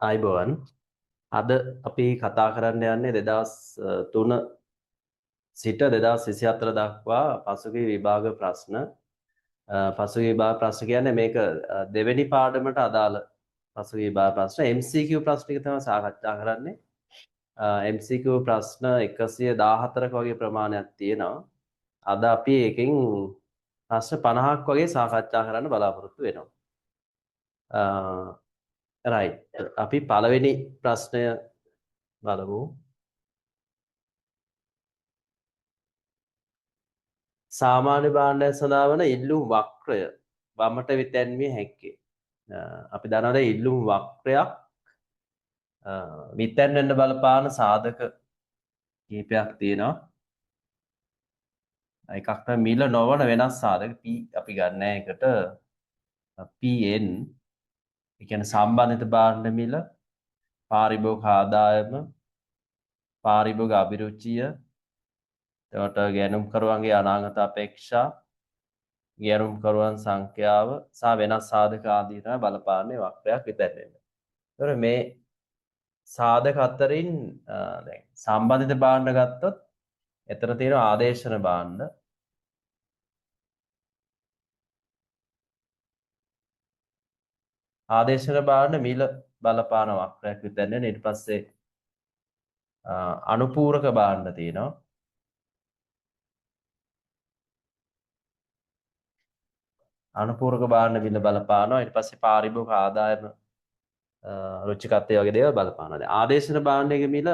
ආයිබෝවන්. අද අපි කතා කරන්න යන්නේ 2003 සිට 2024 දක්වා පසුගිය විභාග ප්‍රශ්න. පසුගිය විභාග ප්‍රශ්න කියන්නේ මේක දෙවෙනි පාඩමට අදාළ පසුගිය විභාග ප්‍රශ්න MCQ ප්‍රශ්න ටික තමයි සාකච්ඡා කරන්නේ. MCQ ප්‍රශ්න 114ක වගේ ප්‍රමාණයක් තියෙනවා. අද අපි ඒකෙන් ප්‍රශ්න 50ක් වගේ සාකච්ඡා කරන්න බලාපොරොත්තු වෙනවා. රයිට්. අපි පළවෙනි ප්‍රශ්නය බලමු. සාමාන්‍ය භාණ්ඩයක් සඳහා වන ඉල්ලුම් වක්‍රය වමට විතැන්විය හැක්කේ. අපි දන්නවා දැන් ඉල්ලුම් වක්‍රයක් විතැන් වෙන්න බලපාන සාධක කිහිපයක් තියෙනවා. එකක් තමයි මිල නොවන වෙනස් සාධක P අපි ගන්න එකට PN ඒ කියන්නේ සම්බන්ධිත භාණ්ඩ මිල, පාරිභෝගික ආදායම, පාරිභෝගික අභිරුචිය, එතකොට ගැනුම්කරුවන්ගේ අනාගත අපේක්ෂා, ගැනුම්කරුවන් සංඛ්‍යාව සහ වෙනස් සාධක ආදී තමයි බලපාන්නේ වක්‍රයක් විතැන් වෙන්න. එතකොට මේ සාධක අතරින් දැන් සම්බන්ධිත භාණ්ඩ ගත්තොත් එතන තියෙන ආදේශන භාණ්ඩ, ආදේශන භාණ්ඩ මිල බලපාන වක්‍රයක් විතැන් වෙන. ඊට පස්සේ අනුපූරක භාණ්ඩ තියෙනවා. අනුපූරක භාණ්ඩ මිල බලපානවා. ඊට පස්සේ පාරිභෝගික ආදායම, රුචිකත්වය වගේ දේවල් බලපානවා. දැන් ආදේශන භාණ්ඩයක මිල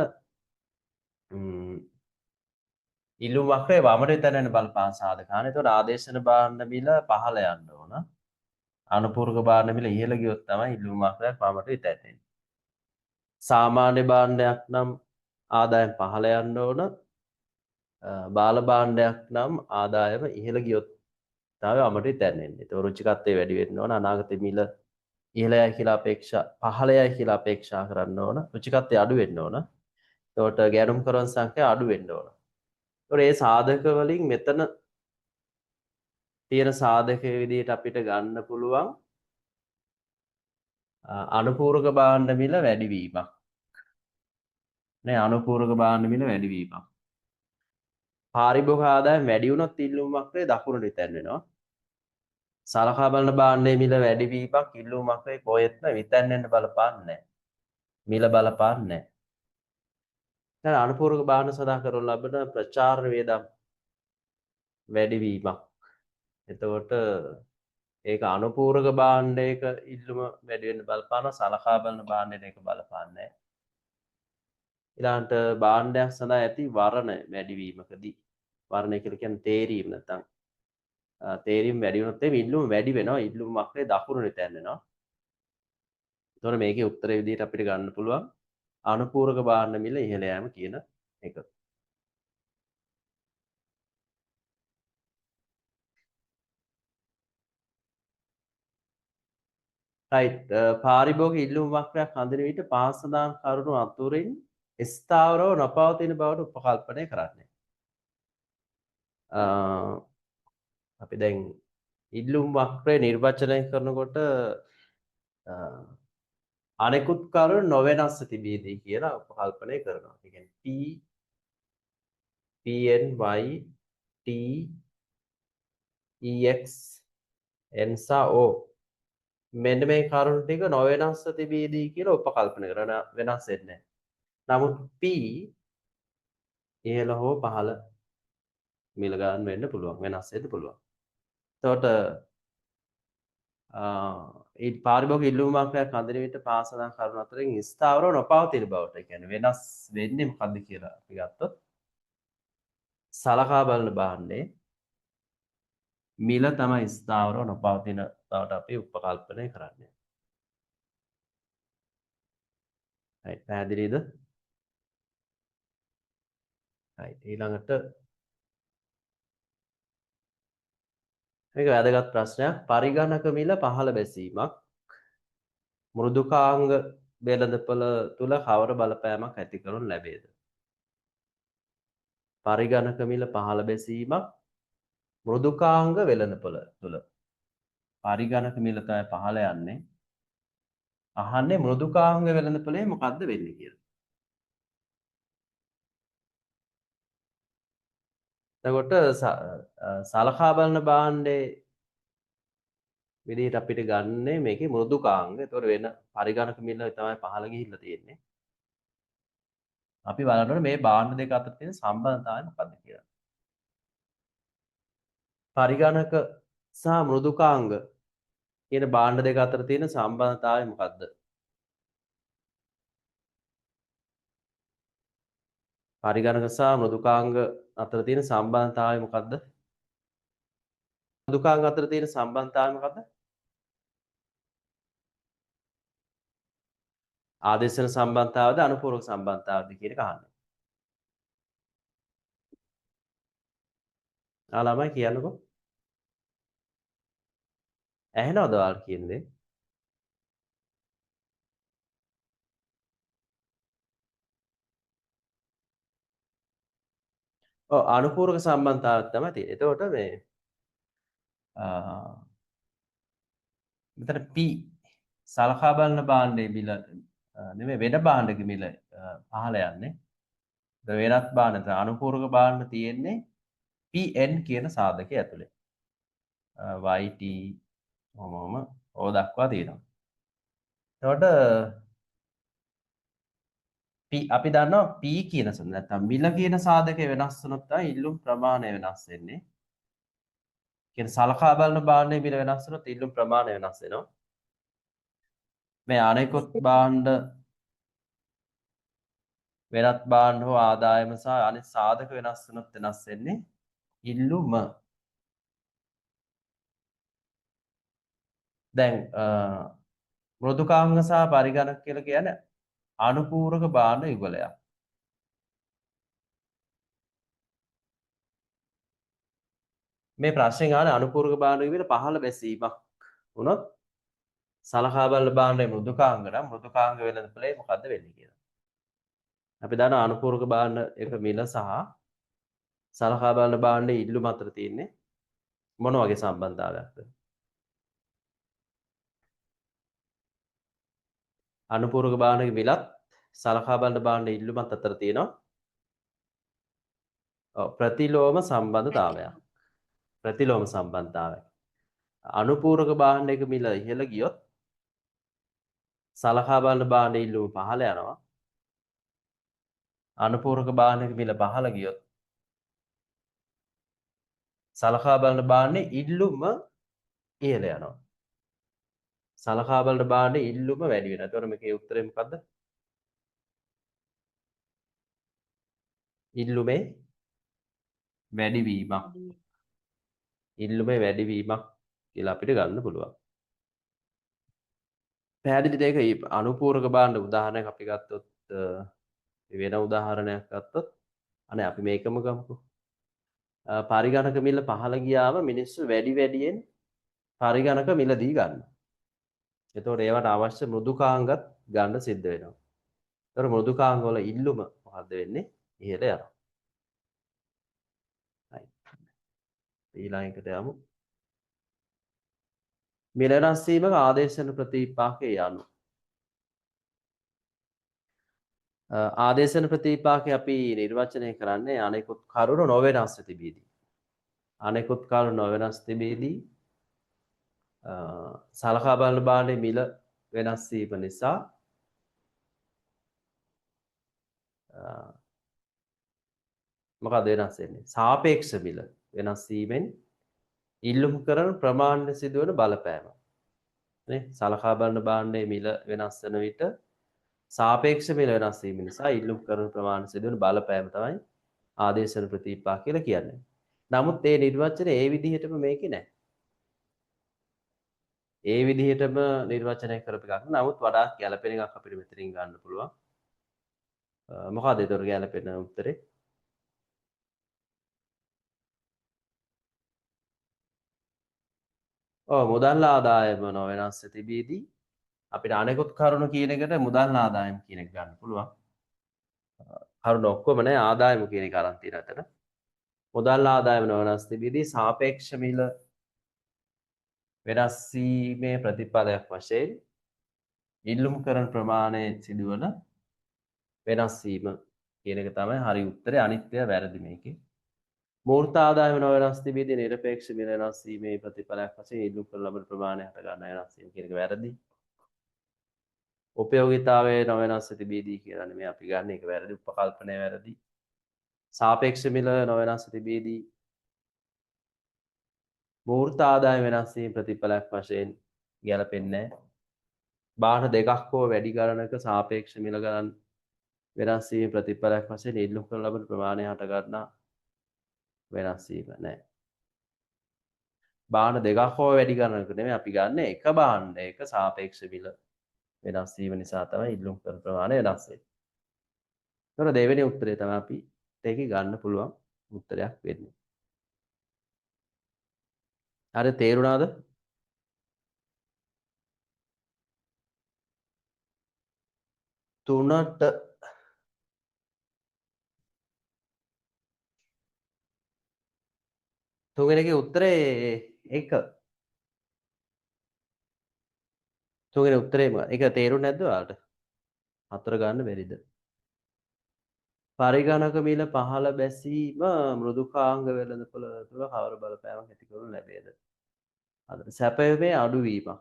ඉල්ලුම් වක්‍රයේ වමට විතැන් වෙන බලපාන සාධකාන. ඒතකොට ආදේශන භාණ්ඩ මිල පහළ යන්න ඕන. අනුපූරක භාණ්ඩ මිල ඉහළ ගියොත් තමයි ඉල්ලුම් වක්‍රයක් වමට විතැන් වෙන්නේ. සාමාන්‍ය භාණ්ඩයක් නම් ආදායම පහළ යන්න ඕන. බාල භාණ්ඩයක් නම් ආදායම ඉහළ ගියොත් තමයි වමට විතැන් වෙන්නේ. ඒතකොට රුචිකත්වය වැඩි වෙන්න ඕන. අනාගතේ මිල ඉහළ යයි කියලා අපේක්ෂා, පහළ යයි කියලා අපේක්ෂා කරන්න ඕන. රුචිකත්වය අඩු වෙන්න ඕන. එතකොට ගැනුම්කරුවන් සංඛ්‍යාව අඩු වෙන්න ඕන. ඒතකොට මේ සාධක වලින් මෙතන තියෙන සාධකයේ විදිහට අපිට ගන්න පුළුවන් අනුපූරක භාණ්ඩ මිල වැඩිවීමක්. නේ, අනුපූරක භාණ්ඩ මිල වැඩිවීමක්. පාරිභෝගික ආදායම වැඩි වුණොත් ඉල්ලුම් වක්‍රය දකුණට විතැන් වෙනවා. සලකා බලන භාණ්ඩයේ මිල වැඩිවීමක් ඉල්ලුම් වක්‍රය කොහෙත්ම විතැන් වෙන්න බලපාන්නේ නැහැ. මිල බලපාන්නේ නැහැ. දැන් අනුපූරක භාණ්ඩ සඳහා කරනු ලබන ප්‍රචාරණ වියදම් වැඩිවීමක්. එතකොට ඒක අනුපූරක භාණ්ඩයක ඉල්ලුම වැඩි වෙන්න බලපානවා, සලකා බලන භාණ්ඩයට ඒක බලපාන්නේ නැහැ. ඊළඟට භාණ්ඩයක් සඳහා ඇති වර්ණ වැඩිවීමකදී, වර්ණය කියලා කියන්නේ තේරීම නැත්නම් තේරීම වැඩි වුණොත් එimhe ඉල්ලුම වැඩි වෙනවා, ඉල්ලුම වක්‍රේ දකුණට විතැන් වෙනවා. එතකොට මේකේ උත්තරේ විදිහට අපිට ගන්න පුළුවන් අනුපූරක භාණ්ඩ මිල ඉහළ යෑම කියන එක. රයිට්. පාරිභෝගික ඉල්ලුම් වක්‍රයක් හඳින විට පහත සඳහන් කරුණු අතුරින් ස්ථාවරව නොපවතින බවට උපකල්පනය කරන්නේ. අපි දැන් ඉල්ලුම් වක්‍රය නිර්වචනය කරනකොට අනෙකුත් කරුණු නොවෙනස්ව තිබීදී කියලා උපකල්පනය කරනවා. ඒ කියන්නේ P, P N Y T E X N සහ O මෙන්න මේ කරුණු ටික නොවෙනස්ව තිබීදී කියලා උපකල්පනය කරනවා. වෙනස් වෙන්නේ නැහැ. නමුත් P ඉහළ හෝ පහළ මිල ගන්න වෙන්න පුළුවන්, වෙනස් වෙන්න පුළුවන්. එතකොට ඒ පාරිභෝගික ඉල්ලුම් වක්‍රයක් හඳින විට පහත සඳහන් කරුණු අතරින් ස්ථාවරව නොපවතින බවට, ඒ කියන්නේ වෙනස් වෙන්නේ මොකද්ද කියලා අපි ගත්තොත් සලකා බලන භාණ්ඩේ මිල තමයි ස්ථාවරව නොපවතින බවට අපි උපකල්පනය කරන්නේ. රයිට්, පැහැදිලිද? රයිට්, ඊළඟට මේක වැදගත් ප්‍රශ්නයක්. පරිගණක මිල පහළ බැසීමක් මෘදුකාංග වෙළඳපළ තුල කවර බලපෑමක් ඇති කරනු ලැබේද? පරිගණක මිල පහළ බැසීමක් මෘදුකාංග වෙළඳපළ තුල පරිගණක මිල තමයි පහළ යන්නේ. අහන්නේ මෘදුකාංග වෙළඳපොලේ මොකද්ද වෙන්නේ කියලා. එතකොට සලකා බලන භාණ්ඩේ විදිහට අපිට ගන්නේ මේකේ මෘදුකාංග. එතකොට වෙන පරිගණක මිල තමයි පහළ ගිහිල්ලා තියෙන්නේ. අපි බලන්න ඕනේ මේ භාණ්ඩ දෙක අතර තියෙන සම්බන්ධතාවය මොකද්ද කියලා. පරිගණක සහ මෘදුකාංග කියන භාණ්ඩ දෙක අතර තියෙන සම්බන්ධතාවය මොකද්ද? පරිගණක සහ මෘදුකාංග අතර තියෙන සම්බන්ධතාවය මොකද්ද? මෘදුකාංග අතර තියෙන සම්බන්ධතාවය මොකද්ද? ආදේශන සම්බන්ධතාවද අනුපූරක සම්බන්ධතාවද කියන එක අහන්නේ. ආ ළමයි කියන්නකෝ. ඇහෙනවද ඔයාලා කියන දේ? ඔව්, අනුපූරක සම්බන්ධතාවයක් තමයි තියෙන්නේ. එතකොට මේ මෙතන P සලකා බලන භාණ්ඩයේ මිල නෙමෙයි වෙන භාණ්ඩක මිල පහළ යන්නේ. වෙනත් භාණ්ඩ අනුපූරක භාණ්ඩ තියෙන්නේ PN කියන සාධකය ඇතුලේ. YT ඔහොම ඔය දක්වා තියෙනවා. එතකොට P අපි දන්නවා P කියන නැත්නම් මිල කියන සාධකය වෙනස් වුණොත් තමයි ඉල්ලුම් ප්‍රමාණය වෙනස් වෙන්නේ. කියන්නේ සලකා බලන භාණ්ඩයේ මිල වෙනස් වුණොත් ඉල්ලුම් ප්‍රමාණය වෙනස් වෙනවා. මේ අනෙකුත් භාණ්ඩ වෙනත් භාණ්ඩ හෝ ආදායම සහ අනිත් සාධක වෙනස් වුණොත් වෙනස් වෙන්නේ ඉල්ලුම. දැන් මෘදුකාංග සහ පරිගණක කියලා කියන්නේ අනුපූරක භාණ්ඩ යුගලයක්. මේ ප්‍රශ්نين අහන්නේ අනුපූරක භාණ්ඩ යුගලේ පහළ බැසීමක් වුණොත් සලකා බලන භාණ්ඩේ මෘදුකාංග නම් මෘදුකාංග වෙළඳපොලේ මොකද්ද වෙන්නේ කියලා. අපි දන්නවා අනුපූරක භාණ්ඩ එක මිල සහ සලකා බලන භාණ්ඩේ ඉල්ලුම අතර තියෙන්නේ මොන වගේ සම්බන්ධතාවයක්ද? අනුපූරක භාණ්ඩගේ මිලත් සලකා බලන භාණ්ඩ ඉල්ලුමත් අතර තියෙනවා ඔව් ප්‍රතිලෝම සම්බන්ධතාවයක්. ප්‍රතිලෝම සම්බන්ධතාවයක්. අනුපූරක භාණ්ඩයක මිල ඉහළ ගියොත් සලකා බලන භාණ්ඩ ඉල්ලුම පහළ යනවා. අනුපූරක භාණ්ඩයක මිල පහළ ගියොත් සලකා බලන භාණ්ඩේ ඉල්ලුම ඉහළ යනවා. සලකා බලන භාණ්ඩේ ඉල්ලුම වැඩි වෙනවා. එතකොට මේකේ උත්තරේ මොකද්ද? ඉල්ලුමේ වැඩිවීමක්. ඉල්ලුමේ වැඩිවීමක් කියලා අපිට ගන්න පුළුවන්. පැහැදිලිද ඒක? අනුපූරක භාණ්ඩ උදාහරණයක් අපි ගත්තොත් වෙන උදාහරණයක් ගත්තොත් අනේ අපි මේකම ගමුකෝ. පරිගණක මිල පහළ ගියාම මිනිස්සු වැඩි වැඩියෙන් පරිගණක මිලදී ගන්නවා. එතකොට ඒවට අවශ්‍ය මෘදුකාංගත් ගන්න සිද්ධ වෙනවා. එතකොට මෘදුකාංග වල ඉල්ලුම මොකද්ද වෙන්නේ? ඉහළ යනවා. හරි. ඊළඟ එකට යමු. මිල වෙනස් වීමක ආදේශන ප්‍රතිවිපාකය යනු ආදේශන ප්‍රතිවිපාකය අපි නිර්වචනය කරන්නේ අනෙකුත් කරුණු නොවෙනස්ව තිබීදී. අනෙකුත් කරුණු නොවෙනස් තිබීදී සලකා බලන භාණ්ඩයේ මිල වෙනස් වීම නිසා මොකද වෙනස් වෙන්නේ? සාපේක්ෂ මිල වෙනස් වීමෙන් ඉල්ලුම් කරන ප්‍රමාණය සිදුවන බලපෑම. නේ සලකා බලන භාණ්ඩයේ මිල වෙනස් වෙන විට සාපේක්ෂ මිල වෙනස් වීම නිසා ඉල්ලුම් කරන ප්‍රමාණය සිදුවන බලපෑම තමයි ආදේශන ප්‍රතිවිපාක කියලා කියන්නේ. නමුත් ඒ නිර්වචනය ඒ විදිහටම මේකේ නෑ. ඒ විදිහටම නිර්වචනය කරපු එකක්. නමුත් වඩාත් ගැළපෙන එකක් අපිට මෙතනින් ගන්න පුළුවන්. මොකක්ද ඒතර ගැළපෙන උත්තරේ? ඔව්, මුදල් ආදායම නොවෙනස්ව තිබීදී අපිට අනෙකුත් කරුණු කියන එකට මුදල් ආදායම කියන එක ගන්න පුළුවන්. කරුණු ඔක්කොම නෑ, ආදායම කියන එක අරන් තියෙන අතන. මුදල් ආදායම නොවෙනස් තිබීදී සාපේක්ෂ මිල වෙනස් වීමේ ප්‍රතිඵලයක් වශයෙන් ඉල්ලුම් කරන ප්‍රමාණය සිදුවන වෙනස් වීම කියන එක තමයි හරි උත්තරේ. අනිත් ඒවා වැරදි මේකේ. මූර්ත ආදායම නොවෙනස් තිබීදී නිරපේක්ෂ මිල වෙනස් වීමේ ප්‍රතිඵලයක් වශයෙන් ඉල්ලුම් කරන ලබන ප්‍රමාණය හට ගන්න වෙනස් වීම කියන එක වැරදි. උපයෝගීතාවය නොවෙනස් තිබීදී කියලා නෙමෙයි අපි ගන්න, ඒක වැරදි. උපකල්පනය වැරදි. සාපේක්ෂ මිල නොවෙනස් තිබීදී මූර්ත ආදායම වෙනස් වීම ප්‍රතිඵලයක් වශයෙන් ගැලපෙන්නේ නැහැ. භාණ්ඩ දෙකක් හෝ වැඩි ගණනක සාපේක්ෂ මිල ගණන් වෙනස් වීම ප්‍රතිඵලයක් වශයෙන් ඉල්ලුම් කරන ලබන ප්‍රමාණය හට ගන්නා වෙනස් වීම නෑ. භාණ්ඩ දෙකක් හෝ වැඩි ගණනක නෙමෙයි අපි ගන්න, එක භාණ්ඩයක සාපේක්ෂ මිල වෙනස් වීම නිසා තමයි ඉල්ලුම් කරන ප්‍රමාණය වෙනස් වෙන්නේ. ඒතර දෙවෙනි උත්තරේ තමයි අපි ඒකේ ගන්න පුළුවන් උත්තරයක් වෙන්නේ. හරි, තේරුණාද? තුනට තුන්වෙනි එකේ උත්තරේ එක. තුන්වෙනි උත්තරේ මොකක්ද? ඒක තේරුන්නේ නැද්ද ඔයාලට? හතර ගන්න බැරිද? පරිගණක මිල පහළ බැසීම මෘදුකාංග වෙළඳපොළ තුළ කවර බලපෑමක් ඇති කරනු ලැබේද? හතර සැපයුමේ අඩුවීමක්.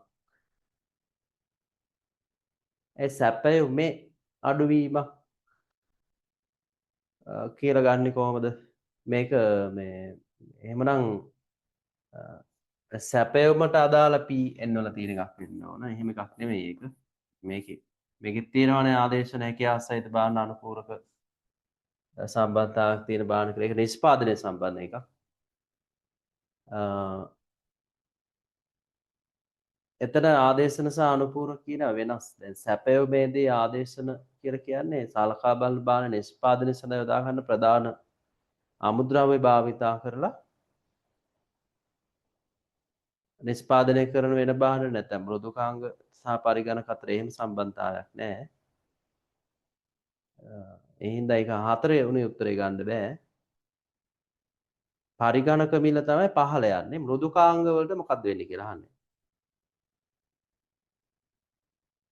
ඒ සැපයුමේ අඩුවීමක් කියලා ගන්නේ කොහොමද? මේක මේ එහෙමනම් සැපයුමට අදාළ PN වල තියෙන එකක් වෙන්න ඕන. එහෙම එකක් නෙමෙයි ඒක. මේකෙත් තියෙනවනේ ආදේශන හැකියාව සහිත භාණ්ඩ අනුපූරක සම්බන්ධතාවක් තියෙන භාණ්ඩ කියලා. ඒක නිෂ්පාදනය සම්බන්ධ එකක්. එතන ආදේශන සහ අනුපූරක කියන වෙනස්. දැන් සැපයුමේදී ආදේශන කියලා කියන්නේ සලකා බලන භාණ්ඩ නිෂ්පාදනය සඳහා යොදා ගන්න ප්‍රධාන අමුද්‍රව්‍ය භාවිතා කරලා නිෂ්පාදනය කරන වෙන භාණ්ඩ නැත්නම් මෘදුකාංග සහ පරිගණක අතර එහෙම සම්බන්ධතාවයක් නෑ. ඒ හින්දා ඒක හතරේ උනේ උත්තරේ ගන්න බෑ. පරිගණක මිල තමයි පහළ යන්නේ. මෘදුකාංග වලට මොකද්ද වෙන්නේ කියලා අහන්නේ.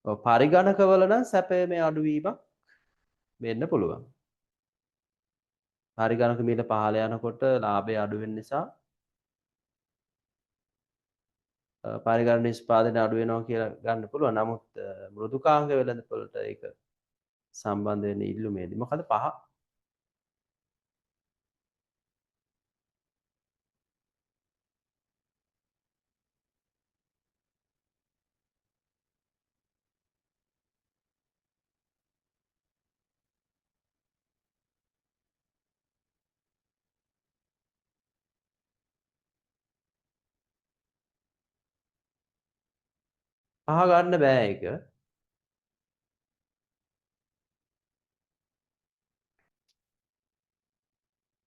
ඔව්, පරිගණක වල නම් සැපයීමේ අඩුවීමක් වෙන්න පුළුවන්. පරිගණක මිල පහළ යනකොට ලාභය අඩු වෙන නිසා පරිගණක නිෂ්පාදනය අඩු වෙනවා කියලා ගන්න පුළුවන්. නමුත් මෘදුකාංග වෙළඳපොළට ඒක සම්බන්ධ වෙන්නේ ඉල්ලුමේදී. මොකද පහ පහ ගන්න බෑ ඒක.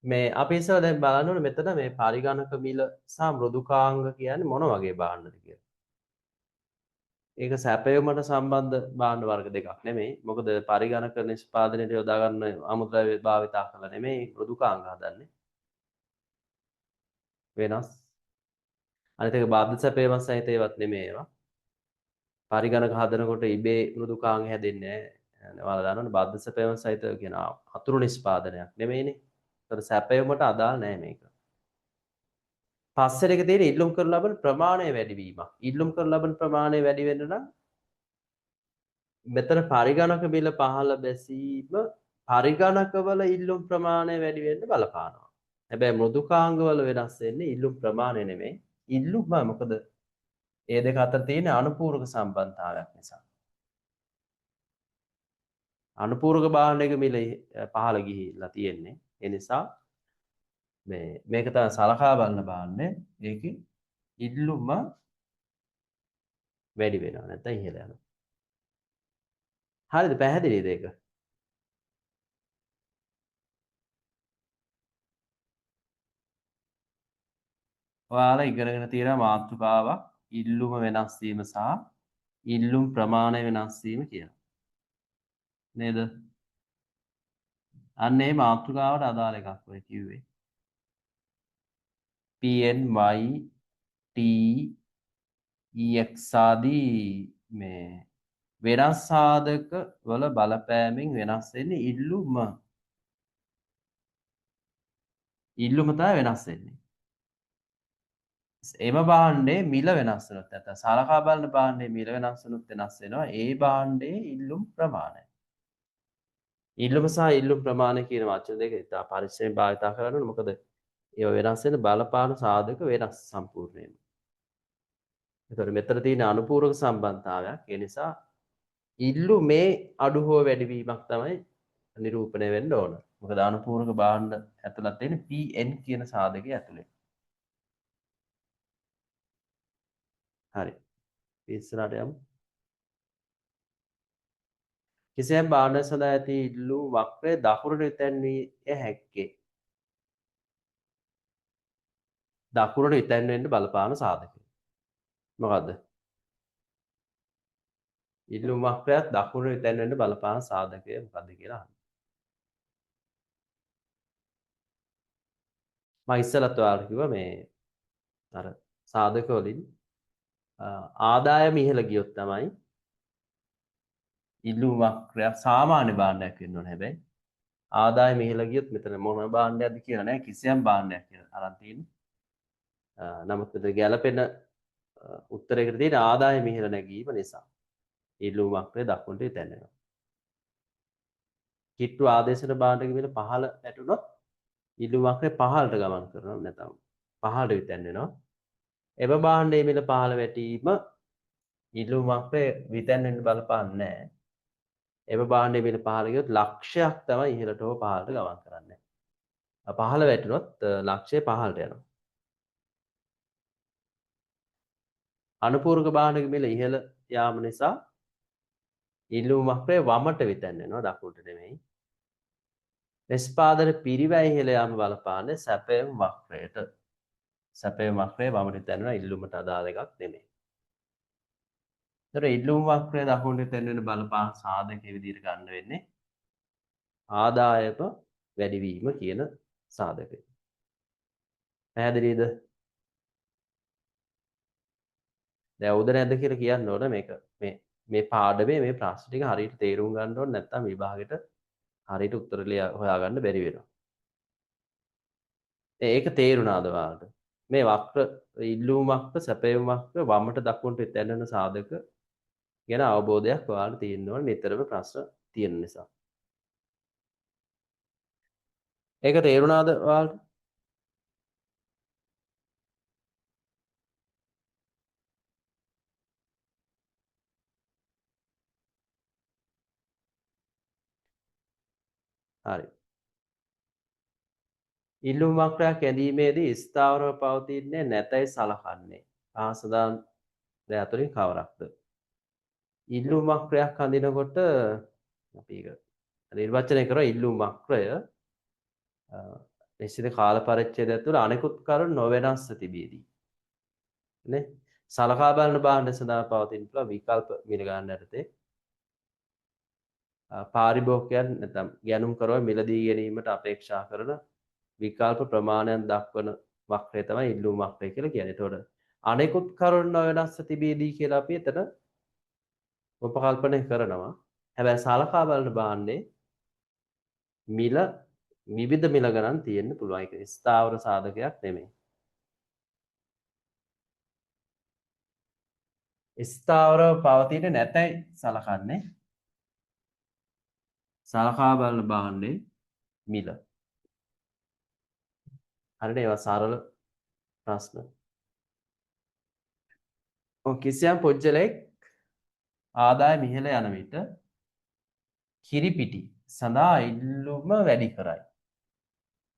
මේ අපි ඉස්සෙල්ලා දැන් බලන්න ඕනේ මෙතන මේ පරිගණක මිල සහ මෘදුකාංග කියන්නේ මොන වගේ භාණ්ඩද කියලා. ඒක සැපයුමට සම්බන්ධ භාණ්ඩ වර්ග දෙකක් නෙමෙයි. මොකද පරිගණක නිෂ්පාදනයට යොදා ගන්න අමුද්‍රව්‍ය භාවිතා කරලා නෙමෙයි මෘදුකාංග හදන්නේ. වෙනස්. අනිත් එක බාධ සැපයීමක් සහිත ඒවත් නෙමෙයි ඒවා. පරිගණක හදනකොට ඉබේ මෘදුකාංග හැදෙන්නේ නෑ. ඔයාලා දන්නවනේ බද්ධ සැපයීම සහිත කියන අතුරු නිෂ්පාදනයක් නෙමෙයිනේ. ඒතර සැපයීමට අදාළ නෑ මේක. පස්වෙනි එක තියෙන ඉල්ලුම් කරන ලබන ප්‍රමාණය වැඩිවීමක්. ඉල්ලුම් කරන ලබන ප්‍රමාණය වැඩි වෙන්න නම් මෙතන පරිගණක මිල පහළ බැසීම පරිගණකවල ඉල්ලුම් ප්‍රමාණය වැඩි වෙන්න බලපානවා. හැබැයි මෘදුකාංගවල වෙනස් වෙන්නේ ඉල්ලුම් ප්‍රමාණය නෙමෙයි. ඉල්ලුම මොකද ඒ දෙක අතර තියෙන අනුපූරක සම්බන්ධතාවයක් නිසා. අනුපූරක භාණ්ඩයක මිල පහළ ගිහිල්ලා තියෙන්නේ. ඒ නිසා මේක තමයි සලකා බලන භාණ්ඩය. ඒකේ ඉල්ලුම වැඩි වෙනවා නැත්නම් ඉහළ යනවා. හරිද? පැහැදිලිද ඒක? ඔයාලා ඉගෙනගෙන තියෙන මාතෘකාවක් ඉල්ලුම වෙනස් වීම සහ ඉල්ලුම් ප්‍රමාණය වෙනස් වීම කියලා. නේද? අන්න ඒ මාතෘකාවට අදාළ එකක් ඔය කිව්වේ. P N Y T E X ආදී මේ වෙනස් සාධක වල බලපෑමෙන් වෙනස් වෙන්නේ ඉල්ලුම. ඉල්ලුම තමයි වෙනස් වෙන්නේ. එම භාණ්ඩයේ මිල වෙනස් වුණොත් නැත්නම් සලකා බලන භාණ්ඩයේ මිල වෙනස් වුණොත් වෙනස් වෙනවා ඒ භාණ්ඩයේ ඉල්ලුම් ප්‍රමාණය. ඉල්ලුම සහ ඉල්ලුම් ප්‍රමාණය කියන වචන දෙක ඉතා පරිස්සමෙන් භාවිතා කරන්න ඕනේ. මොකද ඒවා වෙනස් වෙන බලපාන සාධක වෙනස් සම්පූර්ණයෙන්ම. එතකොට මෙතන තියෙන අනුපූරක සම්බන්ධතාවයක්. ඒ නිසා ඉල්ලුමේ අඩු හෝ වැඩිවීමක් තමයි නිරූපණය වෙන්න ඕන. මොකද අනුපූරක භාණ්ඩ ඇතුළත් තියෙන PN කියන සාධකය ඇතුලේ. හරි. ඉස්සරහට යමු. කිසියම් භාණ්ඩ සඳහා ඇති ඉල්ලුම් වක්‍රය දකුණට විතැන් විය හැක්කේ. දකුණට විතැන් වෙන්න බලපාන සාධකය. මොකද්ද? ඉල්ලුම් වක්‍රයත් දකුණට විතැන් වෙන්න බලපාන සාධකය මොකද්ද කියලා අහනවා. මම ඉස්සෙල්ලත් ඔයාලට කිව්වා මේ අර සාධක වලින් ආදායම ඉහළ ගියොත් තමයි ඉල්ලුම් වක්‍රයක් සාමාන්‍ය භාණ්ඩයක් වෙන්න ඕන. හැබැයි ආදායම ඉහළ ගියොත් මෙතන මොන භාණ්ඩයක්ද කියලා නෑ, කිසියම් භාණ්ඩයක් කියලා අරන් තියෙන්නේ. නමුත් මෙතන ගැළපෙන උත්තරයකට තියෙන ආදායම ඉහළ නැගීම නිසා ඉල්ලුම් වක්‍රය දකුණට විතැන් වෙනවා. කිට්ටු ආදේශන භාණ්ඩක මිල පහළ වැටුණොත් ඉල්ලුම් වක්‍රය පහළට ගමන් කරනවා, නැත්නම් පහළට විතැන් වෙනවා. එම භාණ්ඩයේ මිල පහළ වැටීම ඉල්ලුම් වක්‍රය විතැන් වෙන්න බලපාන්නේ නැහැ. එම භාණ්ඩයේ මිල පහළ ගියොත් ලක්ෂයක් තමයි ඉහළට හෝ පහළට ගමන් කරන්නේ. පහළ වැටුණොත් ලක්ෂය පහළට යනවා. අනුපූරක භාණ්ඩක මිල ඉහළ යාම නිසා ඉල්ලුම් වක්‍රය වමට විතැන් වෙනවා, දකුණට නෙමෙයි. නිෂ්පාදන පිරිවැය ඉහළ යාම බලපාන්නේ සැපයුම් වක්‍රයට. සැපයුම් වක්‍රය වමට විතැන් වෙනවා, ඉල්ලුමට අදාළ එකක් නෙමෙයි. ඒතර ඉල්ලුම් වක්‍රය දකුණට විතැන් වෙන බලපාන සාධකයේ විදිහට ගන්න වෙන්නේ ආදායම වැඩිවීම කියන සාධකය. පැහැදිලිද? දැන් ඔව්ද නැද්ද කියලා කියන්න ඕන. මේක මේ පාඩමේ මේ ප්‍රශ්න ටික හරියට තේරුම් ගන්න ඕන, නැත්නම් විභාගෙට හරියට උත්තර ලියා හොයාගන්න බැරි වෙනවා. ඒක තේරුණාද ඔයාලට? මේ වක්‍ර ඉල්ලුම් වක්‍ර සැපයුම් වක්‍ර වමට දකුණට විතැන් වෙන සාධක ගැන අවබෝධයක් ඔයාලට තියෙන්න ඕන, නිතරම ප්‍රශ්න තියෙන නිසා. ඒක තේරුණාද ඔයාලට? හරි. ඉල්ලුම් වක්‍රයක් ඇඳීමේදී ස්ථාවරව පවතින්නේ නැතයි සලකන්නේ. පහසදාන් දෙය අතරින් කවරක්ද? ඉල්ලුම් වක්‍රයක් අඳිනකොට අපි ඒක නිර්වචනය කරා. ඉල්ලුම් වක්‍රය නිශ්චිත කාල පරිච්ඡේදයක් තුළ අනෙකුත් කරුණු නොවෙනස්ව තිබියදී නේ සලකා බලන භාණ්ඩ සඳහා පවතින පුළුවන් විකල්ප මිල ගන්න යටතේ පාරිභෝගිකයන් නැත්නම් ගැනුම් කරව මිලදී ගැනීමට අපේක්ෂා කරන විකල්ප ප්‍රමාණයන් දක්වන වක්‍රය තමයි ඉල්ලුම් වක්‍රය කියලා කියන්නේ. එතකොට අනෙකුත් කරුණු නොවෙනස්ව තිබියදී කියලා අපි එතන උපකල්පනය කරනවා. හැබැයි සලකා බලන භාණ්ඩේ මිල විවිධ මිල ගණන් තියෙන්න පුළුවන්. ඒක ස්ථාවර සාධකයක් නෙමෙයි. ස්ථාවරව පවතින්නේ නැතයි සලකන්නේ. සලකා බලන භාණ්ඩේ මිල. හරිනේ, ඒවා සරල ප්‍රශ්න. ඔව්, කිසියම් පුද්ගලයෙක් ආදායම ඉහළ යන විට කිරිපිටි සඳහා ඉල්ලුම වැඩි කරයි.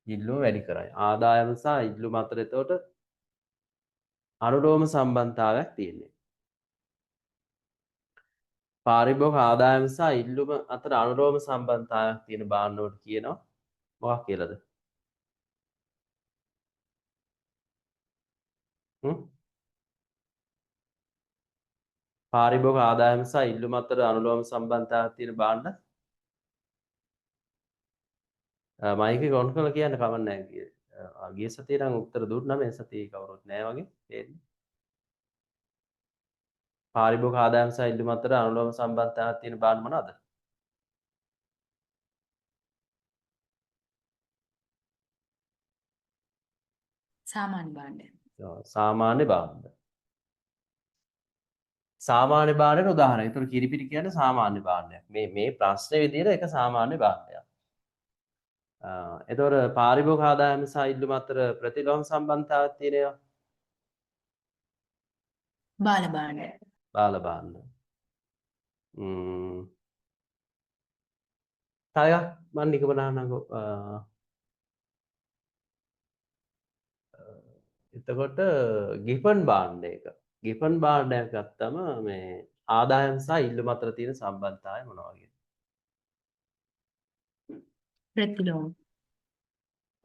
ඉල්ලුම වැඩි කරයි. ආදායම සහ ඉල්ලුම අතර එතකොට අනුලෝම සම්බන්ධතාවයක් තියෙන්නේ. පාරිභෝගික ආදායම සහ ඉල්ලුම අතර අනුලෝම සම්බන්ධතාවයක් තියෙන භාණ්ඩ වලට කියනවා මොකක් කියලාද? පාරිභෝගික ආදායම සහ ඉල්ලුම අතර අනුලෝම සම්බන්ධතාවයක් තියෙන භාණ්ඩ මයික් එක ඔන් කරලා කියන්න කමක් නැහැ. ගිය සතියේ නම් උත්තර දුන්නා, මේ සතියේ කවුරුත් නෑ වගේ තේරෙන්නේ. පාරිභෝගික ආදායම සහ ඉල්ලුම අතර අනුලෝම සම්බන්ධතාවයක් තියෙන භාණ්ඩ මොනවාද? සාමාන්‍ය භාණ්ඩ. සාමාන්‍ය භාණ්ඩ. සාමාන්‍ය භාණ්ඩයට උදාහරණ. ඒතර කිරිපිටි කියන්නේ සාමාන්‍ය භාණ්ඩයක්. මේ මේ ප්‍රශ්නේ විදියට ඒක සාමාන්‍ය භාණ්ඩයක්. එතකොට පාරිභෝගික ආදායම සහ ඉල්ලුම අතර ප්‍රතිලෝම සම්බන්ධතාවයක් තියෙන ඒවා? බාල භාණ්ඩ. බාල භාණ්ඩ. තව එකක් මම නිකමන අහන්නකෝ. එතකොට ගිෆන් භාණ්ඩයක ගිෆන් භාණ්ඩයක් ගත්තම මේ ආදායම් සහ ඉල්ලුම අතර තියෙන සම්බන්ධතාවය මොන වගේද? ප්‍රතිලෝම.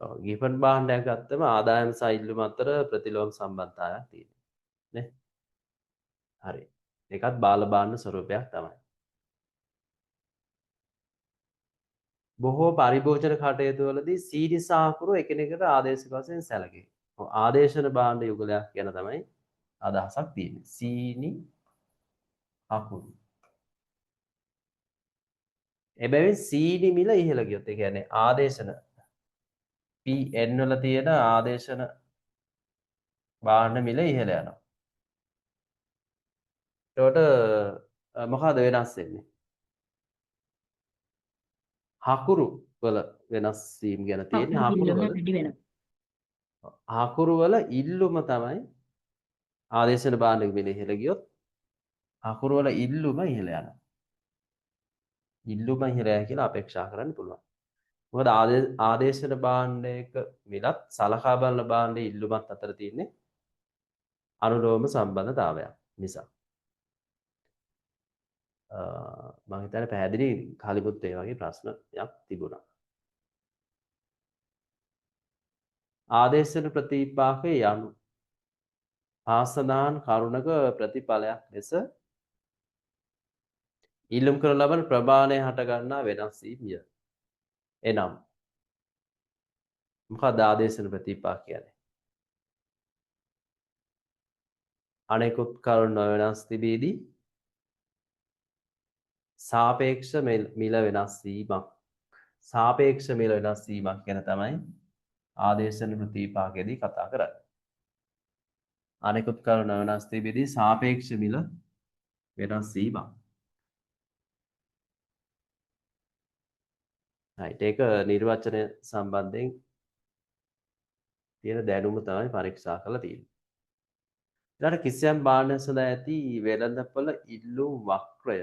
ඔව්, ගිෆන් භාණ්ඩයක් ගත්තම ආදායම් සහ ඉල්ලුම අතර ප්‍රතිලෝම සම්බන්ධතාවයක් තියෙනවා නේ. හරි. ඒකත් බාල භාණ්ඩ ස්වරූපයක් තමයි. බොහෝ පරිභෝජන කටයුතු වලදී සීනි සාකුරු එකිනෙකට ආදේශක වශයෙන් සැලකේ. ඔව්, ආදේශන භාණ්ඩ යුගලයක් ගැන තමයි අදහසක් තියෙන්නේ. සීනි අකුරු. එබැවින් සීනි මිල ඉහළ ගියොත්, ඒ කියන්නේ ආදේශන PN වල තියෙන ආදේශන භාණ්ඩ මිල ඉහළ යනවා. එතකොට මොකද වෙනස් වෙන්නේ? හකුරු වල වෙනස් වීම ගැන තියෙන්නේ. හකුරු ඉල්ලුම වැඩි වෙනවා. හකුරු වල ඉල්ලුම තමයි ආදේශන භාණ්ඩ මිල ඉහළ ගියොත් හකුරු වල ඉල්ලුම ඉහළ යනවා. ඉල්ලුම ඉහළ යයි කියලා අපේක්ෂා කරන්න පුළුවන්. මොකද ආදේශන භාණ්ඩයක මිලත් සලකා බලන භාණ්ඩයේ ඉල්ලුමත් අතර තියෙන්නේ අනුලෝම සම්බන්ධතාවයක් නිසා. මම හිතන්නේ පැහැදිලි කලිමුත් ඒ වගේ ප්‍රශ්නයක් තිබුණා. ආදේශන ප්‍රතිපාකය යනු ආසදාන කරුණක ප්‍රතිඵලයක් ලෙස ඉල්ලුම් කරන ලබන ප්‍රමාණය හටගන්නා වෙනස් වීමය. එනම් මොකක්ද ආදේශන ප්‍රතිපාක කියන්නේ? අනෙකුත් කරුණු නොවෙනස් තිබීදී සාපේක්ෂ මිල වෙනස් වීමක්. සාපේක්ෂ මිල වෙනස් වීමක් ගැන තමයි ආදේශන ප්‍රතිපාකයේදී කතා කරන්නේ. අනෙකුත් කරුණු නොවෙනස් තිබීදී සාපේක්ෂ මිල වෙනස් වීමක්. රයිට්, ඒක නිර්වචනය සම්බන්ධයෙන් තියෙන දැනුම තමයි පරීක්ෂා කරලා තියෙන්නේ. ඊළඟට කිසියම් භාණ්ඩ සඳහා ඇති වෙළඳපොළ ඉල්ලුම් වක්‍රය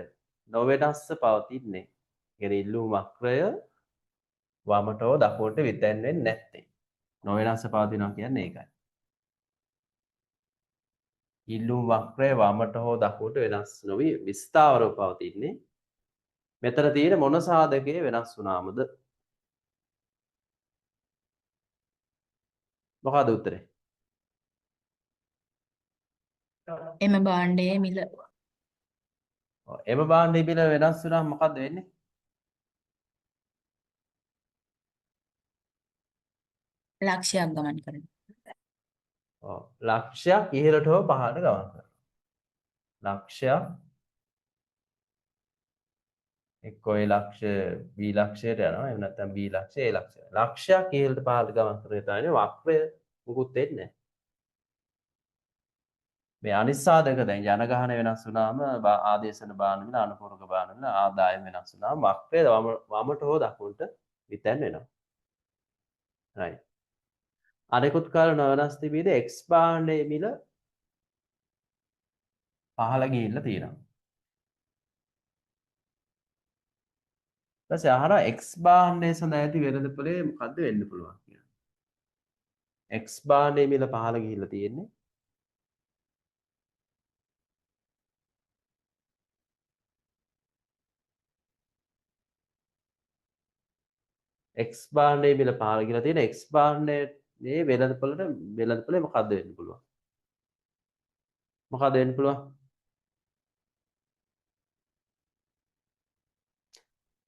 නොවෙනස්ව පවතින්නේ. ඒ කියන්නේ ඉල්ලුම් වක්‍රය වමට හෝ දකුණට විතැන් වෙන්නේ නැත්තේ. නොවෙනස්ව පවතිනවා කියන්නේ ඒකයි. ඉල්ලුම් වක්‍රය වමට හෝ දකුණට වෙනස් නොවි විස්ථාවරව පවතින්නේ. මෙතන තියෙන මොන සාධකයේ වෙනස් වුණාමද? මොකද උත්තරේ? එම භාණ්ඩයේ මිල. ඔව්, එම භාණ්ඩයේ මිල වෙනස් වුණාම මොකද්ද වෙන්නේ? ලක්ෂයක් ගමන් කරනවා. ඔව්, ලක්ෂයක් ඉහළට හෝ පහළට ගමන් කරනවා. ලක්ෂයක් එක්කෝ ඒ ලක්ෂය B ලක්ෂයට යනවා, එහෙම නැත්නම් B ලක්ෂය A ලක්ෂයට. ලක්ෂයක් ඉහළට පහළට ගමන් කරන තමයි වක්‍රය මුකුත් වෙන්නේ නැහැ. මේ අනිත් සාධක දැන් ජනගහනය වෙනස් වුණාම ආදේශන භාණ්ඩ මිල, අනුපූරක භාණ්ඩ මිල, ආදායම වෙනස් වුණාම වක්‍රය වමට හෝ දකුණට විතැන් වෙනවා. රයිට්. අනෙකුත් කාල නොවෙනස් තිබීද X භාණ්ඩයේ මිල පහළ ගිහිල්ලා තියෙනවා. ඊට පස්සේ අහනවා X භාණ්ඩය සඳහා ඇති වෙළඳපොලේ මොකද්ද වෙන්න පුළුවන් කියලා. X භාණ්ඩයේ මිල පහළ ගිහිල්ලා තියෙන්නේ. X භාණ්ඩයේ මිල පහළ ගිහිල්ලා තියෙන X භාණ්ඩයේ වෙළඳපොලේ මොකද්ද වෙන්න පුළුවන්? මොකද්ද වෙන්න පුළුවන්?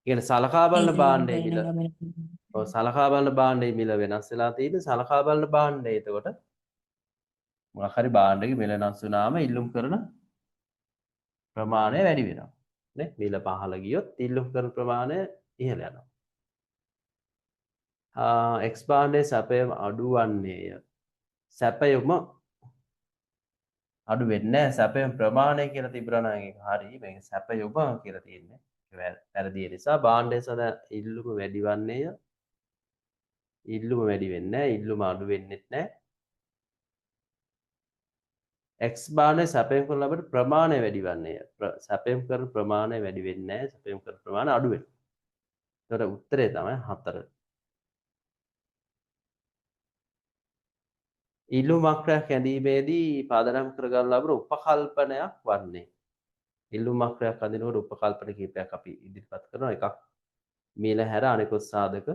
කියන්නේ සලකා බලන භාණ්ඩයේ මිල. ඔව්, සලකා බලන භාණ්ඩයේ මිල වෙනස් වෙලා තියෙන සලකා බලන භාණ්ඩය. එතකොට මොකක් හරි භාණ්ඩයක මිල වෙනස් වුණාම ඉල්ලුම් කරන ප්‍රමාණය වැඩි වෙනවා නේ. මිල පහළ ගියොත් ඉල්ලුම් කරන ප්‍රමාණය ඉහළ යනවා. X භාණ්ඩයේ සැපයුම අඩු වන්නේය. සැපයුම අඩු වෙන්නේ නැහැ. සැපයුම ප්‍රමාණය කියලා තිබුණා නම් ඒක හරි. මේක සැපයුම කියලා තියෙන්නේ. වැරදි නිසා භාණ්ඩය සඳහා ඉල්ලුම වැඩි වන්නේය. ඉල්ලුම වැඩි වෙන්නේ නැහැ. ඉල්ලුම අඩු වෙන්නෙත් නැහැ. X භාණ්ඩය සැපයුම් කරන ලබන ප්‍රමාණය වැඩි වන්නේය. සැපයුම් කරන ප්‍රමාණය වැඩි වෙන්නේ නැහැ. සැපයුම් කරන ප්‍රමාණය අඩු වෙනවා. එතකොට උත්තරේ තමයි 4. ඉල්ලුම් වක්‍රයක් ඇඳීමේදී පදනම් කරගන්න ලබන උපකල්පනයක් වන්නේ. ඉල්ලුම් වක්‍රයක් අඳිනකොට උපකල්පන කිහිපයක් අපි ඉදිරිපත් කරනවා. එකක් මිල හැර අනෙකුත් සාධක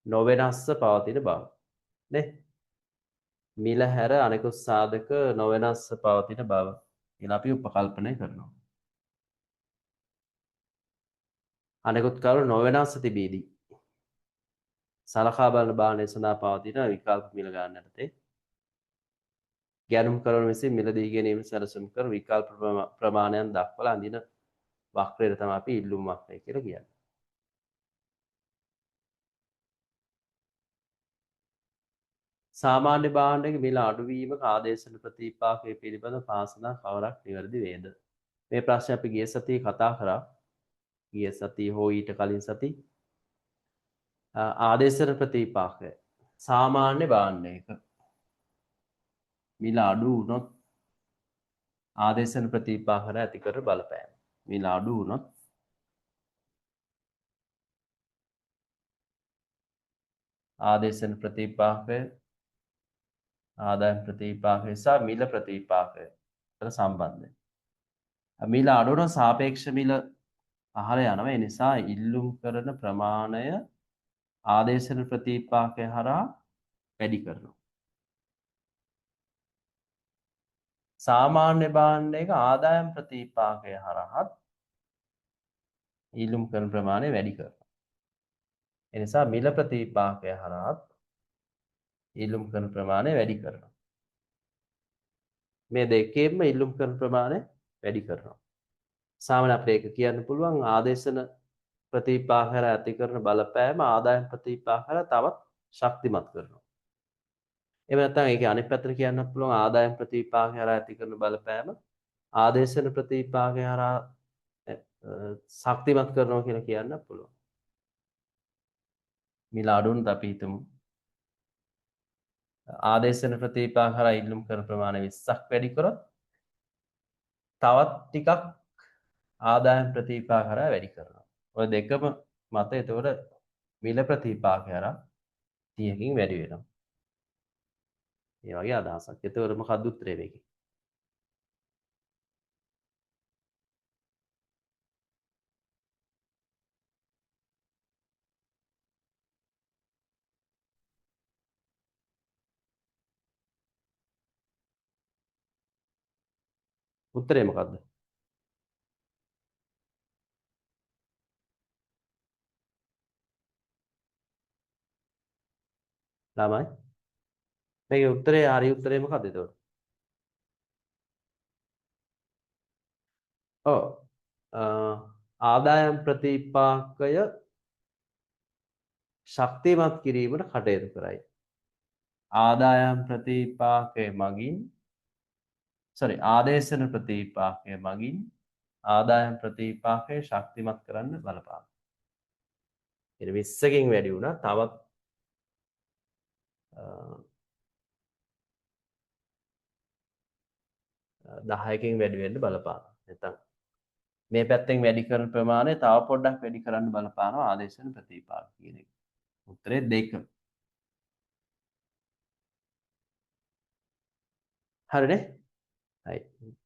නොවෙනස්ව පවතින බව. නේ? මිල හැර අනෙකුත් සාධක නොවෙනස්ව පවතින බව කියලා අපි උපකල්පනය කරනවා. අනෙකුත් කරුණු නොවෙනස්ව තිබීදී සලකා බලන භාණ්ඩය සඳහා පවතින විකල්ප මිල ගණන යටතේ ගැනුම් කරන විසින් මිලදී ගැනීම සැලසුම් කර විකල්ප ප්‍රමාණයන් දක්වලා අඳින වක්‍රයට තමයි අපි ඉල්ලුම් වක්‍රය කියලා කියන්නේ. සාමාන්‍ය භාණ්ඩයක මිල අඩුවීමක ආදේශන ප්‍රතිපාකය පිළිබඳ පාසනා කවරක් නිවැරදි වේද? මේ ප්‍රශ්නේ අපි ගිය සතියේ කතා කරා. ගිය සතියේ හෝ ඊට කලින් සති ආදේශන ප්‍රතිපාකය සාමාන්‍ය භාණ්ඩයක මිල අඩු වුණොත් ආදේශන ප්‍රතිපාක හරහා ඇති කර බලපෑම. මිල අඩු වුණොත් ආදේශන ප්‍රතිපාකය, ආදායම් ප්‍රතිපාකය සහ මිල ප්‍රතිපාකය අතර සම්බන්ධය. මිල අඩු වුණොත් සාපේක්ෂ මිල පහළ යනවා. ඒ නිසා ඉල්ලුම් කරන ප්‍රමාණය ආදේශන ප්‍රතිපාකය හරහා වැඩි කරනවා. සාමාන්‍ය භාණ්ඩයක ආදායම් ප්‍රතිපාකය හරහත් ඉල්ලුම් කරන ප්‍රමාණය වැඩි කරනවා. ඒ නිසා මිල ප්‍රතිපාකය හරහත් ඉල්ලුම් කරන ප්‍රමාණය වැඩි කරනවා. මේ දෙකෙන්ම ඉල්ලුම් කරන ප්‍රමාණය වැඩි කරනවා. සාමාන්‍ය අපිට ඒක කියන්න පුළුවන් ආදේශන ප්‍රතිපාක හරහා ඇති කරන බලපෑම ආදායම් ප්‍රතිපාක හරහා තවත් ශක්තිමත් කරනවා. එහෙම නැත්නම් ඒකේ අනිත් පැත්තට කියන්නත් පුළුවන් ආදායම් ප්‍රතිපාක හරහා ඇති කරන බලපෑම ආදේශන ප්‍රතිපාකය හරහා ශක්තිමත් කරනවා කියලා කියන්න පුළුවන්. මිල අඩු වුණොත් අපි හිතමු ආදේශන ප්‍රතිපාක හරහා ඉල්ලුම් කරන ප්‍රමාණය 20ක් වැඩි කරොත් තවත් ටිකක් ආදායම් ප්‍රතිපාක හරහා වැඩි කරනවා. ඔය දෙකම මත එතකොට මිල ප්‍රතිපාකය හරහා 30කින් වැඩි වෙනවා. මේ වගේ අදහසක්. එතකොට මොකක්ද උත්තරේ මේකේ? උත්තරේ මොකද්ද? ළමයි මේකේ උත්තරේ හරි උත්තරේ මොකද්ද එතකොට? ඔව් ආදායම් ප්‍රතිපාකය ශක්තිමත් කිරීමට කටයුතු කරයි. ආදායම් ප්‍රතිපාකය මගින් සෝරි ආදේශන ප්‍රතිපාකය මගින් ආදායම් ප්‍රතිපාකය ශක්තිමත් කරන්න බලපාන. ඉතින් 20කින් වැඩි වුණා තවත් 10කින් වැඩි වෙන්න බලපාන. නැත්නම් මේ පැත්තෙන් වැඩි කරන ප්‍රමාණය තව පොඩ්ඩක් වැඩි කරන්න බලපානවා ආදේශන ප්‍රතිපාක කියන එක. උත්තරේ 2. හරිනේ? හරි.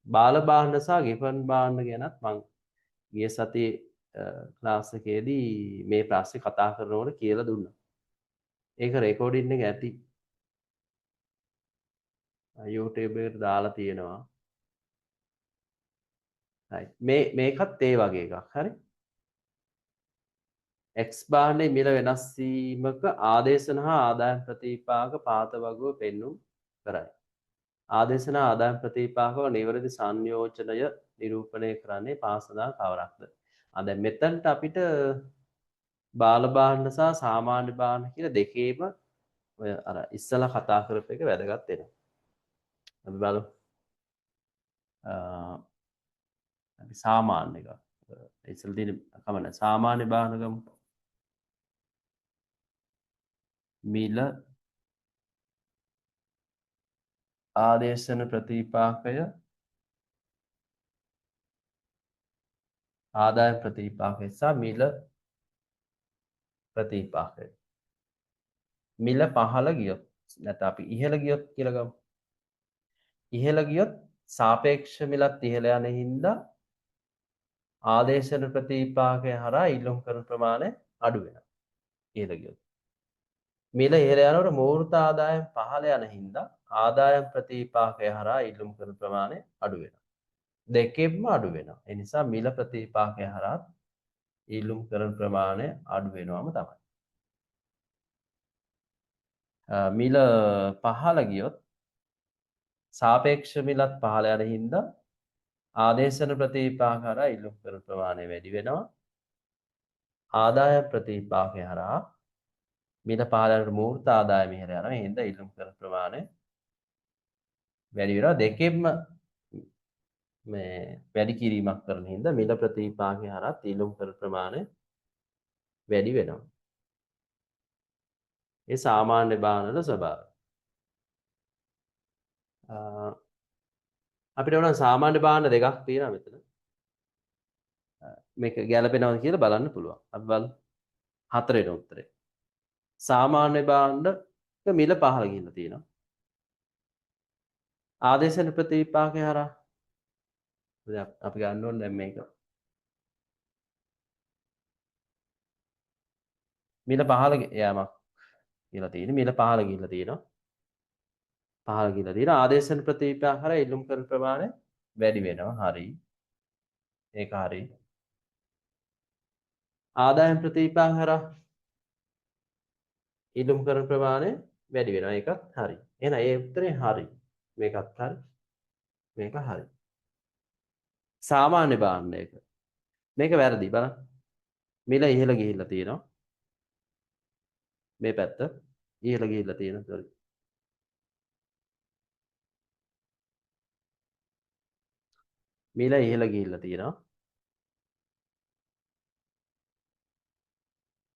බාල භාණ්ඩ සහ ගෙෆන් භාණ්ඩ ගැනත් මං ගිය සතියේ ක්ලාස් එකේදී මේ ප්‍රශ්නේ කතා කරනකොට කියලා දුන්නා. ඒක රෙකෝඩින් එක ඇති. YouTube එකට දාලා තියෙනවා. හරි. මේකත් ඒ වගේ එකක්. හරි. X භාණ්ඩයේ මිල වෙනස් වීමක ආදේශන හා ආදායම් ප්‍රතිපාක පාත වගුව පෙන්නුම් කරයි. ආදේශන ආදායම් ප්‍රතිපාකව නිවැරදි සංයෝජනය නිරූපණය කරන්නේ පාසදා කවරක්ද? ආ දැන් මෙතනට අපිට බාල භාණ්ඩ සහ සාමාන්‍ය භාණ්ඩ කියලා දෙකේම ඔය අර ඉස්සලා කතා කරපු එක වැදගත් වෙනවා. අපි බලමු. අපි සාමාන්‍ය එක. ඉස්සලා තියෙන කම නැහැ. සාමාන්‍ය භාණ්ඩ ගමු. මිල ආදේශන ප්‍රතිපාකය ආදායම් ප්‍රතිපාකය සහ මිල ප්‍රතිපාකය. මිල පහළ ගියොත් නැත්නම් අපි ඉහළ ගියොත් කියලා ගමු. ඉහළ ගියොත් සාපේක්ෂ මිලත් ඉහළ යන හින්දා ආදේශන ප්‍රතිපාකය හරහා ඉල්ලුම් කරන ප්‍රමාණය අඩු වෙනවා. ඉහළ ගියොත්. මිල ඉහළ යනකොට මූර්ත ආදායම් පහළ යන හින්දා ආදායම් ප්‍රතිපාකය හරහා ඉල්ලුම් කරන ප්‍රමාණය අඩු වෙනවා. දෙකෙන්ම අඩු වෙනවා. ඒ නිසා මිල ප්‍රතිපාකය හරහා ඉල්ලුම් කරන ප්‍රමාණය අඩු වෙනවම තමයි. මිල පහළ ගියොත් සාපේක්ෂ මිලත් පහළ යන හින්දා ආදේශන ප්‍රතිපාක හරහා ඉල්ලුම් කරන ප්‍රමාණය වැඩි වෙනවා. ආදායම් ප්‍රතිපාකය හරහා මිල පහළ යනකොට මූර්ත ආදායම ඉහළ යනවා. ඒ හින්දා ඉල්ලුම් කරන ප්‍රමාණය වැඩි වෙනවා. දෙකෙන්ම මේ වැඩි කිරීමක් කරන හින්දා මිල ප්‍රතිපාකය හරහා ඉල්ලුම් කරන ප්‍රමාණය වැඩි වෙනවා. ඒ සාමාන්‍ය භාණ්ඩ වල ස්වභාවය. අපිට ඕන සාමාන්‍ය භාණ්ඩ දෙකක් තියෙනවා මෙතන. මේක ගැලපෙනවද කියලා බලන්න පුළුවන්. අපි බලමු. හතරවෙනි උත්තරේ. සාමාන්‍ය භාණ්ඩ මිල පහළ ගිහිල්ලා තියෙනවා. ආදේශන ප්‍රතිපාකය හරහා අපි ගන්න ඕනේ දැන් මේක. මිල පහළ යෑමක් කියලා තියෙන්නේ. මිල පහළ ගිහිල්ලා තියෙනවා. පහළ ගිහිල්ලා තියෙනවා. ආදේශන ප්‍රතිපාක හරහා ඉල්ලුම් කරන ප්‍රමාණය වැඩි වෙනවා. හරි. ඒක හරි. ආදායම් ප්‍රතිපාක හරහා ඉල්ලුම් කරන ප්‍රමාණය වැඩි වෙනවා. ඒකත් හරි. එහෙනම් ඒ උත්තරේ හරි. මේකත් හරි. මේක හරි. සාමාන්‍ය භාණ්ඩයක මේක වැරදි. බලන්න. මිල ඉහළ ගිහිල්ලා තියෙනවා. මේ පැත්ත ඉහළ ගිහිල්ලා තියෙනවා. සෝරි. මිල ඉහළ ගිහිල්ලා තියෙනවා.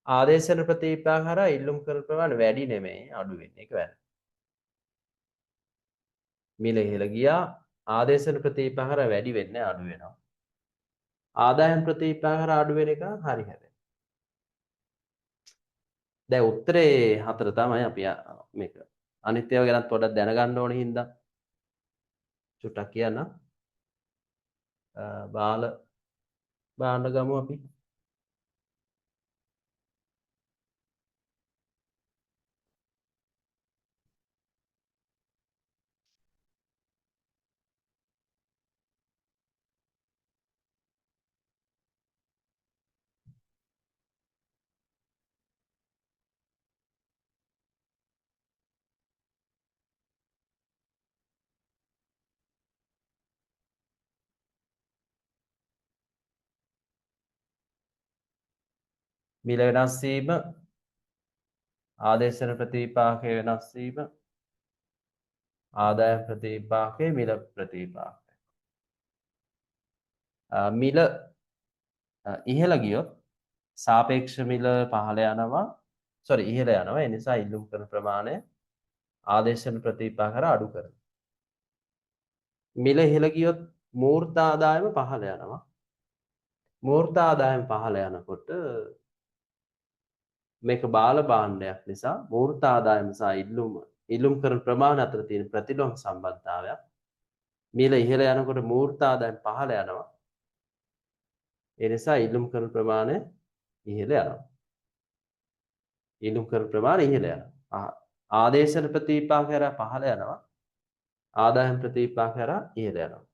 ආදේශන ප්‍රතිපාක හරහා ඉල්ලුම් කරන ප්‍රමාණය වැඩි නෙමෙයි අඩු වෙන්නේ. ඒක වැරදි. මිල ඉහළ ගියා ආදේශන ප්‍රතිපාක හරහා වැඩි වෙන්නේ අඩු වෙනවා. ආදායම් ප්‍රතිපාක හරහා අඩු වෙන එක හරි හැබැයි. දැන් උත්තරේ හතර තමයි අපි මේක. අනිත් ඒවා ගැනත් පොඩ්ඩක් දැනගන්න ඕන හින්දා චුට්ටක් කියන්න. බාල භාණ්ඩ ගමු අපි. මිල වෙනස් වීම, ආදේශන ප්‍රතිපාකයේ වෙනස් වීම, ආදායම් ප්‍රතිපාකයේ මිල ප්‍රතිපාකය. මිල ඉහළ ගියොත් සාපේක්ෂ මිල පහළ යනවා, සෝරි ඉහළ යනවා. ඒ නිසා ඉල්ලුම් කරන ප්‍රමාණය ආදේශන ප්‍රතිපාක හරහා අඩු කරනවා. මිල ඉහළ ගියොත් මූර්ත ආදායම පහළ යනවා. මූර්ත ආදායම පහළ යනකොට මේක බාල භාණ්ඩයක් නිසා මූර්ත ආදායම සහ ඉල්ලුම් කරන ප්‍රමාණය අතර තියෙන ප්‍රතිලෝම සම්බන්ධතාවයක්. මිල ඉහළ යනකොට මූර්ත ආදායම පහළ යනවා. ඒ නිසා ඉල්ලුම් කරන ප්‍රමාණය ඉහළ යනවා. ඉල්ලුම් කරන ප්‍රමාණය ඉහළ යනවා. ආදේශන ප්‍රතිපාක හරහා පහළ යනවා. ආදායම් ප්‍රතිපාක හරහා ඉහළ යනවා.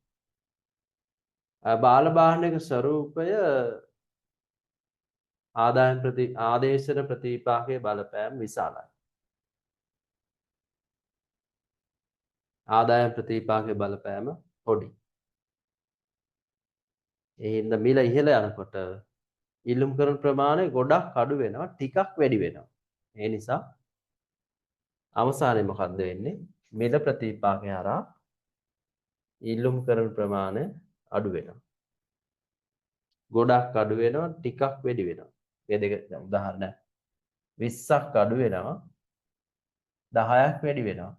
බාල භාණ්ඩයක ස්වරූපය ආදායම් ආදේශන ප්‍රතිපාකයේ බලපෑම විශාලයි. ආදායම් ප්‍රතිවිපාකයේ බලපෑම පොඩි. ඒ හින්දා මිල ඉහළ යනකොට ඉල්ලුම් කරන ප්‍රමාණය ගොඩක් අඩු වෙනවා, ටිකක් වැඩි වෙනවා. ඒ නිසා අවසානයේ මොකද්ද වෙන්නේ? මිල ප්‍රතිවිපාකය හරහා ඉල්ලුම් කරන ප්‍රමාණය අඩු වෙනවා. ගොඩක් අඩු වෙනවා, ටිකක් වැඩි වෙනවා. මේ දෙක දැන් උදාහරණයක්. 20ක් අඩු වෙනවා, 10ක් වැඩි වෙනවා.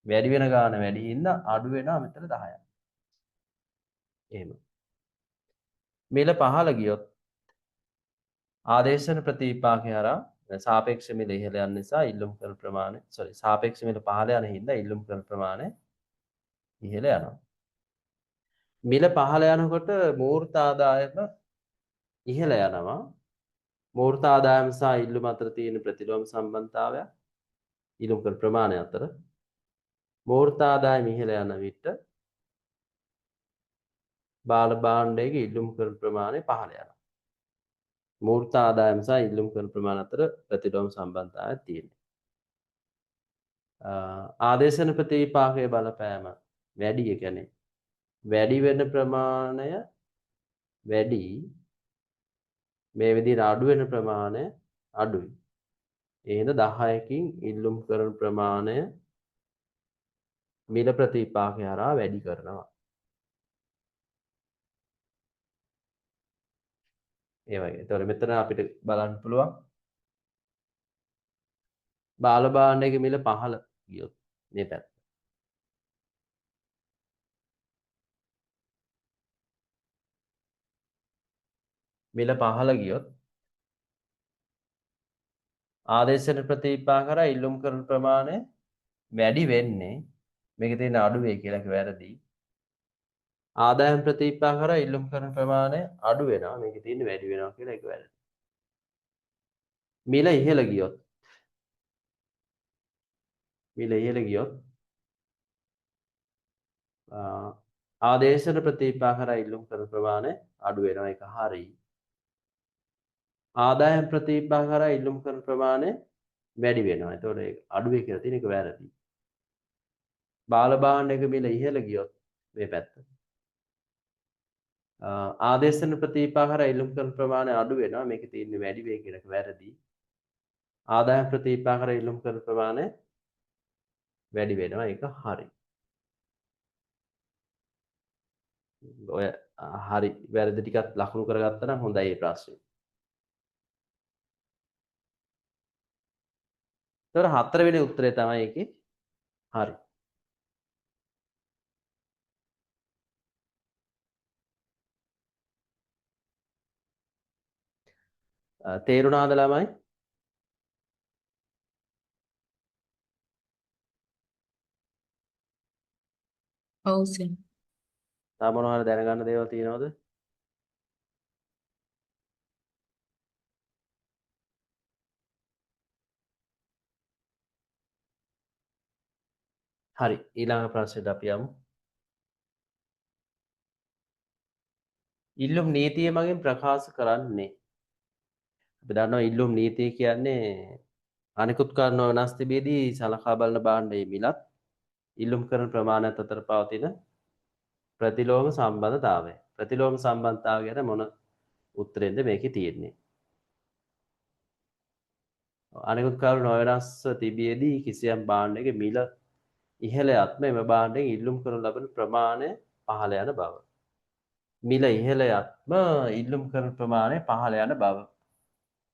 වැඩි වෙන ගාන වැඩි හින්දා අඩු වෙනවා මෙතන 10ක්. එහෙම. මිල පහළ ගියොත් ආදේශන ප්‍රතිවිපාකය හරහා සාපේක්ෂ මිල ඉහළ යන නිසා ඉල්ලුම් කරන ප්‍රමාණය, සෝරි, සාපේක්ෂ මිල පහළ යන හින්දා ඉල්ලුම් කරන ප්‍රමාණය ඉහළ යනවා. මිල පහළ යනකොට මූර්ත ආදායම ඉහළ යනවා. මූර්ත ආදායම සහ ඉල්ලුම අතර තියෙන ප්‍රතිලෝම සම්බන්ධතාවයක්, ඉල්ලුම් කරන ප්‍රමාණය අතර මූර්ත ආදායම ඉහළ යන විට බාල භාණ්ඩයක ඉල්ලුම් කරන ප්‍රමාණය පහළ යනවා. මූර්ත ආදායම සහ ඉල්ලුම් කරන ප්‍රමාණය අතර ප්‍රතිලෝම සම්බන්ධතාවයක් තියෙනවා. ආදේශන ප්‍රතිවිපාකයේ බලපෑම වැඩි, ඒ කියන්නේ වැඩි වෙන ප්‍රමාණය වැඩි, මේ විදිහට අඩු වෙන ප්‍රමාණය අඩුයි. ඒ හින්දා 10කින් ඉල්ලුම් කරන ප්‍රමාණය මිල ප්‍රතිවිපාකය හරහා වැඩි කරනවා. ඒ වගේ. ඒතකොට මෙතන අපිට බලන්න පුළුවන් බාල භාණ්ඩයක මිල පහළ ගියොත් මේ පැත්ත. මිල පහළ ගියොත් ආදේශන ප්‍රතිවිපාක කරා ඉල්ලුම් කරන ප්‍රමාණය වැඩි වෙන්නේ, මේකේ තියෙන අඩු වේ කියලා කිව්ව වැරදි. ආදායම් ප්‍රතිවිපාක කරා ඉල්ලුම් කරන ප්‍රමාණය අඩු වෙනවා, මේකේ තියෙන වැඩි වෙනවා කියලා ඒක වැරදි. මිල ඉහළ ගියොත්, මිල ඉහළ ගියොත් ආදේශන ප්‍රතිවිපාක කරා ඉල්ලුම් කරන ප්‍රමාණය අඩු වෙනවා, ඒක හරි. ආදායම් ප්‍රතිවිපාක කරා ඉල්ලුම් කරන ප්‍රමාණය වැඩි වෙනවා. එතකොට ඒක අඩු වේ කියලා තියෙන එක වැරදි. බාල භාණ්ඩයක මිල ඉහළ ගියොත් මේ පැත්ත. ආදේශන ප්‍රතිවිපාක කරා ඉල්ලුම් කරන ප්‍රමාණය අඩු වෙනවා, මේකේ තියෙන්නේ වැඩි වේ කියන එක වැරදි. ආදායම් ප්‍රතිවිපාක කරා ඉල්ලුම් කරන ප්‍රමාණය වැඩි වෙනවා, ඒක හරි. ඔය හරි වැරදි ටිකත් ලකුණු කරගත්තා නම් හොඳයි මේ ප්‍රශ්නේ. එතකොට හතරවෙනි උත්තරය තමයි ඒකේ හරි. තේරුණාද ළමයි? ඔව් සර්. තව මොනවා හරි දැනගන්න දේවල් තියෙනවද? හරි, ඊළඟ ප්‍රශ්නෙට අපි යමු. ඉල්ලුම් නීතිය මගින් ප්‍රකාශ කරන්නේ. අපි දන්නවා ඉල්ලුම් නීතිය කියන්නේ අනිකුත් කාරණා වෙනස් තිබියදී සලකා බලන භාණ්ඩයේ මිලත් ඉල්ලුම් කරන ප්‍රමාණයත් අතර පවතින ප්‍රතිලෝම සම්බන්ධතාවය. ප්‍රතිලෝම සම්බන්ධතාවය ගැන මොන උත්තරෙන්ද මේකේ තියෙන්නේ? අනිකුත් කාරණා නොවෙනස්ව තිබියදී කිසියම් භාණ්ඩයක මිල ඉහළ යත්ම එම භාණ්ඩයෙන් ඉල්ලුම් කරනු ලබන ප්‍රමාණය පහළ යන බව. මිල ඉහළ යත්ම ඉල්ලුම් කරන ප්‍රමාණය පහළ යන බව.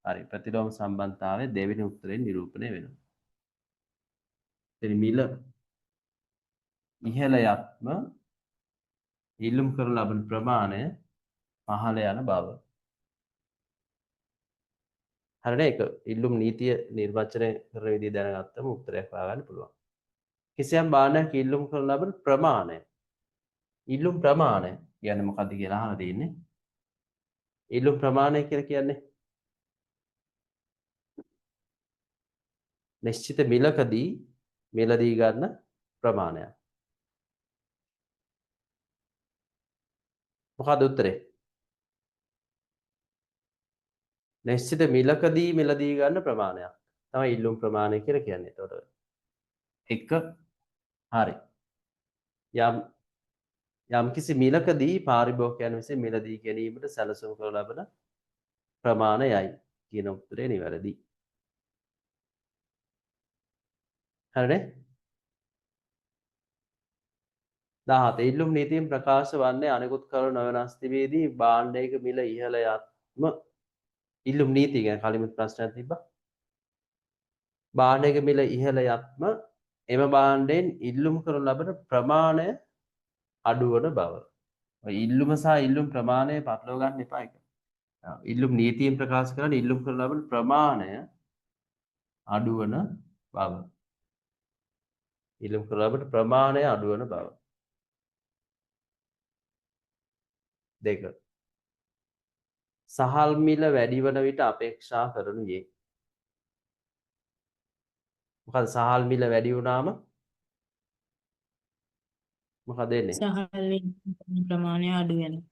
හරි, ප්‍රතිලෝම සම්බන්ධතාවය දෙවෙනි උත්තරයෙන් නිරූපණය වෙනවා. ඉතින් මිල ඉහළ යත්ම ඉල්ලුම් කරනු ලබන ප්‍රමාණය පහළ යන බව. හරිනේ, ඒක ඉල්ලුම් නීතිය නිර්වචනය කරන විදිහ දැනගත්තම උත්තරයක් හොයාගන්න පුළුවන්. කිසියම් භාණ්ඩයක් ඉල්ලුම් කරනු ලබන ප්‍රමාණය, ඉල්ලුම් ප්‍රමාණය කියන්නේ මොකද්ද කියලා අහලා තියෙන්නේ. ඉල්ලුම් ප්‍රමාණය කියලා කියන්නේ නිශ්චිත මිලකදී මිලදී ගන්න ප්‍රමාණයක්. මොකද්ද උත්තරේ? නිශ්චිත මිලකදී මිලදී ගන්න ප්‍රමාණයක් තමයි ඉල්ලුම් ප්‍රමාණය කියලා කියන්නේ. එතකොට එක හරි. යම් යම්කිසි මිලකදී පාරිභෝගිකයන් විසින් මිලදී ගැනීමට සැලසුම් කරනු ලබන ප්‍රමාණයයි කියන උත්තරේ නිවැරදි. හරිනේ? 17 ඉල්ලුම් නීතියෙන් ප්‍රකාශ වන්නේ අනෙකුත් කරුණු නොවෙනස් තිබේදී භාණ්ඩයක මිල ඉහළ යත්ම. ඉල්ලුම් නීතිය ගැන කලිමුත් ප්‍රශ්නයක් තිබ්බා. භාණ්ඩයක මිල ඉහළ යත්ම එම භාණ්ඩයෙන් ඉල්ලුම් කරනු ලබන ප්‍රමාණය අඩුවන බව. ඔය ඉල්ලුම සහ ඉල්ලුම් ප්‍රමාණය පටලවා ගන්න එපා එක. ඉල්ලුම් නීතියෙන් ප්‍රකාශ කරන්නේ ඉල්ලුම් කරනු ලබන ප්‍රමාණය අඩුවන බව. ඉල්ලුම් කරනු ලබන ප්‍රමාණය අඩුවන බව. දෙක. සහල් මිල වැඩි වන විට අපේක්ෂා කරනුයේ. මොකද සහල් මිල වැඩි වුණාම මොකද වෙන්නේ? සහල් ප්‍රමාණය අඩු වෙනවා.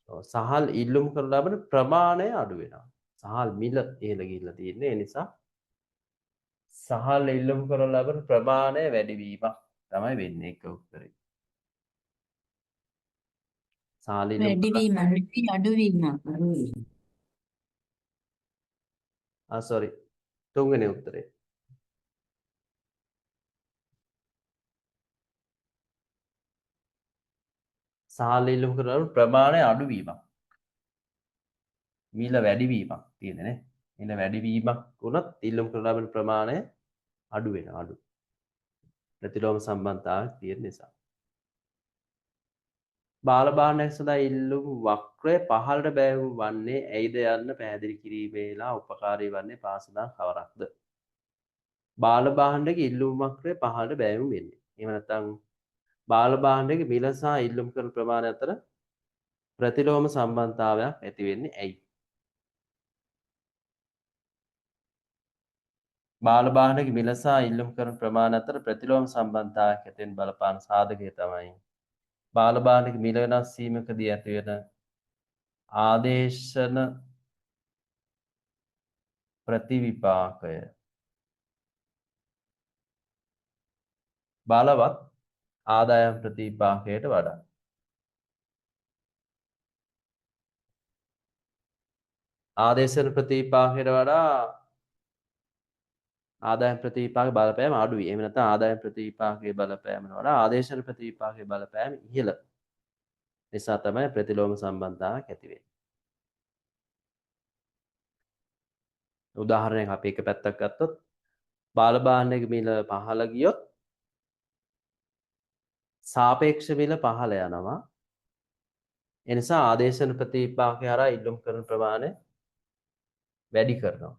ඔව්, සහල් ඉල්ලුම් කරනු ලබන ප්‍රමාණය අඩු වෙනවා. සහල් මිල ඉහළ ගිහිල්ලා තියෙන්නේ. ඒ නිසා සහල් ඉල්ලුම් කරනු ලබන ප්‍රමාණය වැඩිවීමක් තමයි වෙන්නේ එක උත්තරේ. සහල් ඉල්ලුම් වැඩිවීම නෙවෙයි අඩුවීම. ආ සෝරි, තුන්වෙනි උත්තරේ. සහල් ඉල්ලුම් කරන ලබන ප්‍රමාණය අඩුවීමක්. මිල වැඩිවීමක් තියෙන්නේ නේ. මිල වැඩිවීමක් වුණොත් ඉල්ලුම් කරන ලබන ප්‍රමාණය අඩු වෙනවා. අඩු. ප්‍රතිලෝම සම්බන්ධතාවයක් තියෙන නිසා. බාල භාණ්ඩයක් සඳහා ඉල්ලුම් වක්‍රය පහළට බෑවුම් වන්නේ ඇයිද යන්න පැහැදිලි කිරීමේලා උපකාරී වන්නේ පාසදා කවරක්ද? බාල භාණ්ඩයක ඉල්ලුම් වක්‍රය පහළට බෑවුම් වෙන්නේ. එහෙම නැත්නම් බාල භාණ්ඩයක මිල සහ ඉල්ලුම් කරන ප්‍රමාණය අතර ප්‍රතිලෝම සම්බන්ධතාවයක් ඇති වෙන්නේ ඇයි? බාල භාණ්ඩයක මිල සහ ඉල්ලුම් කරන ප්‍රමාණය අතර ප්‍රතිලෝම සම්බන්ධතාවයක් ඇති වෙන බලපාන සාධකය තමයි බාල භාණ්ඩයක මිල වෙනස් වීමකදී ඇති වෙන ආදේශන ප්‍රතිවිපාකය බලවත් ආදායම් ප්‍රතිවිපාකයට වඩා. ආදේශන ප්‍රතිවිපාකයට වඩා ආදායම් ප්‍රතිවිපාක බලපෑම අඩුයි. එහෙම නැත්නම් ආදායම් ප්‍රතිවිපාකයේ බලපෑමට වඩා ආදේශන ප්‍රතිවිපාකයේ බලපෑම ඉහළ නිසා තමයි ප්‍රතිලෝම සම්බන්ධතාවයක් ඇති වෙන්නේ. උදාහරණයක් අපි එක පැත්තක් ගත්තොත් බාල භාණ්ඩයක මිල පහළ ගියොත් සාපේක්ෂ මිල පහළ යනවා. ඒ නිසා ආදේශන ප්‍රතිවිපාකය හරහා ඉල්ලුම් කරන ප්‍රමාණය වැඩි කරනවා.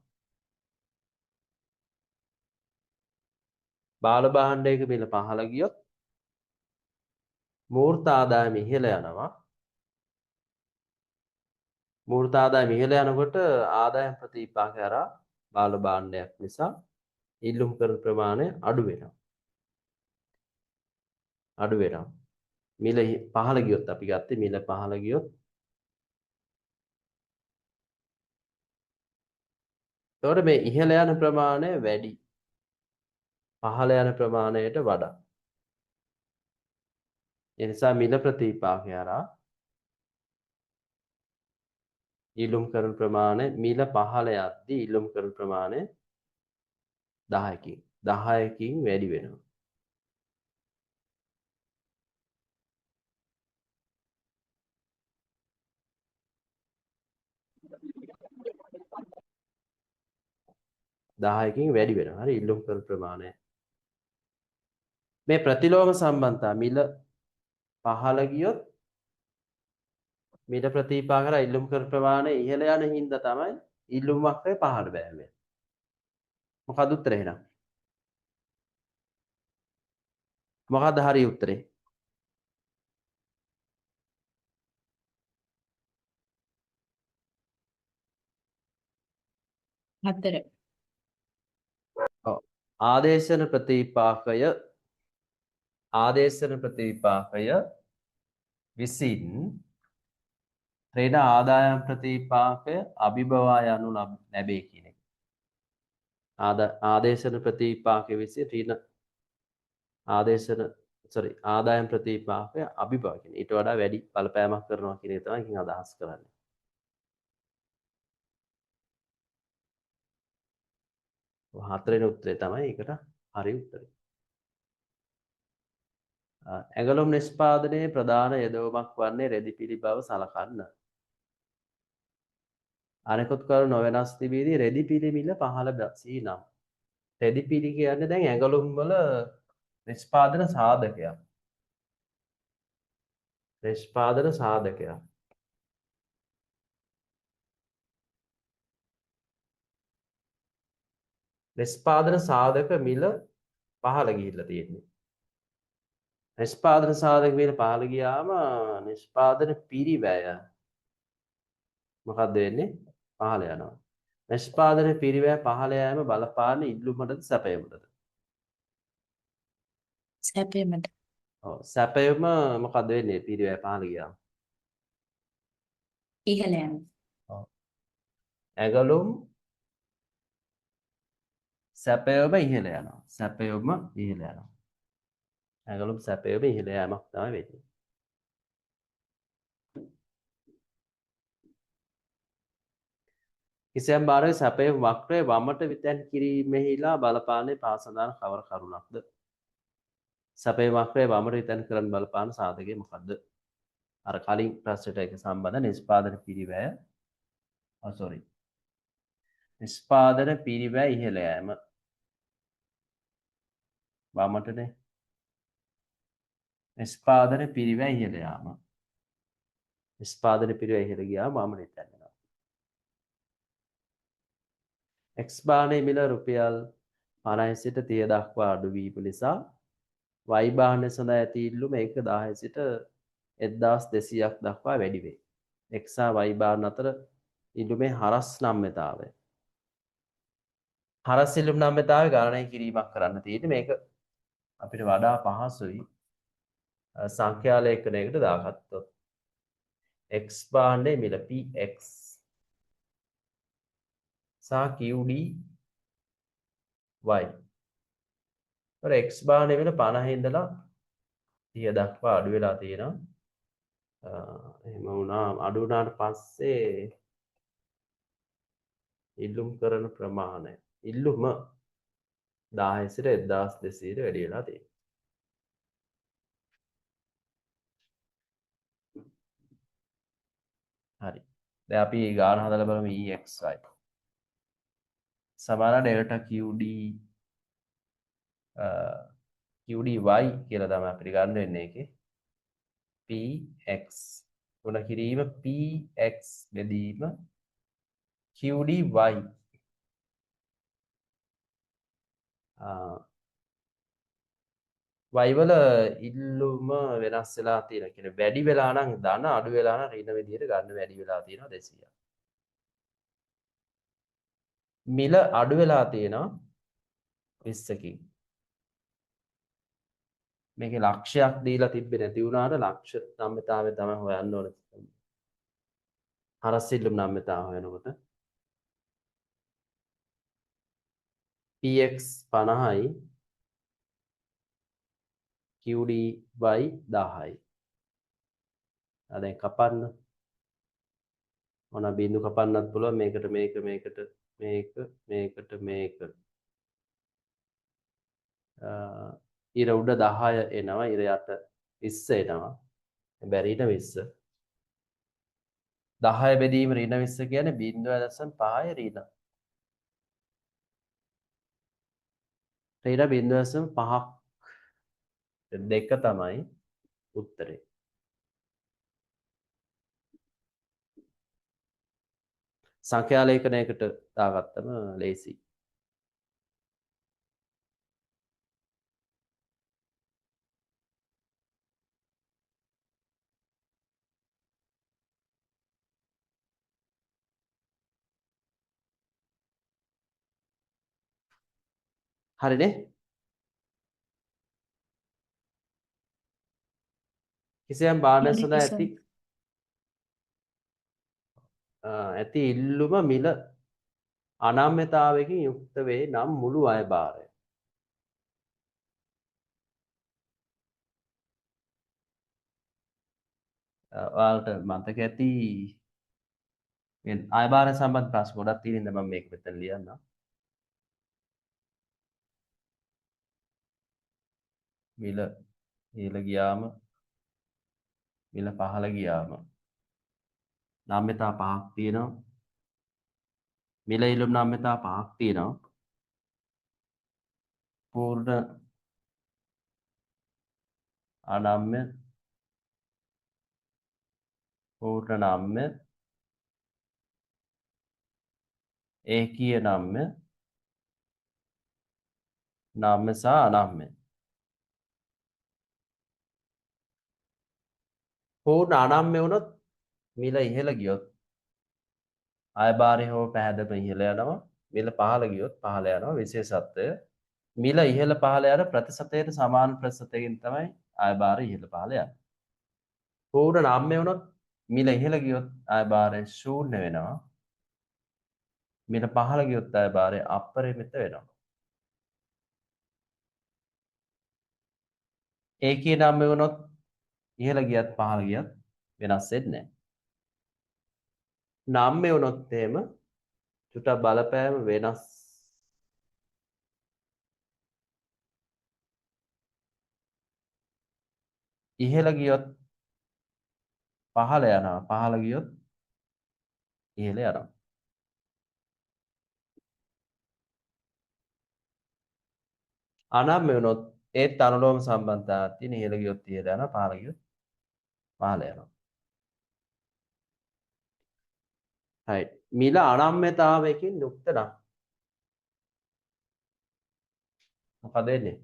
බාල භාණ්ඩයක මිල පහළ ගියොත් මූර්ත ආදායම ඉහළ යනවා. මූර්ත ආදායම ඉහළ යනකොට ආදායම් ප්‍රතිවිපාකය හරහා බාල භාණ්ඩයක් නිසා ඉල්ලුම් කරන ප්‍රමාණය අඩු වෙනවා. අඩු වෙනවා. මිල පහළ ගියොත් අපි ගත්තේ මිල පහළ ගියොත් එතකොට මේ ඉහළ යන ප්‍රමාණය වැඩි පහළ යන ප්‍රමාණයට වඩා. ඒ නිසා මිල ප්‍රතිවිපාකය හරහා ඉල්ලුම් කරන ප්‍රමාණය මිල පහළ යද්දී ඉල්ලුම් කරන ප්‍රමාණය 10කින් වැඩි වෙනවා. 10කින් වැඩි වෙනවා. හරි, ඉල්ලුම් කරන ප්‍රමාණය. මේ ප්‍රතිලෝම සම්බන්ධතා මිල පහළ ගියොත් මිල ප්‍රතිවිපාක කරා ඉල්ලුම් කරන ප්‍රමාණය ඉහළ යන හින්දා තමයි ඉල්ලුම් වක්‍රය පහළ බෑවෙන්නේ. මොකද්ද උත්තරේ එහෙනම්? මොකද්ද හරි උත්තරේ? 4. ඔව්. ආදේශන ප්‍රතිවිපාකය විසින් ඍණ ආදායම් ප්‍රතිවිපාකය අභිබවා යනු ලැබේ කියන එක. ආදේශන ප්‍රතිවිපාකය විසින් ඍණ ආදේශන සෝරි ආදායම් ප්‍රතිපාකය අභිභව කියන්නේ ඊට වඩා වැඩි බලපෑමක් කරනවා කියන එක තමයි එකෙන් අදහස් කරන්නේ. හතරවෙනි උත්තරේ තමයි ඒකට හරි උත්තරේ. ඇඟලුම් නිෂ්පාදනයේ ප්‍රධාන යෙදවුමක් වන්නේ රෙදි පිළි බව සලකන්න. අනෙකුත් කරුණු නොවෙනස් තිබීදී රෙදි පිළි මිල පහළ බැසී නම්. රෙදි පිළි කියන්නේ දැන් ඇඟලුම් වල නිෂ්පාදන සාධකයක්. නිෂ්පාදන සාධකයක්. නිෂ්පාදන සාධක මිල පහළ ගිහිල්ලා තියෙන්නේ. නිෂ්පාදන සාධක මිල පහළ ගියාම නිෂ්පාදන පිරිවැය මොකද්ද වෙන්නේ? පහළ යනවා. නිෂ්පාදන පිරිවැය පහළ යෑම බලපාන ඉල්ලුමටද සැපයුමටද? සැපයුමට. ඔව්, සැපයුම මොකද්ද වෙන්නේ පිරිවැය පහළ ගියාම? ඉහළ යනවා. ඔව්. ඇඟලුම් සැපයුම ඉහළ යනවා. සැපයුම ඉහළ යනවා. ඇඟලුම් සැපයුම ඉහළ යෑමක් තමයි වෙන්නේ. කිසියම් භාරයේ සැපයුම් වක්‍රය වමට විතැන් කිරීමෙහිලා බලපාන්නේ පාසඳාන කවර කරුණක්ද? සැපයුම් වක්‍රය වමට විතැන් කරන බලපාන සාධකය මොකද්ද? අර කලින් ප්‍රශ්නෙට ඒක සම්බන්ධ නිෂ්පාදන පිරිවැය, සෝරි, නිෂ්පාදන පිරිවැය ඉහළ යෑම වමටනේ. නිෂ්පාදන පිරිවැය ඉහළ යාම. නිෂ්පාදන පිරිවැය ඉහළ ගියාම වමට විතැන් වෙනවා. X බාණේ මිල රුපියල් 50 සිට 30 දක්වා අඩු වීම නිසා Y බාණ්ඩ සඳහා ඇති ඉල්ලුම ඒක 10 සිට 1200ක් දක්වා වැඩි වේ. X හා Y බාණ්ඩ අතර ඉල්ලුමේ හරස් නම්‍යතාවය. හරස් ඉල්ලුම් නම්‍යතාවය ගණනය කිරීමක් කරන්න තියෙන්නේ. මේක අපිට වඩා පහසුයි සංඛ්‍යා ලේඛනයකට දාගත්තොත්. X බාණ්ඩේ මිල PX සහ QD Y. අර X බාණ්ඩේ මිල 50 ඉඳලා 30 දක්වා අඩු වෙලා තියෙනවා. එහෙම වුණා. අඩු වුණාට පස්සේ ඉල්ලුම් කරන ප්‍රමාණය ඉල්ලුම 10 සිට 1200ට වැඩි වෙලා තියෙනවා. හරි. දැන් අපි ගාන හදලා බලමු EXY. සමාන ඩෙල්ටා QD QDY කියලා තමයි අපිට ගන්න වෙන්නේ ඒකේ. PX ගුණ කිරීම PX බෙදීම QDY. Y වල ඉල්ලුම වෙනස් වෙලා තියෙනවා. කියන්නේ වැඩි වෙලා නම් ධන, අඩු වෙලා නම් ඍණ විදියට ගන්න වැඩි වෙලා තියෙනවා 200ක්. මිල අඩු වෙලා තියෙනවා 20කින්. මේකේ ලක්ෂයක් දීලා තිබ්බේ නැති වුණාට ලක්ෂ නම්‍යතාවය තමයි හොයන්න ඕනේ. හරස් ඉල්ලුම් නම්‍යතාව හොයනකොට PX 50යි QDY 10යි. දැන් කපන්න. මොන බිඳු කපන්නත් පුළුවන්. මේකට මේක, මේකට මේක, මේකට මේක. ඉර උඩ 10 එනවා, ඉර යට 20 එනවා. බැරිට 20. 10 බෙදීම ඍණ 20 කියන්නේ 0.5 ඍණ. ඍණ 0.5ක් දෙක තමයි උත්තරේ. සංඛ්‍යා ලේඛනයකට දාගත්තම ලේසි. හරිනේ? කිසියම් භාණ්ඩයක් සඳහා ඇති ඉල්ලුම මිල අනම්‍යතාවයකින් යුක්ත වේ නම් මුළු අය භාරය. ඔයාලට මතක ඇති මේ ආයභාර සම්බන්ධ ප්‍රශ්න ගොඩක් තියෙන ඉඳ මම මේක මෙතන ලියන්නම්. මිල ඉහළ ගියාම මිල පහළ ගියාම නම්‍යතා පහක් තියෙනවා. මිල ඉල්ලුම් නම්‍යතා පහක් තියෙනවා. පූර්ණ අනම්‍ය, පූර්ණ නම්‍ය, ඒකීය නම්‍ය, නම්‍ය සහ අනම්‍ය. පූර්ණ අනම්‍ය වුණොත් මිල ඉහළ ගියොත් ආයභාරය හෝ පැහැදම ඉහළ යනවා. මිල පහළ ගියොත් පහළ යනවා. විශේෂත්වය මිල ඉහළ පහළ යන ප්‍රතිශතයට සමාන ප්‍රතිශතයකින් තමයි ආයභාරය ඉහළ පහළ යන්නේ. පූර්ණ නම්‍ය වුණොත් මිල ඉහළ ගියොත් ආයභාරය ශූන්‍ය වෙනවා. මිල පහළ ගියොත් ආයභාරය අපරිමිත වෙනවා. ඒකීය නම්‍ය වුණොත් ඉහළ ගියත් පහළ ගියත් වෙනස් වෙන්නේ නැහැ. නම්‍ය වුණොත් එහෙම චුට්ටක් බලපෑම වෙනස්. ඉහළ ගියොත් පහළ යනවා, පහළ ගියොත් ඉහළ යනවා. අනම්‍ය වුණොත් ඒත් අනුලෝම සම්බන්ධතාවක් තියෙන, ඉහළ ගියොත් ඉහළ යනවා, පහළ ගියොත් පහළ යනවා. රයිට්. මිල අනම්‍යතාවයකින් යුක්ත නම් මොකද වෙන්නේ?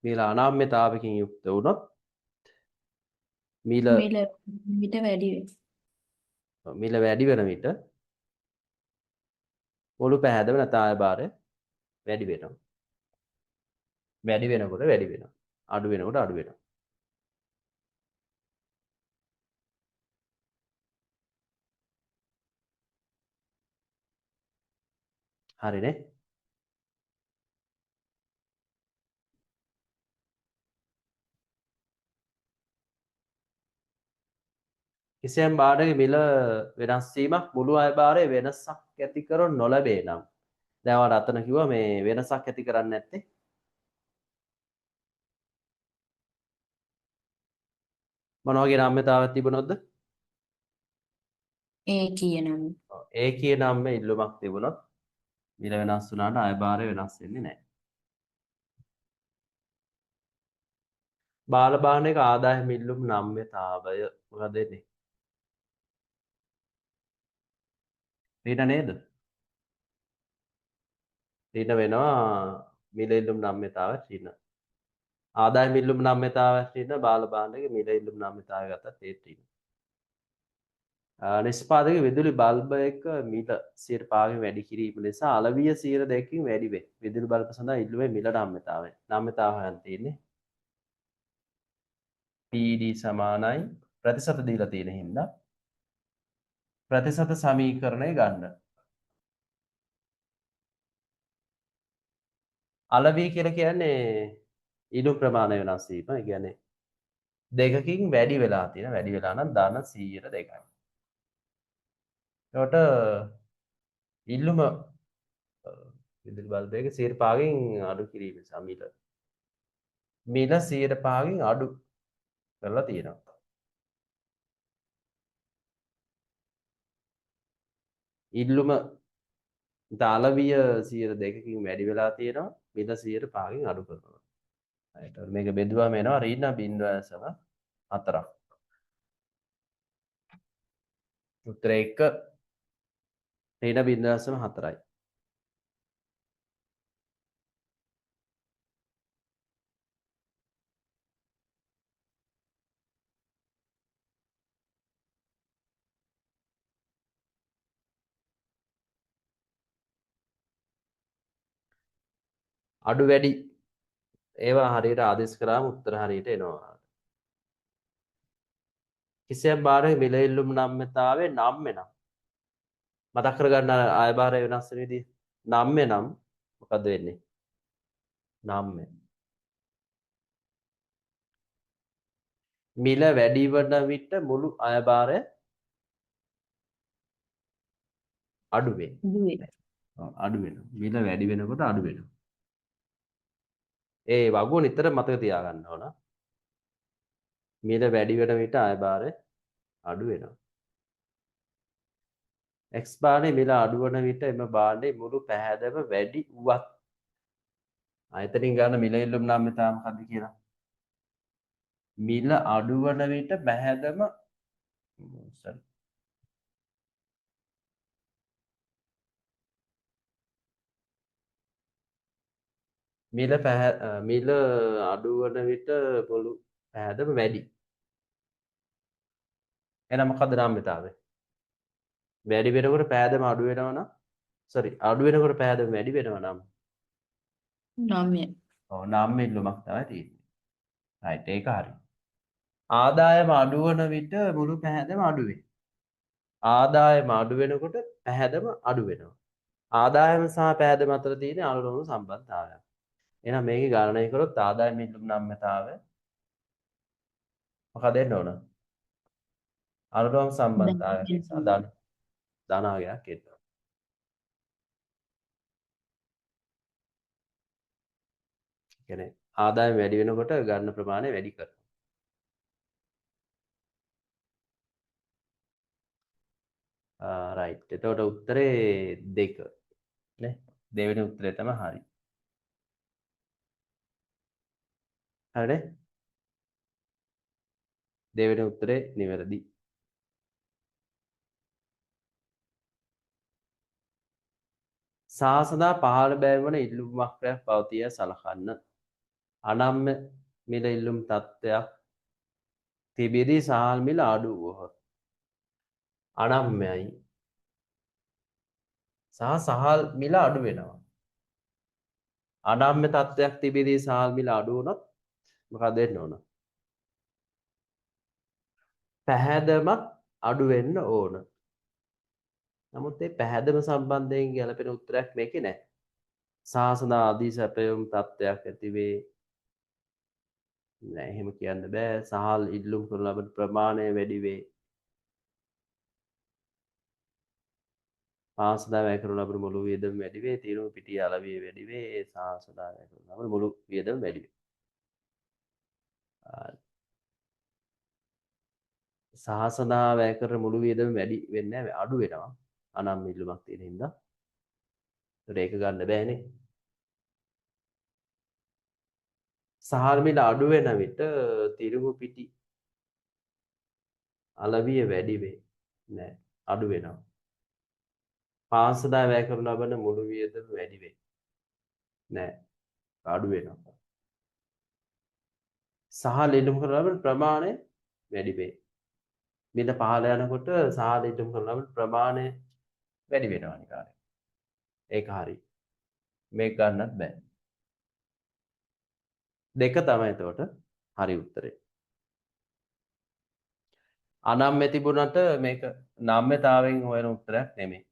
මිල අනම්‍යතාවයකින් යුක්ත වුණොත් මිල මිල විට වැඩි වෙනවා. මිල වැඩි වෙන විට මුළු පැහැදම නැත්නම් ආයභාරය වැඩි වෙනවා. වැඩි වෙනකොට වැඩි වෙනවා. අඩු වෙනකොට අඩු වෙනවා. හරිනේ. කිසියම් භාණ්ඩයක මිල වෙනස් වීමක් මුළු ආයභාරයේ වෙනසක් ඇති කර නොලැබේ නම්, දැන් ඔයාලා අතන කිව්වා මේ වෙනසක් ඇති කරන්නේ නැත්තේ මොන වගේ නම්‍යතාවක් තිබුණොත්ද? ඒකීය නම්. ඔව්, ඒකීය නම්‍ය ඉල්ලුමක් තිබුණොත් මිල වෙනස් වුණාට ආයභාරය වෙනස් වෙන්නේ නැහැ. බාල භාණ්ඩයක ආදායම ඉල්ලුම් නම්‍යතාවය මොකද වෙන්නේ? ඍණ නේද? ඍණ වෙනවා මිල ඉල්ලුම් නම්‍යතාවය ඍණ. ආදායම ඉල්ලුම් නම්‍යතාවය ඍණ, බාල භාණ්ඩයක මිල ඉල්ලුම් නම්‍යතාවය ගත්තත් ඒත් ඍණ. නිෂ්පාදක විදුලි බල්බ එක මිල සියයට පහකින් වැඩි කිරීම නිසා අලවිය සියයට දෙකකින් වැඩි වේ. විදුලි බල්බ සඳහා ඉල්ලුමේ මිල නම්‍යතාවය. නම්‍යතාව හොයන්න තියෙන්නේ. PD සමානයි ප්‍රතිශත දීලා තියෙන හින්දා ප්‍රතිශත සමීකරණය ගන්න. අලවිය කියලා කියන්නේ ඉලු ප්‍රමාණය වෙනස් වීම. ඒ කියන්නේ දෙකකින් වැඩි වෙලා තියෙන, වැඩි වෙලා නම් ධන සීයට දෙකයි. එතකොට ඉල්ලුම විදුලි බල්බයක සියයට පහකින් අඩු කිරීම නිසා මිල සියයට පහකින් අඩු කරලා තියෙනවා. ඉල්ලුම අලවිය සියයට දෙකකින් වැඩි වෙලා තියෙනවා, මිල සියයට පහකින් අඩු කරනවා. එතකොට මේක බෙදුවම එනවා ඍණ බිංදුව දශම හතරක්. උත්තර 1 ඍණ බිංදුව දශම හතරයි. අඩු වැඩි ඒවා හරියට ආදේශ කරාම උත්තර හරියට එනවා. කිසියම් භාණ්ඩයක මිල ඉල්ලුම් නම්‍යතාවයේ නම් වෙනම් මතක් කරගන්න ආය භාරය වෙනස් වෙන විදිය. නම් වෙනම් මොකද්ද වෙන්නේ? නම් වෙන. මිල වැඩි වන විට මුළු අයභාරය අඩු වේ. අඩු වේ. ඔව් අඩු වෙනවා. මිල වැඩි වෙනකොට අඩු වෙනවා. ඒ වගුව නිතර මතක තියාගන්න ඕන. මිල වැඩි වෙන විට අයභාරය අඩු වෙනවා. X භාණ්ඩේ මිල අඩු වන විට එම භාණ්ඩේ මුළු පැහැදම වැඩි වුවත් ආයතනින් ගන්න මිල ඉල්ලුම් නම් මෙතා මොකද්ද කියලා? මිල අඩු වන විට පැහැදම sorry මිල මිල අඩු වන විට මුළු පැහැදම වැඩි. එහෙනම් මොකද්ද නම්‍යතාවය? වැඩි වෙනකොට පැහැදම අඩු වෙනවා නම් සෝරි අඩු වෙනකොට පැහැදම වැඩි වෙනවා නම් නම්‍ය. ඔව් නම්‍ය ඉල්ලුමක් තමයි තියෙන්නේ. රයිට් ඒක හරි. ආදායම අඩු වන විට මුළු පැහැදම අඩු වේ. ආදායම අඩු වෙනකොට පැහැදම අඩු වෙනවා. ආදායම සහ පැහැදම අතර තියෙන අනුලෝම සම්බන්ධතාවයක්. එහෙනම් මේකේ ගණනය කරොත් ආදායම ඉල්ලුම් නම්‍යතාවය මොකද එන්න ඕන? අනුලෝම සම්බන්ධතාවයක් නිසා ධනාගයක් එන්න ඕන. ඒ කියන්නේ ආදායම වැඩි වෙනකොට ගන්න ප්‍රමාණය වැඩි කරනවා. රයිට්. එතකොට උත්තරේ 2 නේ. දෙවෙනි උත්තරේ තමයි හරි. හරිනේ? දෙවෙනි උත්තරේ නිවැරදි. සාසදා පහළ බෑම වන ඉල්ලුම් වක්‍රයක් පවතී සලකන්න. අනම්‍ය මිල ඉල්ලුම් තත්ත්වයක් තිබෙදී සහල් මිල අඩු වුවහොත් අනම්‍යයි සහ සහල් මිල අඩු වෙනවා. අනම්‍ය තත්ත්වයක් තිබෙදී සහල් මිල අඩු වුණොත් මොකද වෙන්න ඕන? පැහැදමත් අඩු වෙන්න ඕන. නමුත් මේ පැහැදම සම්බන්ධයෙන් ගැලපෙන උත්තරයක් මේකේ නැහැ. සාසනා ආදී සැපයුම් තත්ත්වයක් ඇති වේ. නෑ එහෙම කියන්න බෑ. සහල් ඉල්ලුම් කරන ලබන ප්‍රමාණය වැඩි වේ. පාසදා වැය කරන ලබන මුළු වියදම වැඩි වේ. තීරුම පිටිය අලවිය වැඩි වේ. සාසදා වැය කරන ලබන මුළු වියදම වැඩි වේ. සහසදා වැය කරන මුළු වියදම වැඩි වෙන්නේ නැහැ, අඩු වෙනවා. අනම් ඉල්ලුමක් තියෙන හින්දා. ඒතර ඒක ගන්න බෑනේ. සහල් මිල අඩු වෙන විට තිරුඟු පිටි අලවිය වැඩි වේ. නෑ, අඩු වෙනවා. පාසදා වැය කරනු ලබන මුළු වියදම වැඩි වේ. නෑ, අඩු වෙනවා. සහල් ඉල්ලුම් කරනු ලබන ප්‍රමාණය වැඩි වේ. මිල පහළ යනකොට සහල් ඉල්ලුම් කරනු ලබන ප්‍රමාණය වැඩි වෙනවා අනිවාර්යයෙන්. ඒක හරි. මේක ගන්නත් බෑ. දෙක තමයි එතකොට හරි උත්තරේ. අනම්‍ය තිබුණට මේක නම්‍යතාවෙන් හොයන උත්තරයක් නෙමෙයි.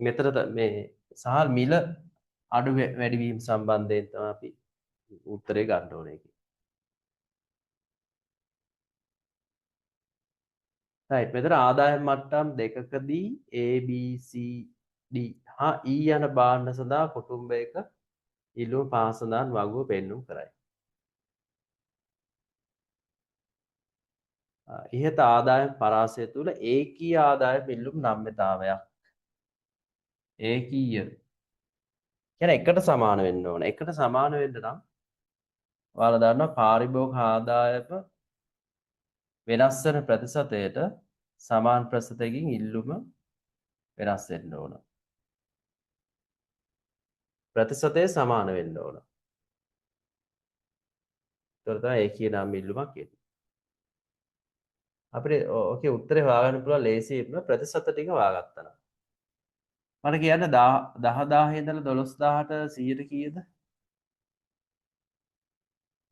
මෙතන මේ සහල් මිල අඩු වැඩිවීම සම්බන්ධයෙන් තමයි අපි උත්තරේ ගන්න ඕනේ ඒකේ. රයිට්. මෙතන ආදායම් මට්ටම් දෙකකදී A B C D හා E යන භාණ්ඩ සඳහා කුටුම්බයක ඉල්ලුම පහ සඳහන් වගුව පෙන්නුම් කරයි. ඉහත ආදායම් පරාසය තුළ ඒකීය ආදායම් ඉල්ලුම් නම්‍යතාවයක්. ඒකීය කියන්නේ එකට සමාන වෙන්න ඕන. එකට සමාන වෙන්න නම් ඔයාලා දන්නවා පාරිභෝගික ආදායම වෙනස් වෙන ප්‍රතිශතයට සමාන ප්‍රතිශතයකින් ඉල්ලුම වෙනස් වෙන්න ඕන. ප්‍රතිශතය සමාන වෙන්න ඕන. ඒතර තමයි ඒකීය නම් ඉල්ලුමක් එන්නේ. අපිට ඔකේ උත්තරේ හොයාගන්න පුළුවන් ලේසියෙන්ම ප්‍රතිශත ටික හොයාගත්තා නම්. මට කියන්න 10000 ඉඳලා 12000ට 100ට කීයද?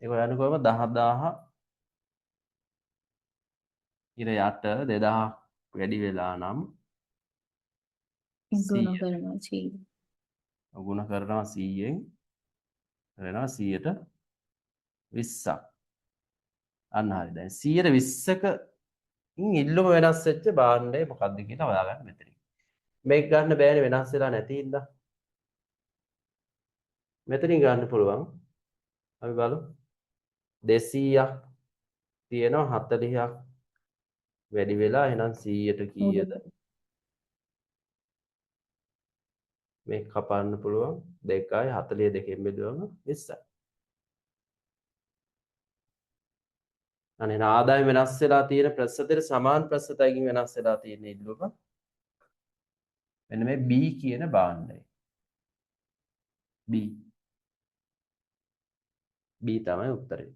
ඒක හොයන්න කොහොමද? 10000 ඉර යට 2000 වැඩි වෙලා නම් ගුණ 100 කරනවා 100. ගුණ කරනවා 100න් වෙනවා 100ට 20ක්. අන්න හරි. දැන් 120ක ඉල්ලුම වෙනස් වෙච්ච භාණ්ඩය මොකද්ද කියලා හොයාගන්න මෙතනින්. මේක ගන්න බෑනේ වෙනස් වෙලා නැති හින්දා. මෙතනින් ගන්න පුළුවන්. අපි බලමු. 200ක් තියෙනවා 40ක් වැඩි වෙලා එහෙනම් 100ට කීයද? මේක කපන්න පුළුවන් 2යි 40 දෙකෙන් බෙදුවම 20යි. අනේ ආදායම වෙනස් වෙලා තියෙන ප්‍රතිශතයට සමාන ප්‍රතිශතයකින් වෙනස් වෙලා තියෙන ඉල්ලුම මෙන්න මේ B කියන භාණ්ඩය. B B තමයි උත්තරේ.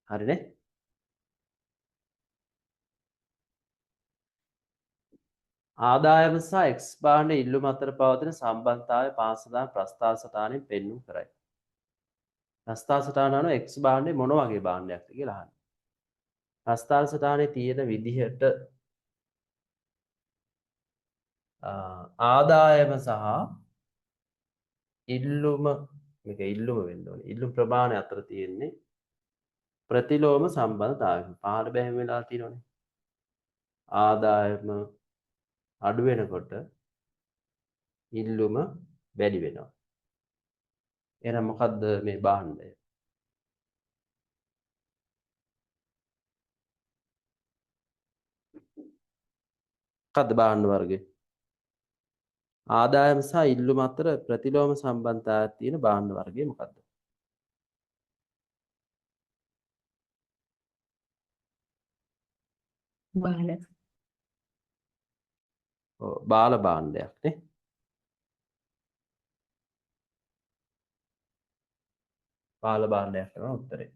හරිනේ? ආදායම සහ X භාණ්ඩ ඉල්ලුම අතර පවතින සම්බන්ධතාවය පහසදාන ප්‍රස්තාව සටහනින් පෙන්වු කරයි. ප්‍රස්තාව සටහන අනුව X භාණ්ඩේ මොන වගේ භාණ්ඩයක්ද කියලා අහන්නේ. ප්‍රස්තාව සටහනේ තියෙන විදිහට ආදායම සහ ඉල්ලුම, මේක ඉල්ලුම වෙන්න ඕනේ. ඉල්ලුම් ප්‍රමාණය අතර තියෙන්නේ ප්‍රතිලෝම සම්බන්ධතාවය. පහළ බැහැම වෙලා තියෙනවනේ. ආදායම අඩු වෙනකොට ඉල්ලුම වැඩි වෙනවා. එහෙනම් මොකද්ද මේ භාණ්ඩය? මොකද්ද භාණ්ඩ වර්ගය? ආදායම සහ ඉල්ලුම අතර ප්‍රතිලෝම සම්බන්ධතාවයක් තියෙන භාණ්ඩ වර්ගය මොකද්ද? බාල. ඔව්, බාල භාණ්ඩයක් නේ. බාල භාණ්ඩයක් තමයි උත්තරේ.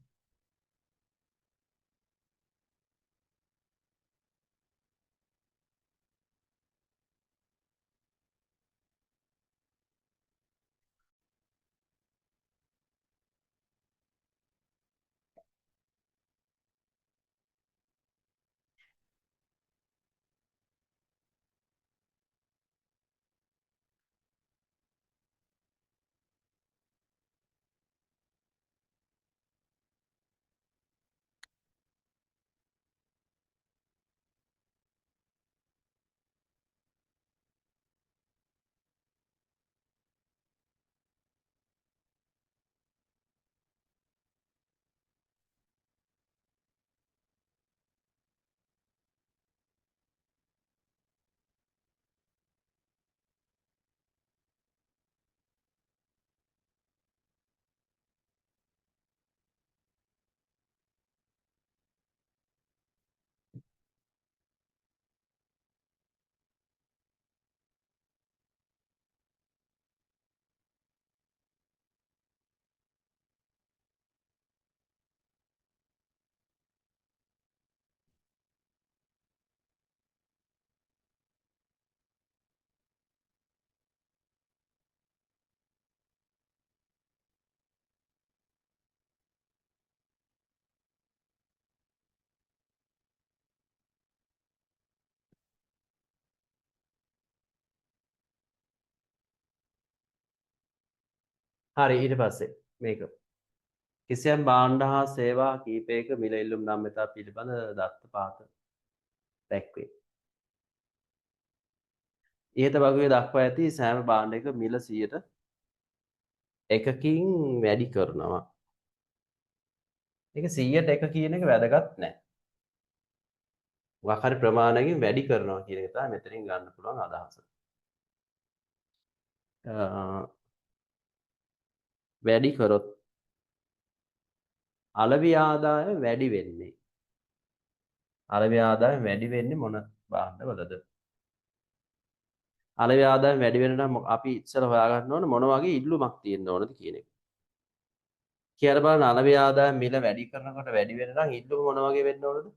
හරි, ඊට පස්සේ මේක කිසියම් භාණ්ඩ හා සේවා කීපයක මිල ඉල්ලුම් නම්‍යතා පිළිබඳ දත්ත පහත දැක්වේ. ඉහත වගුවේ දක්වා ඇති සෑම භාණ්ඩයක මිල 100%කින් වැඩි කරනවා. ඒක 100% කියන එක වැදගත් නෑ. මොකක් හරි ප්‍රමාණයකින් වැඩි කරනවා කියන එක තමයි මෙතනින් ගන්න පුළුවන් අදහස. වැඩි කරොත් අලෙවි ආදායම වැඩි වෙන්නේ. අලෙවි ආදායම වැඩි වෙන්නේ මොන භාණ්ඩවලද? අලෙවි ආදායම වැඩි වෙන නම් අපි ඉස්සර හොයාගන්න ඕන මොන වගේ ඉල්ලුමක් තියෙන්න ඕනද කියන එක. කියලා බලන්න අලෙවි ආදායම මිල වැඩි කරනකොට වැඩි වෙන නම් ඉල්ලුම මොන වගේ වෙන්න ඕනද?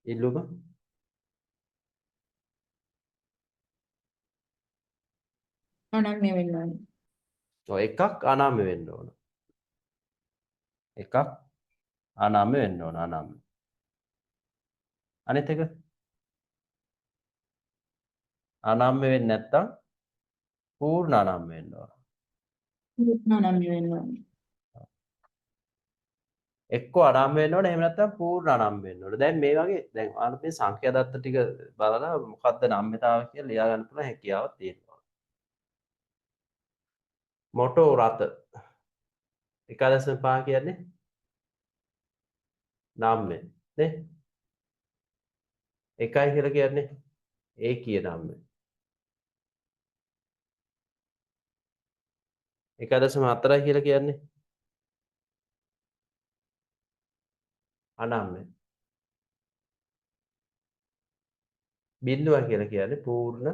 ඉල්ලුම අනම්‍ය වෙන්න ඕන. ඔව්, එකක් අනම්‍ය වෙන්න ඕන. එකක් අනම්‍ය වෙන්න ඕන. අනම්‍ය. අනිත් එක අනම්‍ය වෙන්නේ නැත්තම් පූර්ණ අනම්‍ය වෙන්න ඕන. පූර්ණ අනම්‍ය වෙන්න ඕන. එක්කෝ අනම්‍ය වෙන්න ඕන, එහෙම නැත්නම් පූර්ණ අනම්‍ය වෙන්න ඕන. දැන් මේ වගේ දැන් ඔයාලා මේ සංඛ්‍යා දත්ත ටික බලලා මොකද්ද නම්‍යතාව කියලා ලියා ගන්න පුළුවන් හැකියාවක් තියෙනවා. මොටෝ රථ 1.5 කියන්නේ නම්‍ය නේ. 1 කියලා කියන්නේ ඒකීය නම්‍ය. 1.4 කියලා කියන්නේ අනම්‍ය. බිඳුව කියලා කියන්නේ පූර්ණ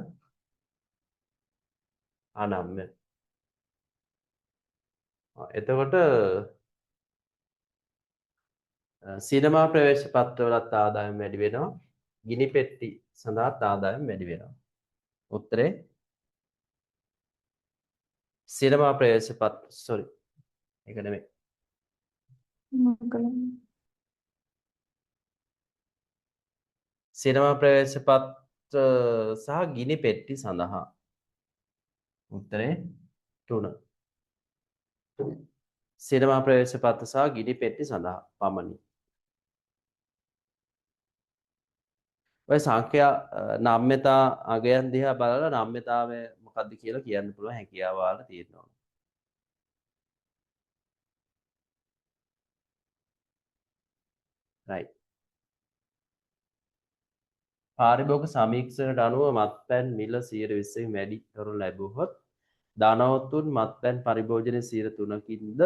අනම්‍ය. එතකොට සිනමා ප්‍රවේශ පත්‍රවලත් ආදායම වැඩි වෙනවා. ගිනි පෙට්ටි සඳහාත් ආදායම වැඩි වෙනවා. උත්තරේ සිනමා ප්‍රවේශ පත්‍ර, සෝරි ඒක නෙමෙයි. සිනමා ප්‍රවේශ පත්‍ර සහ ගිනි පෙට්ටි සඳහා උත්තරේ 3. සිනමා ප්‍රවේශ පත්‍ර සහ ගිනි පෙට්ටි සඳහා පමණි. ඔය සංඛ්‍යා නම්‍යතා අගයන් දිහා බලලා නම්‍යතාවය මොකද්ද කියලා කියන්න පුළුවන් හැකියාව ඔයාලට තියෙනවා. රයිට්. පාරිභෝගික සමීක්ෂණයට අනුව මත්පැන් මිල 120කින් වැඩි කරනු ලැබුවහොත් ධනවතුන් මත්පැන් පරිභෝජනය 3%කින්ද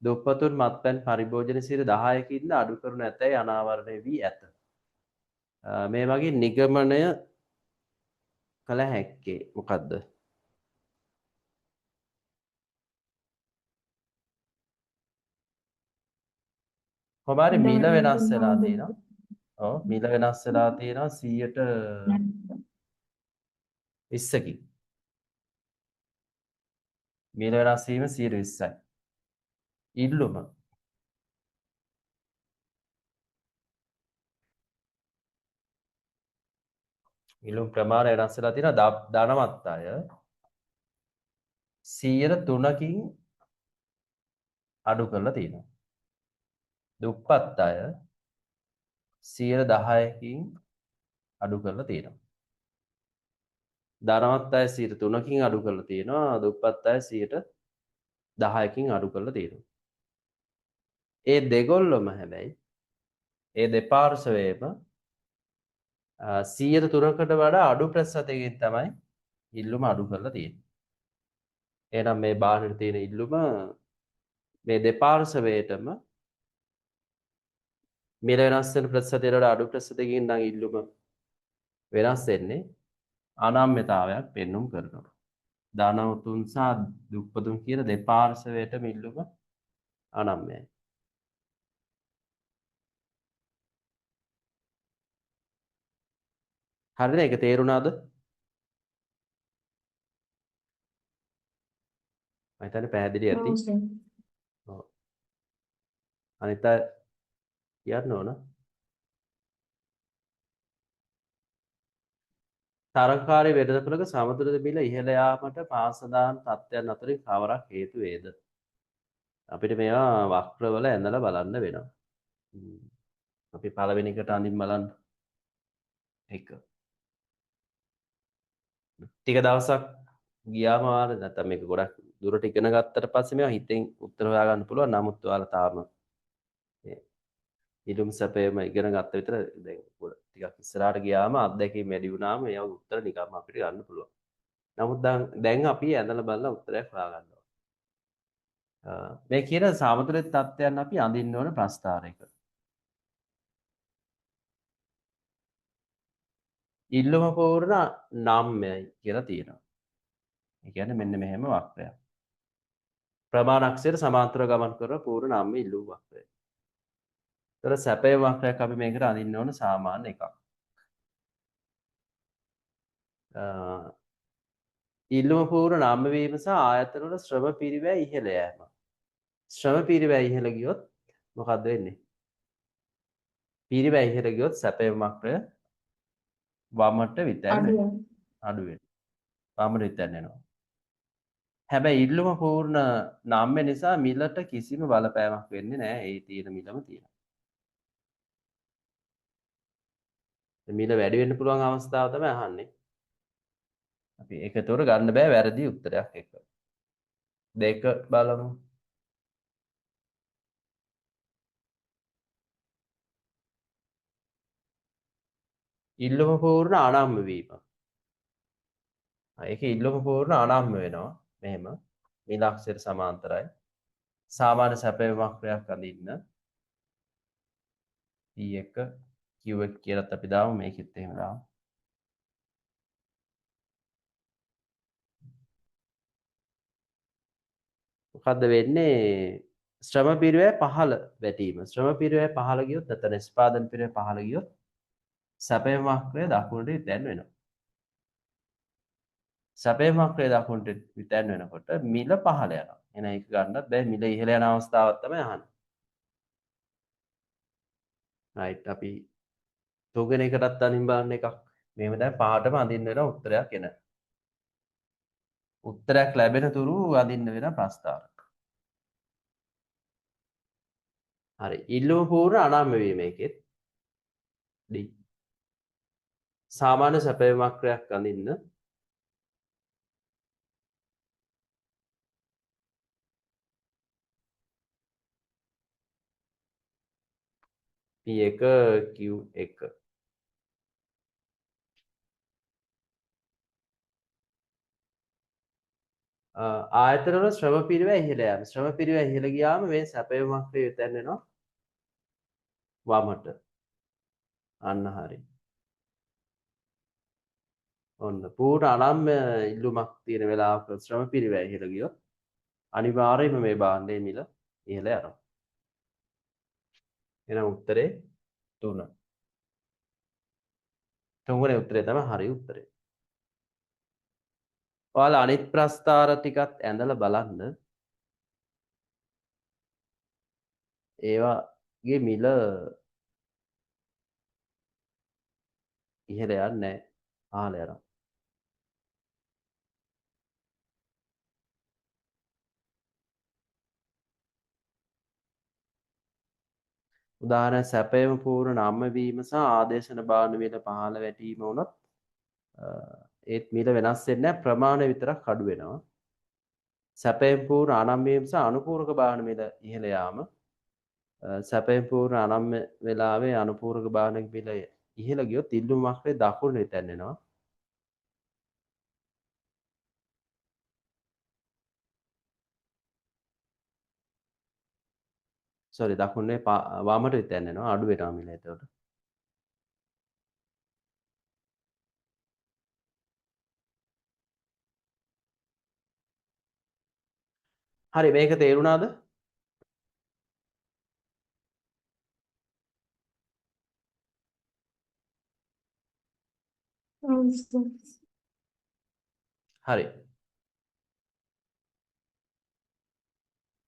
දුප්පතුන් මත්පැන් පරිභෝජනය 10%කින්ද අඩු කරනු ඇතැයි අනාවරණය වී ඇත. මේ වගේ නිගමනය කළ හැක්කේ මොකද්ද? කොහොම හරි මිල වෙනස් වෙලා තියෙනවා. ඔව්, මිල වෙනස් වෙලා තියෙනවා 120කින්. මිල වෙනස් වීම 120යි. ඉල්ලුම ඉල්ලුම් ප්‍රමාණය වෙනස් වෙලා තියෙනවා. ධනවත් අය 103කින් අඩු කරලා තියෙනවා. දුප්පත් අය 10%කින් අඩු කරලා තියෙනවා. ධනවත් අය 3%කින් අඩු කරලා තියෙනවා. දුප්පත් අය 10%කින් අඩු කරලා තියෙනවා. ඒ දෙගොල්ලොම හැබැයි ඒ දෙපාර්ශවයේම 3%කට වඩා අඩු ප්‍රතිශතයකින් තමයි ඉල්ලුම අඩු කරලා තියෙන්නේ. එහෙනම් මේ බාහිර තියෙන ඉල්ලුම මේ දෙපාර්ශවයටම මිල වෙනස් වෙන ප්‍රතිශතයට වඩා අඩු ප්‍රතිශතයකින් නම් ඉල්ලුම වෙනස් වෙන්නේ අනම්‍යතාවයක් පෙන්눔 කරනවා. ධනවතුන් සහ දුප්පතුන් කියන දෙපාර්ශවයටම ඉල්ලුම අනම්‍යයි. හරිද? ඒක තේරුණාද? මම හිතන්නේ පැහැදිලි ඇති. ඔව්. අනිත් අය කියන්න ඕන. තරඟකාරී වෙළඳපොළක සමතුලිත මිල ඉහළ යාමට පාසදාන තත්ත්වයන් අතරින් කවරක් හේතු වේද? අපිට මේවා වක්‍රවල ඇඳලා බලන්න වෙනවා. අපි පළවෙනි එකට අඳින් බලන්න. එක. ටික දවසක් ගියාම ඔයාලා නැත්තම් මේක ගොඩක් දුරට ඉගෙන ගත්තට පස්සේ මේවා හිතෙන් උත්තර හොයා ගන්න පුළුවන්. නමුත් ඔයාලා තාම මේ ඉලුම් සැපයම ඉගෙන ගත්ත විතර දැන් ගොඩ ටිකක් ඉස්සරහට ගියාම අත්දැකීම් වැඩි වුණාම ඒවා උත්තර නිකම්ම අපිට ගන්න පුළුවන්. නමුත් දැන් අපි ඇඳලා බලලා උත්තරයක් හොයා ගන්නවා. මේ කියන සමතුලිත තත්ත්වයන් අපි අඳින්න ඕන ප්‍රස්තාරයක. ඉල්ලුම පූර්ණ නම්‍යයි කියලා තියෙනවා. ඒ කියන්නේ මෙන්න මෙහෙම වක්‍රයක්. ප්‍රමාණ අක්ෂයට සමාන්තරව ගමන් කරන පූර්ණ නම්‍ය ඉල්ලුම් වක්‍රය. ඒතර සැපය වක්‍රයක් අපි මේකට අඳින්න ඕන සාමාන්‍ය එකක්. ඉල්ලුම පූර්ණ නම්‍ය වීම සහ ආයතන වල ශ්‍රම පිරිවැය ඉහළ යෑම. ශ්‍රම පිරිවැය ඉහළ ගියොත් මොකද්ද වෙන්නේ? පිරිවැය ඉහළ ගියොත් සැපයුම් වක්‍රය වමට විතැන් අඩු වෙනවා. අඩු වෙනවා. වමට විතැන් වෙනවා. හැබැයි ඉල්ලුම පූර්ණ නම්ය නිසා මිලට කිසිම බලපෑමක් වෙන්නේ නැහැ. ඒ තියෙන මිලම තියෙනවා. මිල වැඩි වෙන්න පුළුවන් අවස්ථාව තමයි අහන්නේ. අපි ඒක ඒතොර ගන්න බෑ වැරදි උත්තරයක් එක. දෙක බලමු. ඉල්ලුම පූර්ණ අනම්ම වීම. ඒක ඉල්ලුම පූර්ණ අනම්ම වෙනවා. මෙහෙම මිල අක්ෂයට සමාන්තරයි. සාමාන්‍ය සැපයුම් වක්‍රයක් අඳින්න. P1 Q1 කියලාත් අපි දාමු, මේකෙත් එහෙම දාමු. මොකද්ද වෙන්නේ? ශ්‍රම පිරිවැය පහළ වැටීම. ශ්‍රම පිරිවැය පහළ ගියොත් නැත්නම් නිෂ්පාදන පිරිවැය පහළ ගියොත් සැපයුම් වක්‍රය දකුණට විතැන් වෙනවා. සැපයුම් වක්‍රය දකුණට විතැන් වෙනකොට මිල පහළ යනවා. එහෙනම් ඒක ගන්නත් බෑ. මිල ඉහළ යන අවස්ථාවක් තමයි අහන්නේ. රයිට්, අපි තුන්වෙනි එකටත් අඳින්න බලන්න එකක්. මෙහෙම දැන් පහටම අඳින්න වෙන උත්තරයක් එන. උත්තරයක් ලැබෙන තුරු අඳින්න වෙන ප්‍රස්තාර. හරි, ඉල්ලුම පූර්ණ අනම්ම වීම එකෙත් D. සාමාන්‍ය සැපයුම් වක්‍රයක් අඳින්න. P1 Q1. ආයතනවල ශ්‍රම පිරිවැය ඉහළ යාම. ශ්‍රම පිරිවැය ඉහළ ගියාම මේ සැපයුම් වක්‍රය විතැන් වෙනවා වමට. අන්න හරි. ඔන්න පූර්ණ අනම්ම ඉල්ලුමක් තියෙන වෙලාවක ශ්‍රම පිරිවැය ඉහළ ගියොත් අනිවාර්යයෙන්ම මේ භාණ්ඩයේ මිල ඉහළ යනවා. එහෙනම් උත්තරේ 3. තුන්වෙනි උත්තරේ තමයි හරි උත්තරේ. ඔයාලා අනිත් ප්‍රස්තාර ටිකත් ඇඳලා බලන්න. ඒවාගේ මිල ඉහළ යන්නේ නැහැ, පහළ යනවා. උදාහරණ සැපයම පූර්ණ නම්ම වීම සහ ආදේශන භාණ්ඩ මිල පහළ වැටීම වුණත් ඒත් මිල වෙනස් වෙන්නේ නැහැ, ප්‍රමාණය විතරක් අඩු වෙනවා. සැපයම පූර්ණ අනම්ම වීම සහ අනුපූරක භාණ්ඩ මිල ඉහළ යාම, සැපයම පූර්ණ අනම්ම වෙලාවේ අනුපූරක භාණ්ඩ මිල ඉහළ ගියොත් ඉල්ලුම් වක්‍රය දකුණට විතැන් වෙනවා. සෝරි, දකුණේ වමට විතැන් වෙනවා, අඩු වෙනවා මිල එතකොට. හරි, මේක තේරුණාද? ඔව් සර්. හරි.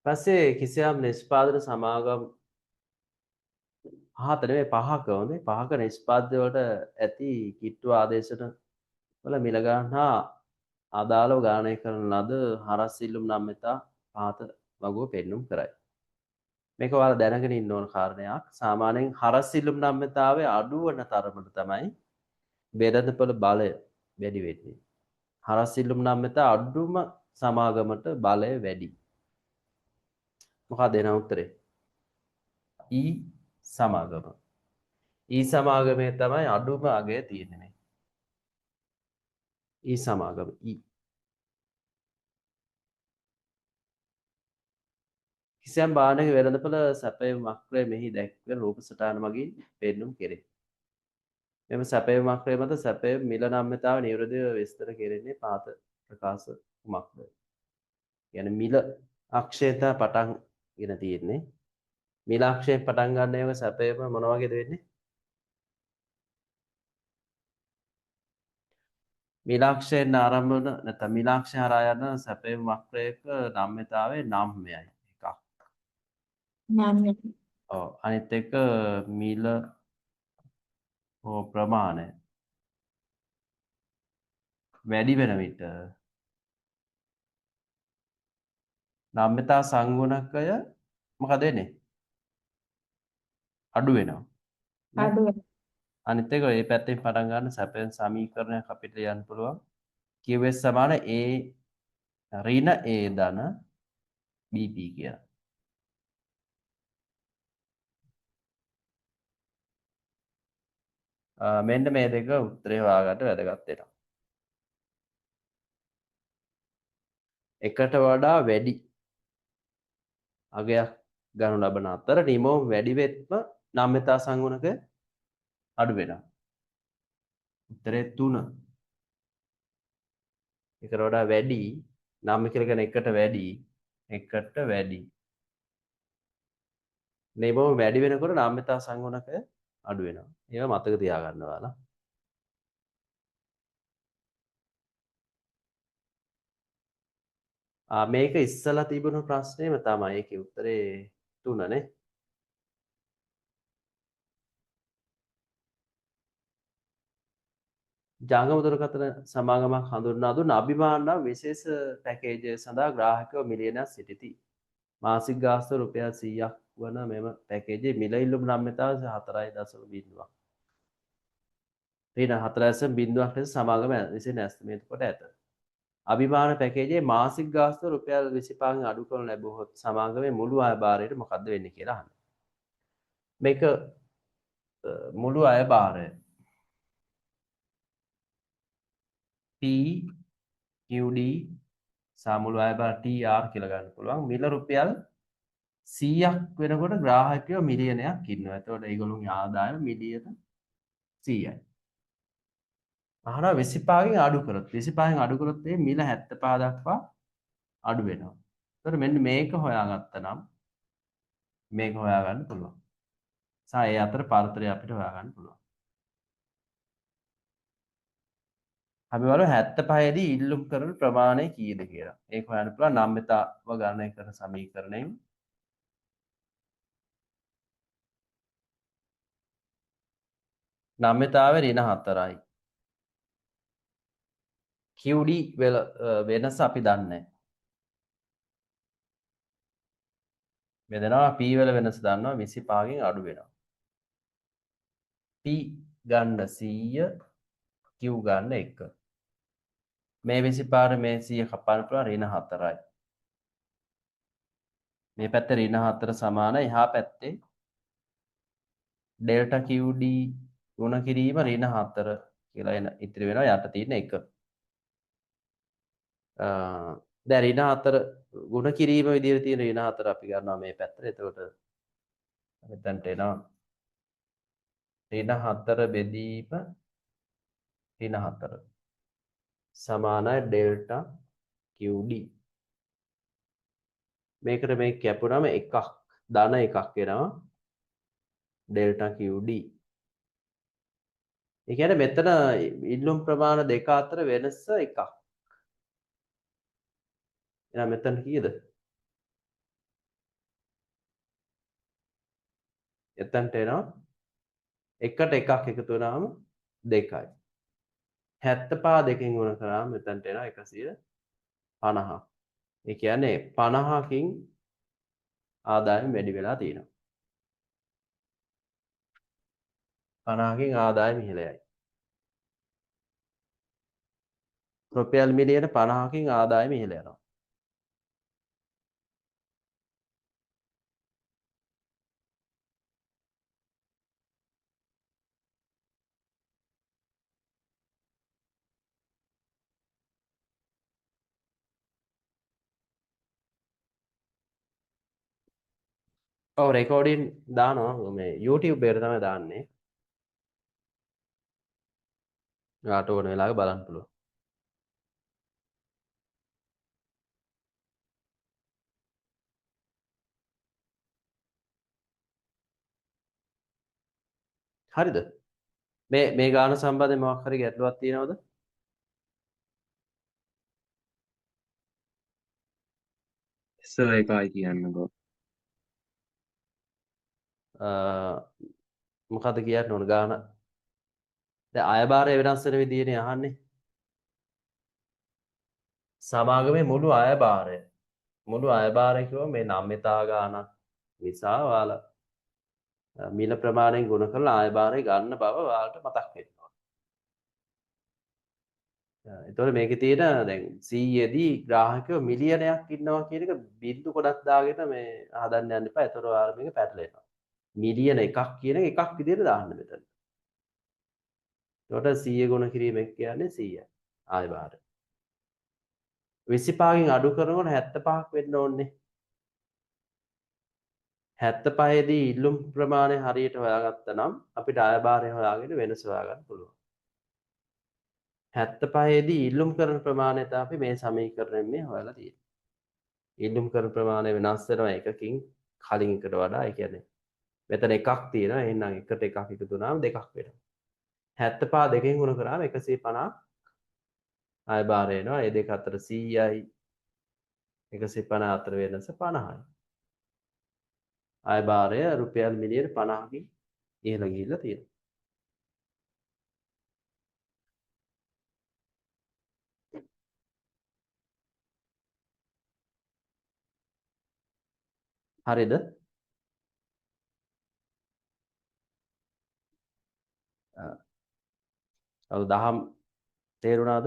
පස්සේ කිසියම් නිෂ්පාදන සමාගම් හත නෙමෙයි පහක, හොඳේ පහක නිෂ්පාද්‍ය වලට ඇති කිට්ටු ආදේශන වල මිල ගණන් හා අදාළව ගණනය කරන ලද හරස් ඉල්ලුම් නම්‍යතා පහත වගුව පෙන්නුම් කරයි. මේක ඔයාලා දැනගෙන ඉන්න ඕන කාරණයක්. සාමාන්‍යයෙන් හරස් ඉල්ලුම් නම්‍යතාවය අඩු වන තරමට තමයි වෙළඳපොළ බලය වැඩි වෙන්නේ. හරස් ඉල්ලුම් නම්‍යතා අඩුම සමාගමට බලය වැඩි. මොකක්ද එන උත්තරේ? E සමාගම. E සමාගමේ තමයි අඩුම අගය තියෙන්නේ මේ. E සමාගම E. කිසියම් භාණ්ඩයක වෙළඳපොළ සැපයුම් වක්‍රය මෙහි දැක්වෙන රූප සටහන මගින් පෙන්නුම් කෙරේ. මෙම සැපයුම් වක්‍රය මත සැපයුම් මිල නම්‍යතාව නිවැරදිව විස්තර කෙරෙන්නේ පහත ප්‍රකාශ කුමක්ද? කියන්නේ මිල අක්ෂය තමයි පටන් ගෙන තියෙන්නේ. මිල අක්ෂයෙන් පටන් ගන්න ඒවා සැපයුම මොන වගේද වෙන්නේ? මිල අක්ෂයෙන් ආරම්භ වන නැත්නම් මිල අක්ෂය හරහා යන සැපයුම් වක්‍රයක නම්‍යතාවය නම්‍යයි. එකක්. නම්‍යයි. ඔව්, අනිත් එක මිල හෝ ප්‍රමාණය වැඩි වෙන විට නම්‍යතා සංගුණකය මොකද වෙන්නේ? අඩු වෙනවා. නේ? අඩු වෙනවා. අනිත් එක ඒ පැත්තෙන් පටන් ගන්න සැපයන සමීකරණයක් අපිට ලියන්න පුළුවන්. QS සමාන A ඍණ A ධන BP කියලා. මෙන්න මේ දෙක උත්තරේ හොයාගන්න වැදගත් වෙනවා. එකට වඩා වැඩි අගයක් ගනු ලබන අතර නිමවුම් වැඩි වෙත්ම නම්‍යතා සංගුණකය අඩු වෙනවා. උත්තරේ 3. එකට වඩා වැඩි නම්‍ය කියලා කියන්නේ එකට වැඩි, එකට වැඩි. නිමවුම් වැඩි වෙනකොට නම්‍යතා සංගුණකය අඩු වෙනවා. ඒවා මතක තියාගන්න ඔයාලා. මේක ඉස්සලා තිබුණු ප්‍රශ්නේම තමයි. ඒකේ උත්තරේ 3 නේ. ජංගම දුරකථන සමාගමක් හඳුන්වා දුන් අභිමාන නම් විශේෂ පැකේජය සඳහා ග්‍රාහකයෝ මිලියනක් සිටිති. මාසික ගාස්තුව රුපියල් 100ක් වන මෙම පැකේජයේ මිල ඉල්ලුම් නම්‍යතාවය 4.0. ඍණ 4.0 ලෙස සමාගම විසින් ඇස්තමේන්තු කොට ඇත. අභිමාන පැකේජයේ මාසික ගාස්තුව රුපියල් 25 අඩු කරනු ලැබුවහොත් සමාගමේ මුළු ආය භාරයට මොකද්ද වෙන්නේ කියලා අහනවා. මේක මුළු අය භාරය P QD සහ මුළු අය භාර TR කියලා ගන්න පුළුවන්. මිල රුපියල් 100ක් වෙනකොට ග්‍රාහකයෝ මිලියනයක් ඉන්නවා. එතකොට ඒගොල්ලෝගේ ආදායම මිලියන 100යි. අහනවා 25කින් අඩු කරොත් 25න් අඩු කරොත් මේ මිල 75 දක්වා අඩු වෙනවා. එතකොට මෙන්න මේක හොයාගත්තා නම් මේක හොයාගන්න පුළුවන්. සහ ඒ අතර පරතරය අපිට හොයාගන්න පුළුවන්. අපි බලමු 75 දී ඉල්ලුම් කරන ප්‍රමාණය කීයද කියලා. ඒක හොයන්න පුළුවන් නම්‍යතාව ගණනය කරන සමීකරණයෙන්. නම්‍යතාවය ඍණ 4යි. QD වෙනස අපි දන්නේ නැහැ. බෙදෙනවා P වල වෙනස දන්නවා 25කින් අඩු වෙනවා. P ගන්න 100 Q ගන්න 1. මේ 25 මේ 100 කපන්න පුළුවන් ඍණ 4යි. මේ පැත්තේ ඍණ 4 සමාන එහා පැත්තේ ඩෙල්ටා QD ගුණ කිරීම ඍණ 4 කියලා එන ඉතිරි වෙනවා යට තියෙන 1. දැන් ඍණ 4 ගුණ කිරීම විදියට තියෙන ඍණ 4 අපි ගන්නවා මේ පැත්තට. එතකොට මෙතනට එනවා ඍණ 4 බෙදීම ඍණ 4 සමානයි ඩෙල්ටා QD. මේකට මේ කැපුණම එකක් ධන එකක් එනවා ඩෙල්ටා QD. ඒ කියන්නේ මෙතන ඉල්ලුම් ප්‍රමාණ දෙක අතර වෙනස එකක්. එහෙනම් මෙතන කීයද? එතනට එනවා එකට එකක් එකතු වුණාම 2යි. 75 දෙකෙන් ගුණ කරාම මෙතනට එනවා 150. ඒ කියන්නේ 50කින් ආදායම වැඩි වෙලා තියෙනවා. 50කින් ආදායම ඉහළ යයි. රුපියල් මිලියන 50කින් ආදායම ඉහළ යනවා. ඔව් රෙකෝඩින් දානවා මේ YouTube එකට තමයි දාන්නේ. ඔයාට ඕන වෙලාවක බලන්න පුළුවන්. හරිද? මේ ගාන සම්බන්ධයෙන් මොකක් හරි ගැටලුවක් තියෙනවද? සර් ඒක ආයි කියන්නකෝ. මොකද කියන්න ඕන ගාන? දැන් අයභාරය වෙනස් වෙන විදියනේ අහන්නේ. සමාගමේ මුළු අයභාරය. මුළු අයභාරය කිව්වම මේ නම්‍යතා ගානක් නිසා ඔයාලා මිල ප්‍රමාණයෙන් ගුණ කරලා ආයභාරය ගන්න බව ඔයාලට මතක් වෙන්න ඕන. එතකොට මේකේ තියෙන දැන් 100 දී ග්‍රාහකයෝ මිලියනයක් ඉන්නවා කියන එක බිංදු කොටක් දාගෙන මේ හදන්න යන්න එපා. එතකොට ඔයාලා මේක පැටලෙනවා. මිලියන එකක් කියන එක එකක් විදියට දාන්න මෙතන. එතකොට 100 ගුණ කිරීම එක කියන්නේ 100යි ආයභාරය. 25කින් අඩු කරනකොට 75ක් වෙන්න ඕනේ. 75 දී ඉල්ලුම් ප්‍රමාණය හරියට හොයාගත්තා නම් අපිට ආයභාරය හොයාගෙන වෙනස හොයාගන්න පුළුවන්. 75 දී ඉල්ලුම් කරන ප්‍රමාණය තමයි අපි මේ සමීකරණයෙන් මේ හොයලා තියෙන්නේ. ඉල්ලුම් කරන ප්‍රමාණය වෙනස් වෙනවා එකකින් කලින් එකට වඩා. ඒ කියන්නේ මෙතන එකක් තියෙනවා. එහෙනම් එකට එකක් එකතු වුණාම දෙකක් වෙනවා. 75 දෙකෙන් ගුණ කරාම 150 ආයභාරය එනවා. ඒ දෙක අතර 100යි 150 අතර වෙනස 50යි. ආයභාරය රුපියල් මිලියන 50කින් ඉහළ ගිහිල්ලා තියෙනවා. හරිද? ඔව් දහම් තේරුණාද?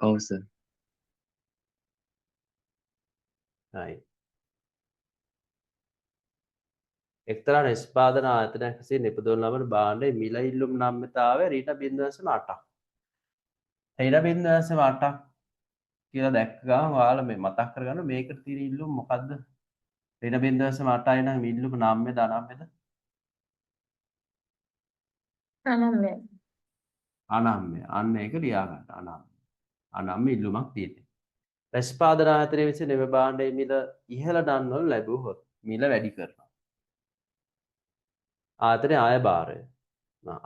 ඔව් සර්. හරි. එක්තරා නිෂ්පාදන ආයතනයක් විසින් නිපදවනු ලබන භාණ්ඩයේ මිල ඉල්ලුම් නම්‍යතාවය ඍණ 0.8ක්. ඍණ 0.8ක් කියලා දැක්ක ගමන් ඔයාලා මේ මතක් කරගන්න මේකට තියෙන ඉල්ලුම මොකද්ද? ඍණ 0.8යි නම් ඉල්ලුම නම්‍යද අනම්‍යද? අනම්‍ය. අනම්‍ය. අන්න ඒක ලියා ගන්න. අනම්‍ය. අනම්‍ය ඉල්ලුමක් තියෙන්නේ. නිෂ්පාදන ආයතනය විසින් එම භාණ්ඩයේ මිල ඉහළ නන්වනු ලැබුවහොත් මිල වැඩි කරනවා. ආයතනයේ ආයභාරය.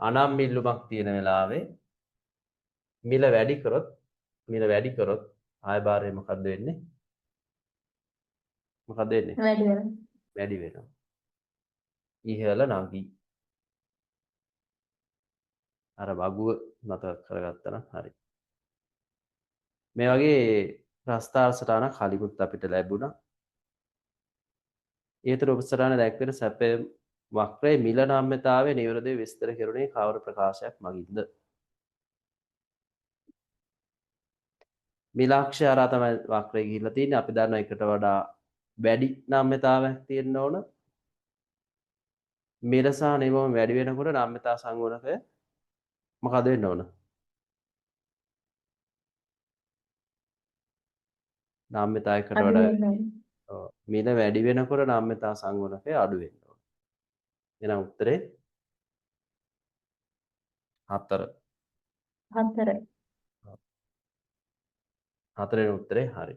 අනම්‍ය ඉල්ලුමක් තියෙන වෙලාවේ මිල වැඩි කරොත් ආයභාරය මොකද්ද වෙන්නේ? මොකද්ද වෙන්නේ? වැඩි වෙනවා. වැඩි වෙනවා. ඉහළ නගී. අර වගුව මතක කරගත්තා නම් හරි. මේ වගේ ප්‍රස්තාර සටහන කලිමුත් අපිට ලැබුණා. ඊතර උපසටහන දැක්වෙන සැපය වක්‍රයේ මිල නම්‍යතාවය නිවැරදිව විස්තර කෙරුණේ කවර ප්‍රකාශයක් මගින්ද? මිලාක්ෂය හරහා තමයි වක්‍රය ගිහිල්ලා තියෙන්නේ. අපි දන්නවා එකට වඩා වැඩි නම්‍යතාවයක් තියෙන්න ඕන. මිල සහ නිවම වැඩි වෙනකොට නම්‍යතා සංගුණකය මොකද වෙන්න ඕන? නම්‍යතා එකට අඩු වඩා වෙන්න ඕන. ඔව් මිල වැඩි වෙනකොට නම්‍යතා සංගුණකය අඩු වෙන්න ඕන. එහෙනම් උත්තරේ 4. 4. හතරවෙනි උත්තරේ හරි.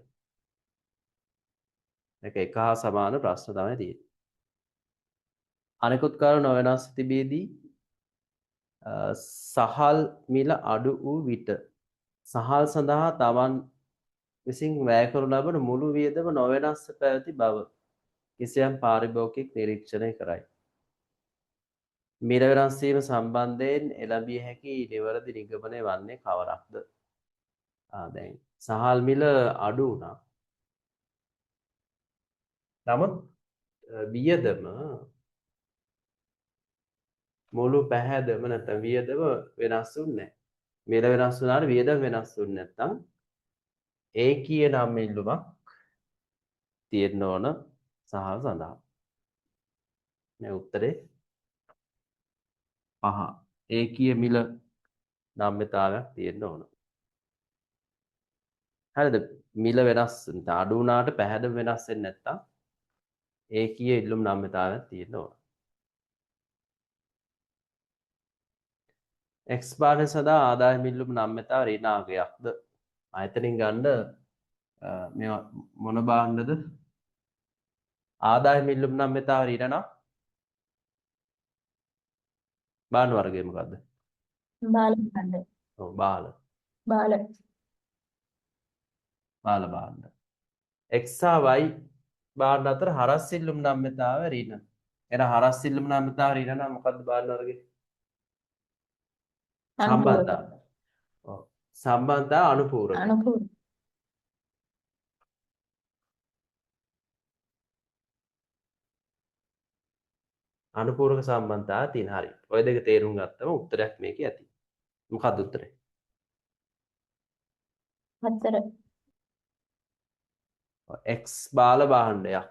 මේක එක හා සමාන ප්‍රශ්න තමයි තියෙන්නේ. අනෙකුත් කාරණා නොවෙනස් තිබීදී සහල් මිල අඩු වූ විට සහල් සඳහා තමන් විසින් වැය කරනු ලබන මුළු වියදම නොවෙනස්ව පැවති බව කිසියම් පාරිභෝගිකයෙක් නිරීක්ෂණය කරයි. මිල වෙනස් වීම සම්බන්ධයෙන් එළඹිය හැකි නිවැරදි නිගමනය වන්නේ කවරක්ද? දැන් සහල් මිල අඩු වුණා. නමුත් වියදම මුළු පැහැදම නැත්නම් වියදම වෙනස් වුන්නේ නැහැ. මිල වෙනස් වුණාට වියදම වෙනස් වුන්නේ නැත්නම් ඒකීය නම් ඉල්ලුමක් තියෙන්න ඕන සහල් සඳහා. මේ උත්තරේ 5. ඒකීය මිල නම්‍යතාවයක් තියෙන්න ඕන. හරිද? මිල වෙනස් අඩු වුණාට පැහැදම වෙනස් වෙන්නේ නැත්නම් ඒකීය ඉල්ලුම් නම්‍යතාවයක් තියෙන්න ඕන. X භාණ්ඩ සඳහා ආදායම් ඉල්ලුම් නම්‍යතාව ඍණාගයක්ද? ආයතනින් ගන්න මේවා මොන භාණ්ඩද? ආදායම් ඉල්ලුම් නම්‍යතාව ඍණ නම් භාණ්ඩ වර්ගය මොකද්ද? බාල භාණ්ඩ. ඔව් බාල. බාල. බාල භාණ්ඩ. X සහ Y භාණ්ඩ අතර හරස් ඉල්ලුම් නම්‍යතාවය ඍණ. එහෙනම් හරස් ඉල්ලුම් නම්‍යතාවය ඍණ නම් මොකද්ද භාණ්ඩ වර්ගය? අනුපූරක. සම්බන්ධතාව. ඔව්. සම්බන්ධතාව අනුපූරක. අනුපූරක. අනුපූරක සම්බන්ධතාව තියෙන. හරි. ඔය දෙක තේරුම් ගත්තම උත්තරයක් මේකේ ඇති. මොකද්ද උත්තරේ? 4. X බාල භාණ්ඩයක්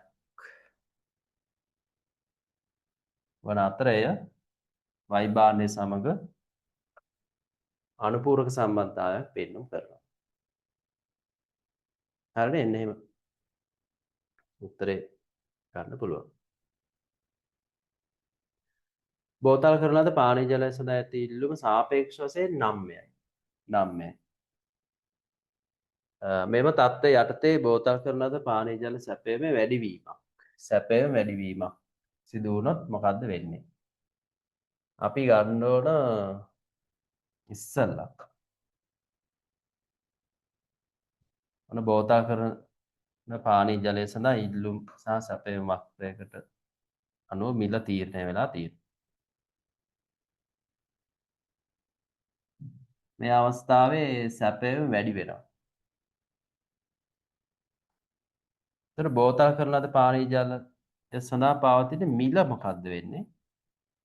වන අතර එය Y භාණ්ඩය සමග අනුපූරක සම්බන්ධතාවයක් පෙන්නුම් කරනවා. හරිනේ, එන්න එහෙම උත්තරේ ගන්න පුළුවන්. බෝතල් කරන ලද පානීය ජලය සඳහා ඇති ඉල්ලුම සාපේක්ෂ වශයෙන් නම්‍යයි. නම්‍යයි. මෙම තත්ත්වය යටතේ බෝතල් කරන ලද පානීය ජල සැපයීමේ වැඩිවීමක්. සැපයීම වැඩිවීමක් සිදු වුණොත් මොකද්ද වෙන්නේ? අපි ගන්න ඕන ඉස්සල්ලා. ඔන්න බෝතල් කරන පානීය ජලය සඳහා ඉල්ලුම් සහ සැපයීම වක්‍රයකට අනුව මිල තීරණය වෙලා තියෙනවා. මේ අවස්ථාවේ සැපයීම වැඩි වෙනවා. එතකොට බෝතල් කරන ලද පානීය ජලය සඳහා පවතින මිල මොකද්ද වෙන්නේ?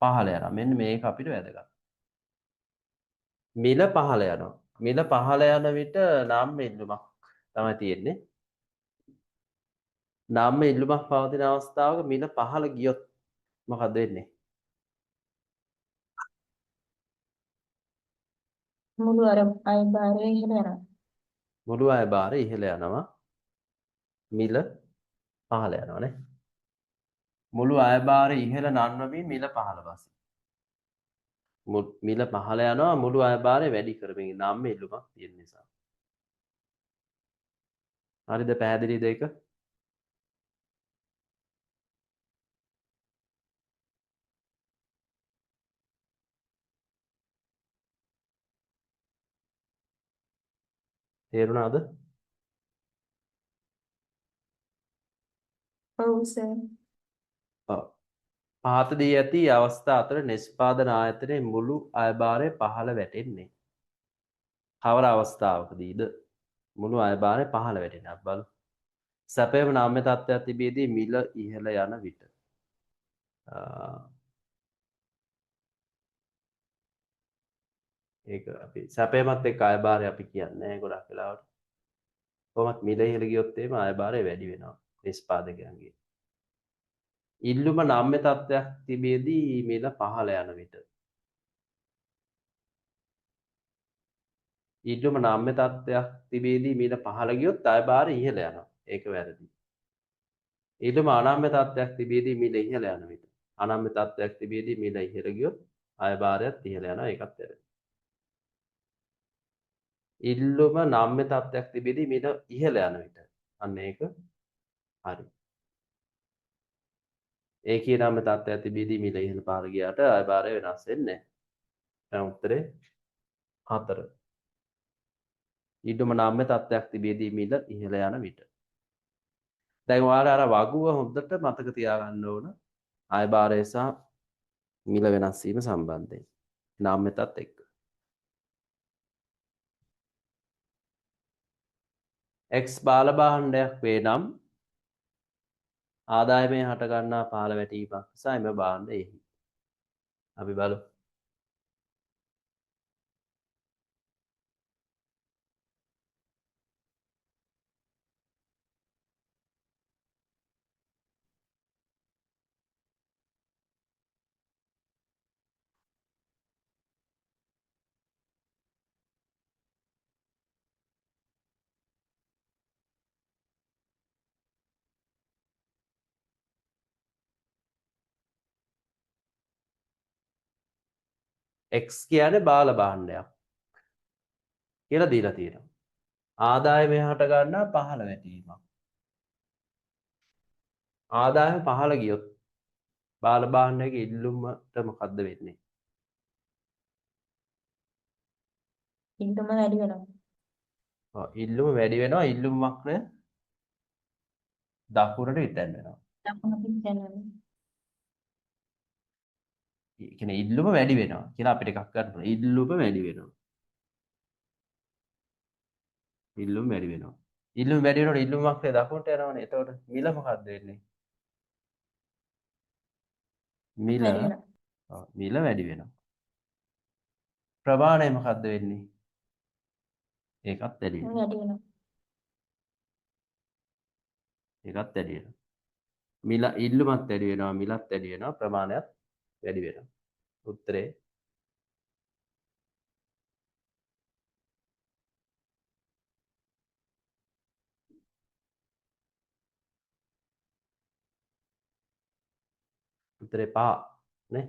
පහළ යනවා. මෙන්න මේක අපිට වැදගත්. මිල පහළ යනවා. මිල පහළ යන විට නම් ඉල්ලුමක් තමයි තියෙන්නේ. නම් ඉල්ලුමක් පවතින අවස්ථාවක මිල පහළ ගියොත් මොකද්ද වෙන්නේ? මුළු අර අය භාරය ඉහළ යනවා. මුළු අය භාරය ඉහළ යනවා. මිල පහළ යනවා නේ. මුළු අය භාරය ඉහළ නන්වමින් මිල පහළ බසී. මිල පහළ යනවා මුළු අය භාරය වැඩි කරමින් නම් ඉල්ලුමක් තියෙන නිසා. හරිද? පැහැදිලිද ඒක? තේරුණාද? ඔව් සර්. ඔව්. පහත දී ඇති අවස්ථා අතර නිෂ්පාදන ආයතනයේ මුළු අයභාරය පහළ වැටෙන්නේ කවර අවස්ථාවකදීද? මුළු අයභාරය පහළ වැටෙන්නේ. අපි බලමු. සැපයීම නාම්‍ය තත්ත්වයක් තිබියදී මිල ඉහළ යන විට. ඒක අපි සැපයීමත් එක්ක අයභාරය අපි කියන්නේ නැහැ ගොඩක් වෙලාවට. කොහොමත් මිල ඉහළ ගියොත් එහෙම අයභාරය වැඩි වෙනවා නිෂ්පාදකයන්ගේ. ඉල්ලුම නම්‍ය තත්ත්වයක් තිබියදී මිල පහළ යන විට. ඉල්ලුම නම්‍ය තත්ත්වයක් තිබියදී මිල පහළ ගියොත් අයභාරය ඉහළ යනවා. ඒක වැරදි. ඉල්ලුම අනම්‍ය තත්ත්වයක් තිබියදී මිල ඉහළ යන විට. අනම්‍ය තත්ත්වයක් තිබියදී මිල ඉහළ ගියොත් අයභාරයත් ඉහළ යනවා. ඒකත් වැරදි. ඉල්ලුම නම්‍ය තත්ත්වයක් තිබියදී මිල ඉහළ යන විට. අන්න ඒක හරි. ඒ කියන නම්‍ය තත්ත්වයක් තිබියදී මිල ඉහළ පහළ ගියාට අයභාරය වෙනස් වෙන්නේ නැහැ. දැන් උත්තරේ 4. ඉල්ලුම නම්‍ය තත්ත්වයක් තිබියදී මිල ඉහළ යන විට. දැන් ඔයාලා අර වගුව හොඳට මතක තියාගන්න ඕන අයභාරය සහ මිල වෙනස් වීම සම්බන්ධයෙන් නම්‍යතත් එක්ක. X බාල භාණ්ඩයක් වේ නම් ආදායමේ හටගන්නා පහළ වැටීමක් නිසා එම භාණ්ඩ එහි. අපි බලමු. X කියන්නේ බාල භාණ්ඩයක් කියලා දීලා තියෙනවා. ආදායම හට ගන්නා පහළ වැටීමක්. ආදායම පහළ ගියොත් බාල භාණ්ඩයක ඉල්ලුමට මොකද්ද වෙන්නේ? ඉල්ලුම වැඩි වෙනවා. ඔව්, ඉල්ලුම වැඩි වෙනවා. ඉල්ලුම වක්‍රය දකුණට විතැන් වෙනවා. දකුණට විතැන් වෙනවා. ඒ කියන්නේ ඉල්ලුම වැඩි වෙනවා කියලා අපිට එකක් ගන්න පුළුවන්. ඉල්ලුම වැඩි වෙනවා. ඉල්ලුම වැඩි වෙනවා. ඉල්ලුම වැඩි වෙනකොට ඉල්ලුම වක්‍රය දකුණට යනවනේ. එතකොට මිල මොකද්ද වෙන්නේ? මිල වැඩි වෙනවා. ඔව්, මිල වැඩි වෙනවා. ප්‍රමාණය මොකද්ද වෙන්නේ? ඒකත් වැඩි වෙනවා. වැඩි වෙනවා. ඒකත් වැඩි වෙනවා. මිල ඉල්ලුමත් වැඩි වෙනවා, මිලත් වැඩි වෙනවා, ප්‍රමාණයත් වැඩි වෙනවා. උත්තරේ උත්තරේ 5 නේ.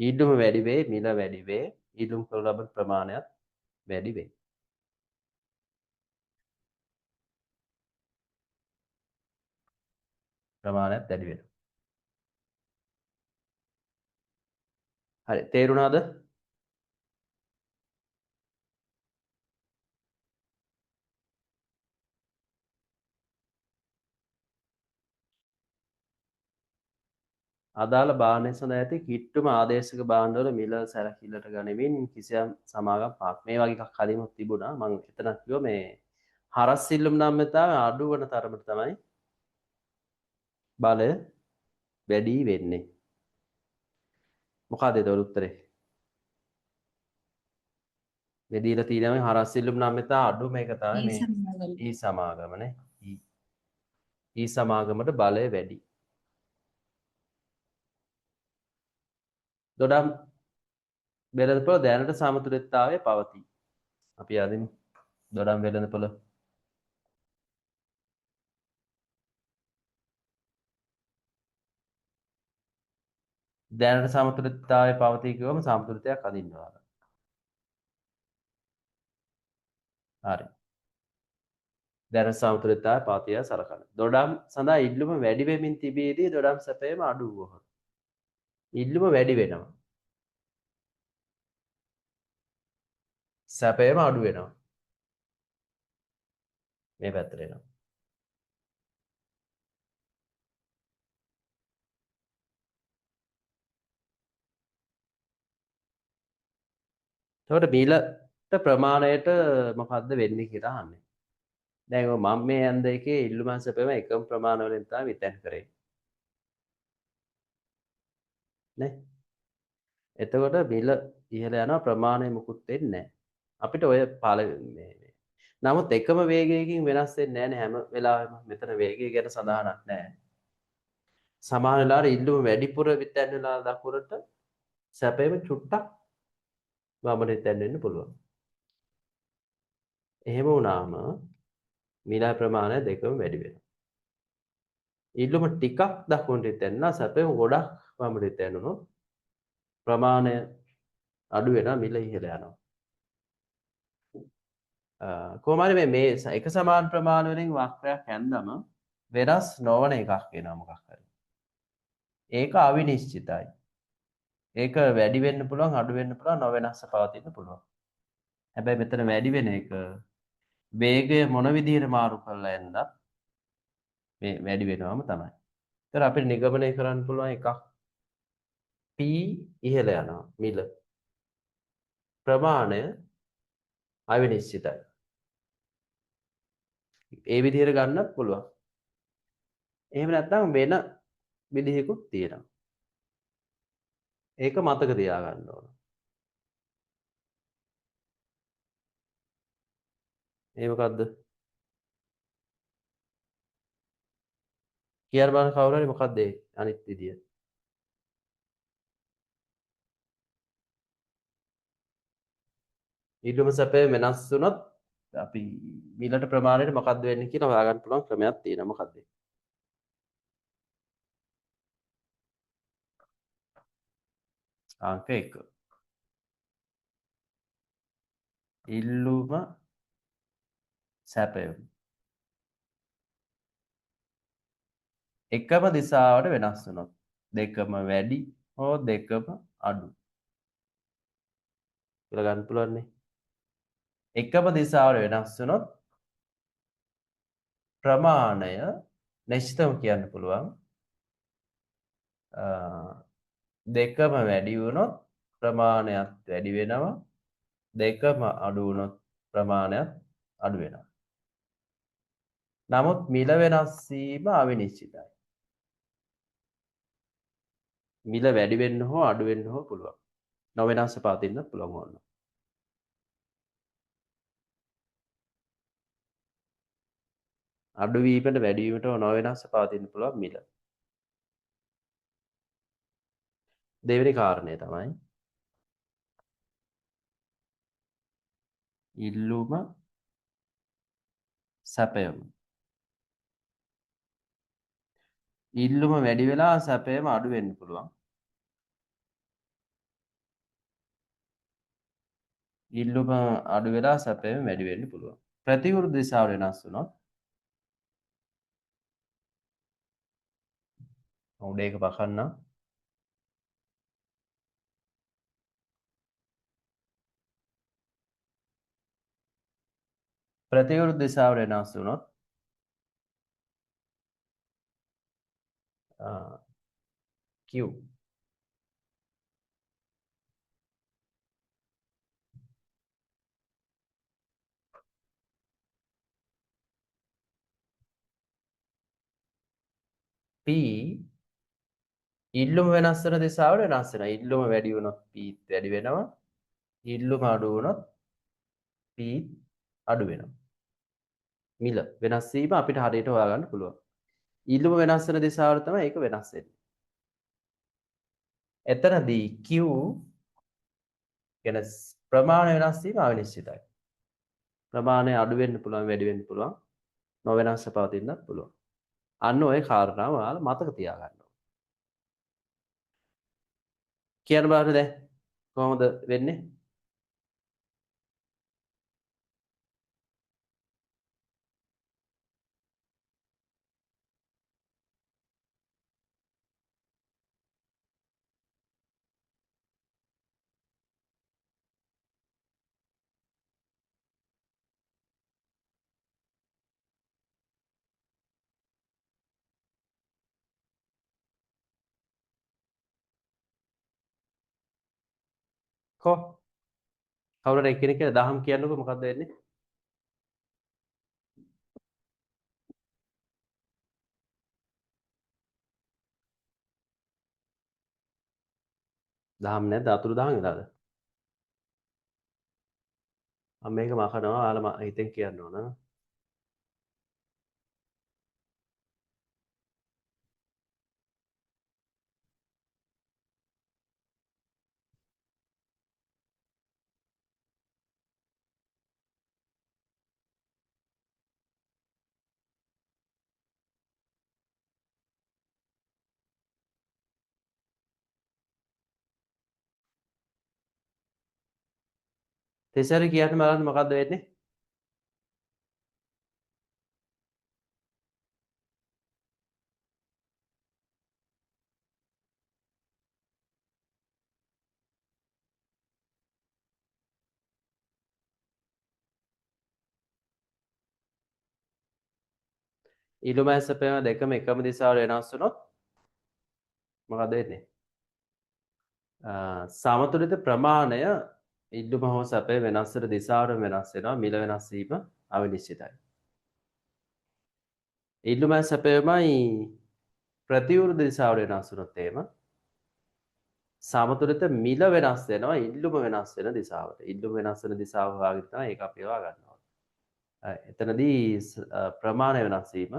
ඉල්ලුම වැඩි වේ, මිල වැඩි වේ, ඉල්ලුම් කරනු ලබන ප්‍රමාණයත් වැඩි වේ. ප්‍රමාණයත් වැඩි වෙනවා. හරි, තේරුණාද? අදාළ භාණ්ඩය සඳහා ඇති කිට්ටුම ආදේශක භාණ්ඩවල මිල සැලකිල්ලට ගනිමින් කිසියම් සමාගම් පහක්. මේ වගේ එකක් කලිනුත් තිබුණා. මං එතනක් කිව්වා මේ හරස් ඉල්ලුම් නම්‍යතාවය අඩු වන තරමට තමයි බලය වැඩි වෙන්නේ. මොකද ඒතකොට උත්තරේ? මේ දීලා තියෙනවා මේ හරස් ඉල්ලුම් නම්‍යතාව අඩු මේක තමයි ඊ මේ සමාගම. ඊ සමාගමනේ. ඊ සමාගමට බලය වැඩි. දොඩම් වෙළඳපොළ දැනට සමතුලිතතාවය පවතී. අපි අදිමු දොඩම් වෙළඳපොළ. දැනට සමතුලිතතාවය පවතී කිව්වම සමතුලිතයක් අදින්න ඔයාලා. හරි. දැනට සමතුලිතතාවය පවතී සලකන්න. දොඩම් සඳහා ඉල්ලුම වැඩි වෙමින් තිබියදී දොඩම් සැපයීම අඩු වුවහොත් ඉල්ලුම වැඩි වෙනවා. සැපයීම අඩු වෙනවා. මේ පැත්තට එනවා. එතකොට මිලට ප්‍රමාණයට මොකද්ද වෙන්නේ කියලා අහන්නේ. දැන් ඔය මම මේ ඇඳ එකේ ඉල්ලුම සැපයීම එකම ප්‍රමාණ වලින් තමයි විතැන් කරේ. නේ? එතකොට මිල ඉහළ යනවා ප්‍රමාණය මුකුත් වෙන්නේ නැහැ. අපිට ඔය මේ නමුත් එකම වේගයකින් වෙනස් වෙන්නේ නැහැ නේ හැම වෙලාවෙම. මෙතන වේගය ගැන සඳහනක් නැහැ. සමහර වෙලාවට ඉල්ලුම වැඩිපුර විතැන් වෙලා දකුණට සැපයීම චුට්ටක් වමට විතැන් වෙන්න පුළුවන්. එහෙම වුණාම මිල ප්‍රමාණය දෙකම වැඩි වෙනවා. ඉල්ලුම ටිකක් දකුණට විතැන් වෙනවා, සැපයීම ගොඩක් වමට විතැන් වුණොත් ප්‍රමාණය අඩු වෙනවා, මිල ඉහළ යනවා. කොහොම හරි මේ එක සමාන ප්‍රමාණ වලින් වක්‍රයක් ඇඳම වෙනස් නොවන එකක් එනවා මොකක් හරි. ඒක අවිනිශ්චිතයි. ඒක වැඩි වෙන්න පුළුවන්, අඩු වෙන්න පුළුවන්, නොවෙනස්ව පවතින්න පුළුවන්. හැබැයි මෙතන වැඩි වෙන එක වේගය මොන විදිහට මාරු කරලා එන්නත් මේ වැඩි වෙනවම තමයි. ඒතර අපිට නිගමනය කරන්න පුළුවන් එකක් P ඉහළ යනවා මිල. ප්‍රමාණය අවිනිශ්චිතයි. ඒ විදිහට ගන්නත් පුළුවන්. එහෙම නැත්නම් වෙන විදිහකුත් තියෙනවා. ඒක මතක තියාගන්න ඕන. ඒ මොකද්ද? කියන්න බලන්න කවුරු හරි මොකද්ද ඒ අනිත් විදිය? ඊළඟ සැපේ වෙනස් වුණොත් අපි මිලට ප්‍රමාණයට මොකද්ද වෙන්නේ කියලා හොයාගන්න පුළුවන් ක්‍රමයක් තියෙනවා. මොකද්ද ඒ? අංක 1. ඉල්ලුම සැපයුම එකම දිශාවට වෙනස් වුණොත් දෙකම වැඩි හෝ දෙකම අඩු කියලා ගන්න පුළුවන් නේ. එකම දිශාවට වෙනස් වුණොත් ප්‍රමාණය නිශ්චිතව කියන්න පුළුවන්. දෙකම වැඩි වුණොත් ප්‍රමාණයත් වැඩි වෙනවා. දෙකම අඩු වුණොත් ප්‍රමාණයත් අඩු වෙනවා. නමුත් මිල වෙනස් වීම අවිනිශ්චිතයි. මිල වැඩි වෙන්න හෝ අඩු වෙන්න හෝ පුළුවන්. නොවෙනස්ව පවතින්නත් පුළුවන් ඕන. අඩු වීමට වැඩි වීමට හෝ නොවෙනස්ව පවතින්න පුළුවන් මිල. දෙවෙනි කාරණය තමයි ඉල්ලුම සැපයම. ඉල්ලුම වැඩි වෙලා සැපයම අඩු වෙන්න පුළුවන්. ඉල්ලුම අඩු වෙලා සැපයම වැඩි වෙන්න පුළුවන්. ප්‍රතිවිරුද්ධ දිශාවට වෙනස් වුණොත් උඩ එක පකන්න. ප්‍රතිවිරුද්ධ දිශාවට වෙනස් වුණොත් Q P ඉල්ලුම වෙනස් වෙන දිශාවට වෙනස් වෙනවා. ඉල්ලුම වැඩි වුණොත් P වැඩි වෙනවා. ඉල්ලුම අඩු වුණොත් P අඩු වෙනවා. මිල වෙනස් වීම අපිට හරියට හොයාගන්න පුළුවන්. ඉල්ලුම වෙනස් වෙන දිශාවට තමයි ඒක වෙනස් වෙන්නේ. එතනදී Q කියන ප්‍රමාණ වෙනස් වීම අවිනිශ්චිතයි. ප්‍රමාණය අඩු වෙන්න පුළුවන්, වැඩි වෙන්න පුළුවන්, නොවෙනස්ව පවතින්නත් පුළුවන්. අන්න ඔය කාරණාව ඔයාලා මතක තියාගන්න ඕනේ. කියන්න බලන්න දැන් කොහොමද වෙන්නේ? කො කවුරු හරි එක්කෙනෙක් කියලා දහම් කියන්නකෝ මොකද්ද වෙන්නේ? දහම් නැද්ද? අතුරු දහම් වෙලාද? මම මේක මකනවා ඔයාලා හිතෙන් කියන්න ඕන. තෙසරි කියන්න බලන්න මොකද්ද වෙන්නේ? ඊළඟ සැපයම දෙකම එකම දිශාවට වෙනස් වුණොත් මොකද වෙන්නේ? සමතුලිත ප්‍රමාණය ඉල්ලුම හෝ සැපය වෙනස් වෙන දිශාවට වෙනස් වෙනවා. මිල වෙනස් වීම අවිනිශ්චිතයි. ඉල්ලුම සැපයමයි ප්‍රතිවිරුද්ධ දිශාවට වෙනස් වුණොත් එහෙම සමතුලිත මිල වෙනස් වෙනවා ඉල්ලුම වෙනස් වෙන දිශාවට. ඉල්ලුම වෙනස් වෙන දිශාව හොයාගෙන තමයි ඒක අපි හොයා ගන්න ඕනේ. එතනදී ප්‍රමාණය වෙනස් වීම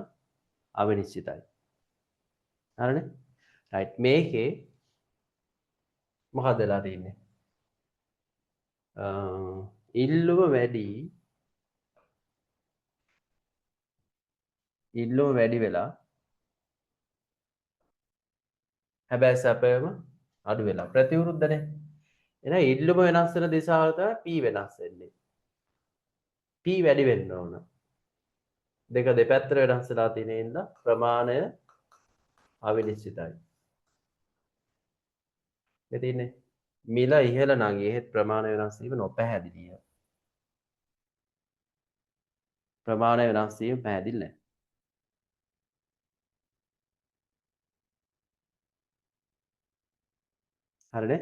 අවිනිශ්චිතයි. හරිනේ? රයිට්. මේකේ මොකක්ද වෙලා තියෙන්නේ? ඉල්ලුම වැඩි, ඉල්ලුම වැඩි වෙලා හැබැයි සැපයම අඩු වෙලා ප්‍රතිවිරුද්ධනේ. එහෙනම් ඉල්ලුම වෙනස් වෙන දිශාවට තමයි P වෙනස් වෙන්නේ. P වැඩි වෙන්න ඕන. දෙක දෙපැත්තට වෙනස් වෙලා තියෙන හින්දා ප්‍රමාණය අවිනිශ්චිතයි. මේ තියෙන්නේ මිල ඉහළ නම් එහෙත් ප්‍රමාණය වෙනස් වීම නොපැහැදිලිය. ප්‍රමාණය වෙනස් වීම පැහැදිලි නෑ. හරිනේ?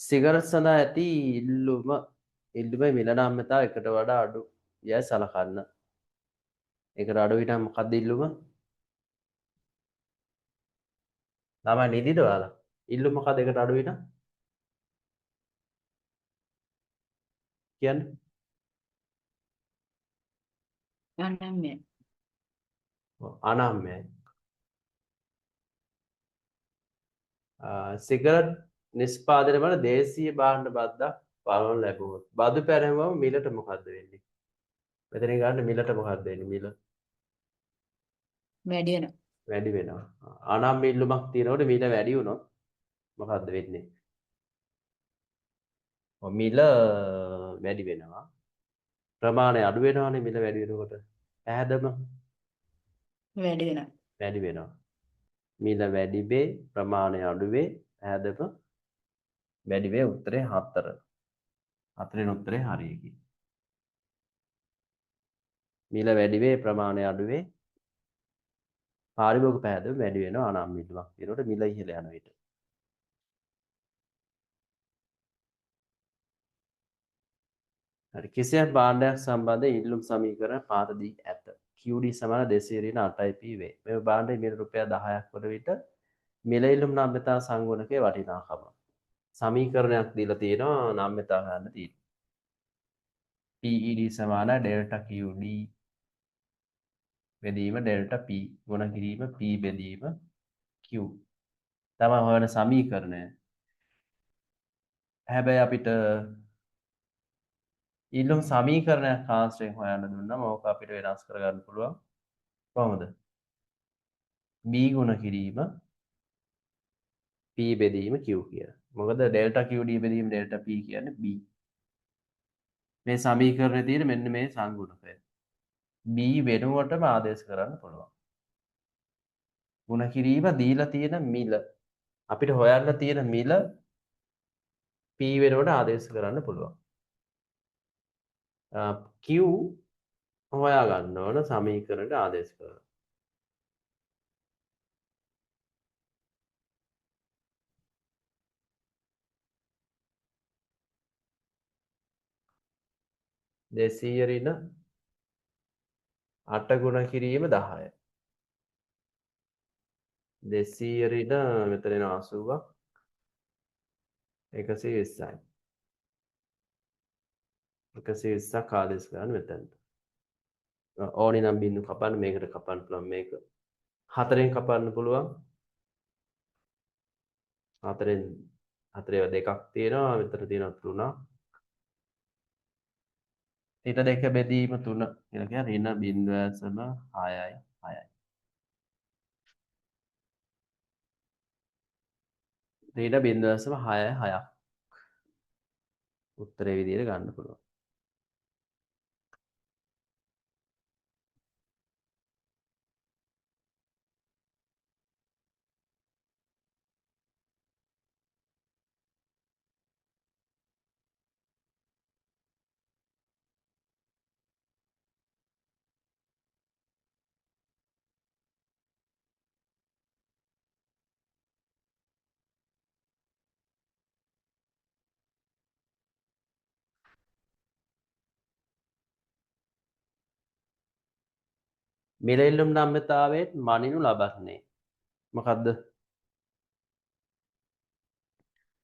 සිගරට් සඳහා ඇති ඉල්ලුමේ මිල නම්‍යතාව එකට වඩා අඩු යයි සලකන්න. ඒකට අඩු විනම් මොකද්ද ඉල්ලුම? ළමයි නිදිද ඔයාලා? ඉල්ලුම මොකද්ද ඒකට අඩු විනම්? කියන්න. අනම්‍යයි. ඔව්, අනම්‍යයි. සිගරට් නිෂ්පාදනය වල දේශීය භාණ්ඩ බද්දක් පනවනු ලැබුවොත් බදු පැනවුවම මිලට මොකද්ද වෙන්නේ? මෙතනින් ගන්න මිලට මොකද්ද වෙන්නේ? මිල වැඩි වෙනවා. වැඩි වෙනවා. අනම්‍ය ඉල්ලුමක් තියෙනකොට මිල වැඩි වුණොත් මොකද්ද වෙන්නේ? ඔව්, මිල වැඩි වෙනවා. ප්‍රමාණය අඩු වෙනවානේ මිල වැඩි වෙනකොට. පැහැදම වැඩි වෙනවා. වැඩි වෙනවා. මිල වැඩි වේ, ප්‍රමාණය අඩු වේ, පැහැදම වැඩි වේ. උත්තරේ 4. හතරෙන් උත්තරේ හරිය කි. මිල වැඩි වේ, ප්‍රමාණය අඩු වේ, පාරිභෝගික පැහැදම වැඩි වෙනවා. අනම්‍ය ඉල්ලුමක් තියෙනකොට මිල ඉහළ යන විට. හරි, කිසියම් භාණ්ඩයක් සම්බන්ධ ඉල්ලුම් සමීකරණ පහත දී ඇත. QD සමාන දෙසිය ඍණ අටයි P වේ. මෙම භාණ්ඩයේ මිල රුපියල් 10ක් වන විට මිල ඉල්ලුම් නම්‍යතා සංගුණකයේ වටිනාකම. සමීකරණයක් දීලා තියෙනවා, නම්‍යතා හොයන්න තියෙනවා. PED සමාන ඩෙල්ටා QD බෙදීම ඩෙල්ටා P ගුණ කිරීම P බෙදීම Q තමයි හොයන සමීකරණය. හැබැයි අපිට ඉල්ලුම් සමීකරණයක් ආශ්‍රයෙන් හොයන්න දුන්නම ඕක අපිට වෙනස් කරගන්න පුළුවන්. කොහොමද? B ගුණ කිරීම P බෙදීම Q කියලා. මොකද ඩෙල්ටා QD බෙදීම ඩෙල්ටා P කියන්නේ B. මේ සමීකරණේ තියෙන මෙන්න මේ සංගුණකය. B වෙනුවටම ආදේශ කරන්න පුළුවන්. ගුණ කිරීම දීලා තියෙන මිල අපිට හොයන්න තියෙන මිල P වෙනුවට ආදේශ කරන්න පුළුවන්. Q හොයා ගන්න ඕන සමීකරණයට ආදේශ කරලා. දෙසීය ඍණ අට ගුණ කිරීම 10. දෙසීය ඍණ මෙතන එනවා 80ක්. එකසිය විස්සයි. එකසිය විස්සක් ආදේශ කරන්න මෙතනට. ඕනි නම් බිංදු කපන්න, මේකට කපන්න පුළුවන්, මේක හතරෙන් කපන්න පුළුවන්. හතරෙන් හතරේ දෙකක් තියෙනවා, මෙතන තියෙනවා තුනක්. ඊට දෙක බෙදීම තුන කියලා කියන්නේ ඍණ බිංදුව දශම හයයි හයයි. ඍණ බිංදුව දශම හයයි හයක් උත්තරේ විදියට ගන්න පුළුවන්. මිල ඉල්ලුම් නම්‍යතාවයෙන් මනිනු ලබන්නේ මොකද්ද?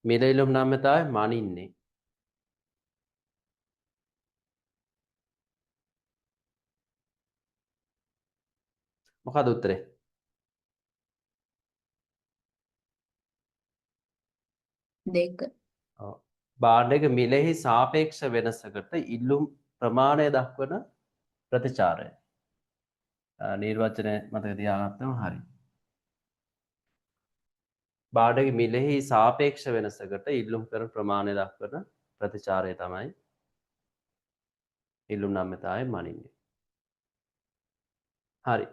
මිල ඉල්ලුම් නම්‍යතාවයෙන් මනින්නේ මොකද්ද උත්තරේ? 2. ඔව්. භාණ්ඩයක මිලෙහි සාපේක්ෂ වෙනසකට ඉල්ලුම් ප්‍රමාණය දක්වන ප්‍රතිචාරය. නිර්වචනය මතක තියාගත්තම හරි. භාණ්ඩයක මිලෙහි සාපේක්ෂ වෙනසකට ඉල්ලුම් කරන ප්‍රමාණය දක්වන ප්‍රතිචාරය තමයි ඉල්ලුම් නම්‍යතාවයෙන් මනින්නේ. හරි.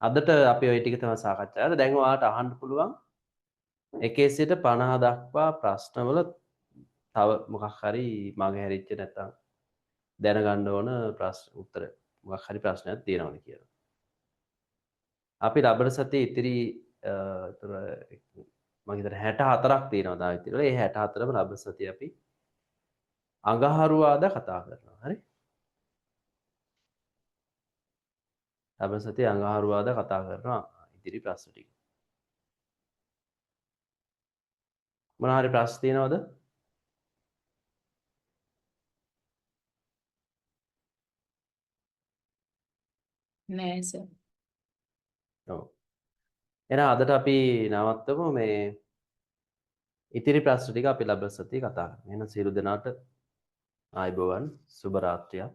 අදට අපි ඔය ටික තමයි සාකච්ඡා කරන්නේ. දැන් ඔයාලට අහන්න පුළුවන් එකේ සිට 50 දක්වා ප්‍රශ්නවල තව මොකක් හරි මග හැරිච්ච නැත්නම් දැනගන්න ඕන ප්‍රශ්න උත්තර මොකක් හරි ප්‍රශ්නයක් තියෙනවද කියලා. අපි ලබන සතියේ ඉතිරි මම හිතන්නේ 64ක් තියෙනවා තා ඉතිරි. ඒ 64ම ලබන සතියේ අපි අඟහරුවාදා කතා කරනවා. හරි? ලබන සතියේ අඟහරුවාදා කතා කරනවා ඉතිරි ප්‍රශ්න ටික. මොන හරි ප්‍රශ්න තියෙනවද? නෑ සර්. ඔව්. එහෙනම් අදට අපි නවත්තමු. මේ ඉතිරි ප්‍රශ්න ටික අපි ලබන සතියේ කතා කරමු. එහෙනම් සියලු දෙනාට ආයුබෝවන්, සුබ රාත්‍රියක්.